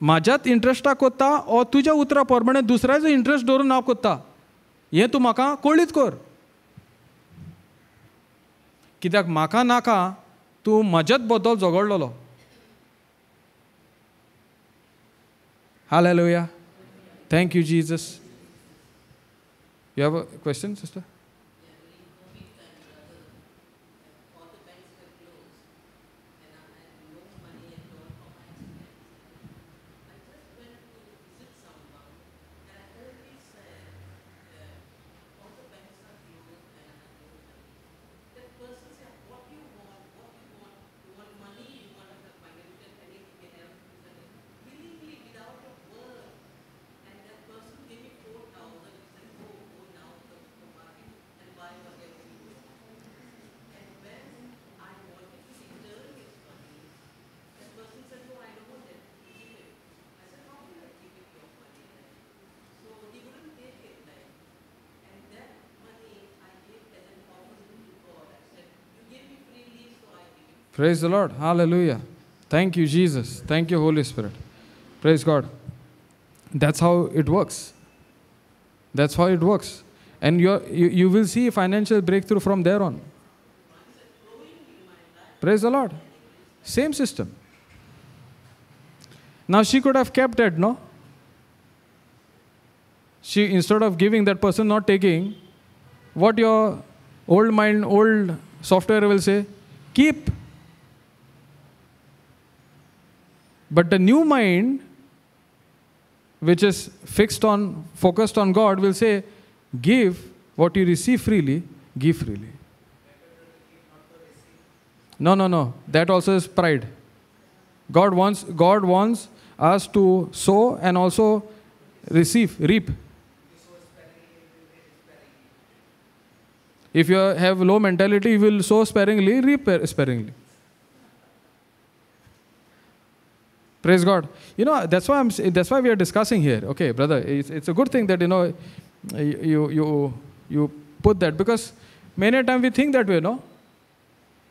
म्हाज्याच इंट्रस्टाक कोत्ता ओ तुज्या उतरा प्रमाणे दुसऱ्याचो इंट्रस्ट दवरून हांव कोत्ता, हें तूं म्हाका कळीत कर. कित्याक म्हाका नाका तूं म्हज्याच बद्दल झगडलेलो. Hallelujah. Thank you Jesus. You have a question sister? Praise the Lord. Hallelujah. Thank you, Jesus. Thank you, Holy Spirit. Praise God. That's how it works. That's how it works. And you will see financial breakthrough from there on. Praise the Lord. Same system. Now she could have kept it, no? She, instead of giving that person, not taking, what your old mind, old software will say, keep. But the new mind, which is fixed on, focused on God, will say, give what you receive freely, give freely. No, no, no. That also is pride. God wants us to sow and also receive, reap. If you have low mentality, you will sow sparingly, reap sparingly. Praise God. You know, that's why we are discussing here. Okay, brother, it's a good thing that, you know, you put that, because many a time we think that way, no?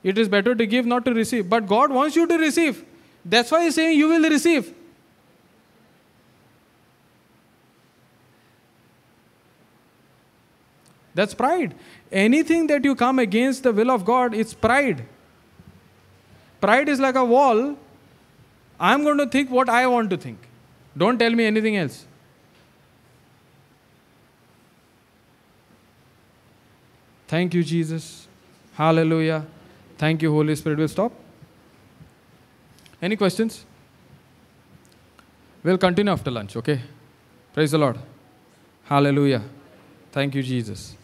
It is better to give, not to receive. But God wants you to receive. That's why He's saying you will receive. That's pride. Anything that you come against the will of God, it's pride. Pride is like a wall. I'm going to think what I want to think. Don't tell me anything else. Thank you, Jesus. Hallelujah. Thank you, Holy Spirit. We'll stop. Any questions? We'll continue after lunch, okay? Praise the Lord. Hallelujah. Thank you, Jesus.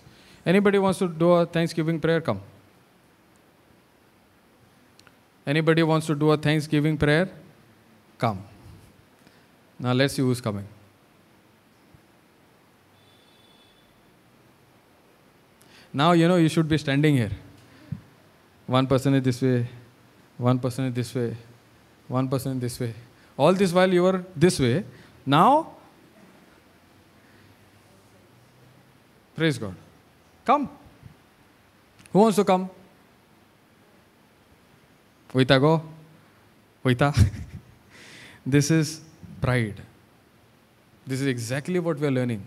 Anybody wants to do a Thanksgiving prayer? Come. Anybody wants to do a Thanksgiving prayer? Come. Now let's see who's coming. Now you know you should be standing here. One person is this way, one person is this way, one person is this way. All this while you were this way. Now, praise God. Come. Who wants to come? Oita go. Oita. This is pride. This is exactly what we are learning.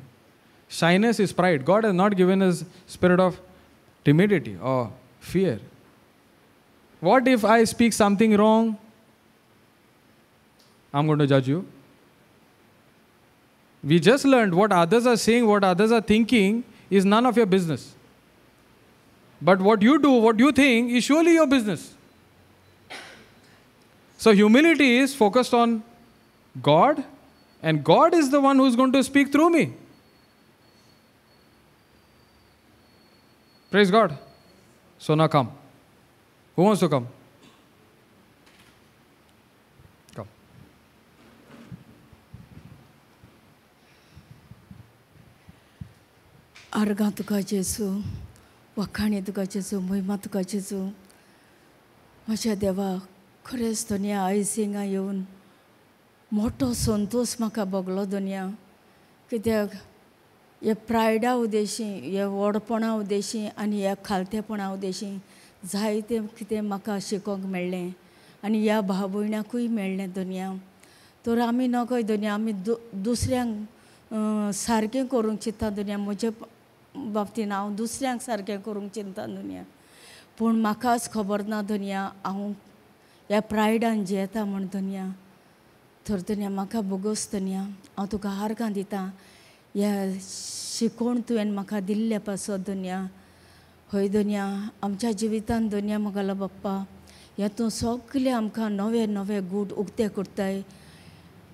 Shyness is pride. God has not given us spirit of timidity or fear. What if I speak something wrong? I'm going to judge you. We just learned what others are saying, what others are thinking is none of your business. But what you do, what you think is surely your business. So humility is focused on God, and God is the one who is going to speak through me. Praise God. So now come. Who wants to come? Come. आर्गां तुका जेजू, वखाणी तुका जेजू, महिमा तुका जेजू. म्हज्या देवा, खरेंच धोनया आयज हिंगा येवन मोठो संतोश म्हाका भोगलो धोनया. कित्याक हे प्रायडा उद्देशी, हे व्हडपणा उद्देशी आनी ह्या खालतेपणा उद्देशी जायतें कितें म्हाका शिकोवंक मेळ्ळें आनी ह्या भाव भयणाकूय मेळ्ळें धोनया. तर आमी नकय धोनया, आमी दुसऱ्यांक सारकें करूंक चिंत्ता धोनया. म्हजे बाबतीन हांव दुसऱ्यांक सारकें करूंक चिंत्ता धोनया, पूण म्हाकाच खबर ना धोनया हांव ह्या प्रायडान जियेता म्हूण धोनया. तर धोनया म्हाका बोगोस धोनया, हांव तुका आर्गां दिता ह्या शिकोवण तुवें म्हाका दिल्ले पासत धोनया. हय धोनया, आमच्या जिवितान धोनया म्हगेलो बाप्पा ह्या तूं सगळे आमकां नवे नवे गूट उक्ते करताय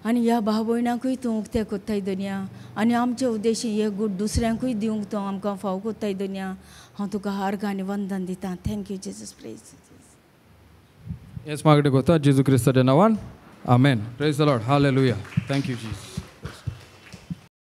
आनी ह्या भाव भयणांकूय तूं उक्ते करताय धोनया. आनी आमचे उद्देशी हे गूट दुसऱ्यांकूय दिवंक तूं आमकां फाव करताय धोनया. हांव तुका आर्गां आनी वंदन दिता. Thank you Jesus. Praise. Yes, मागणें करता जेजू क्रिस्ताच्या नांवान. Amen. Praise the Lord. Hallelujah. Thank you Jesus.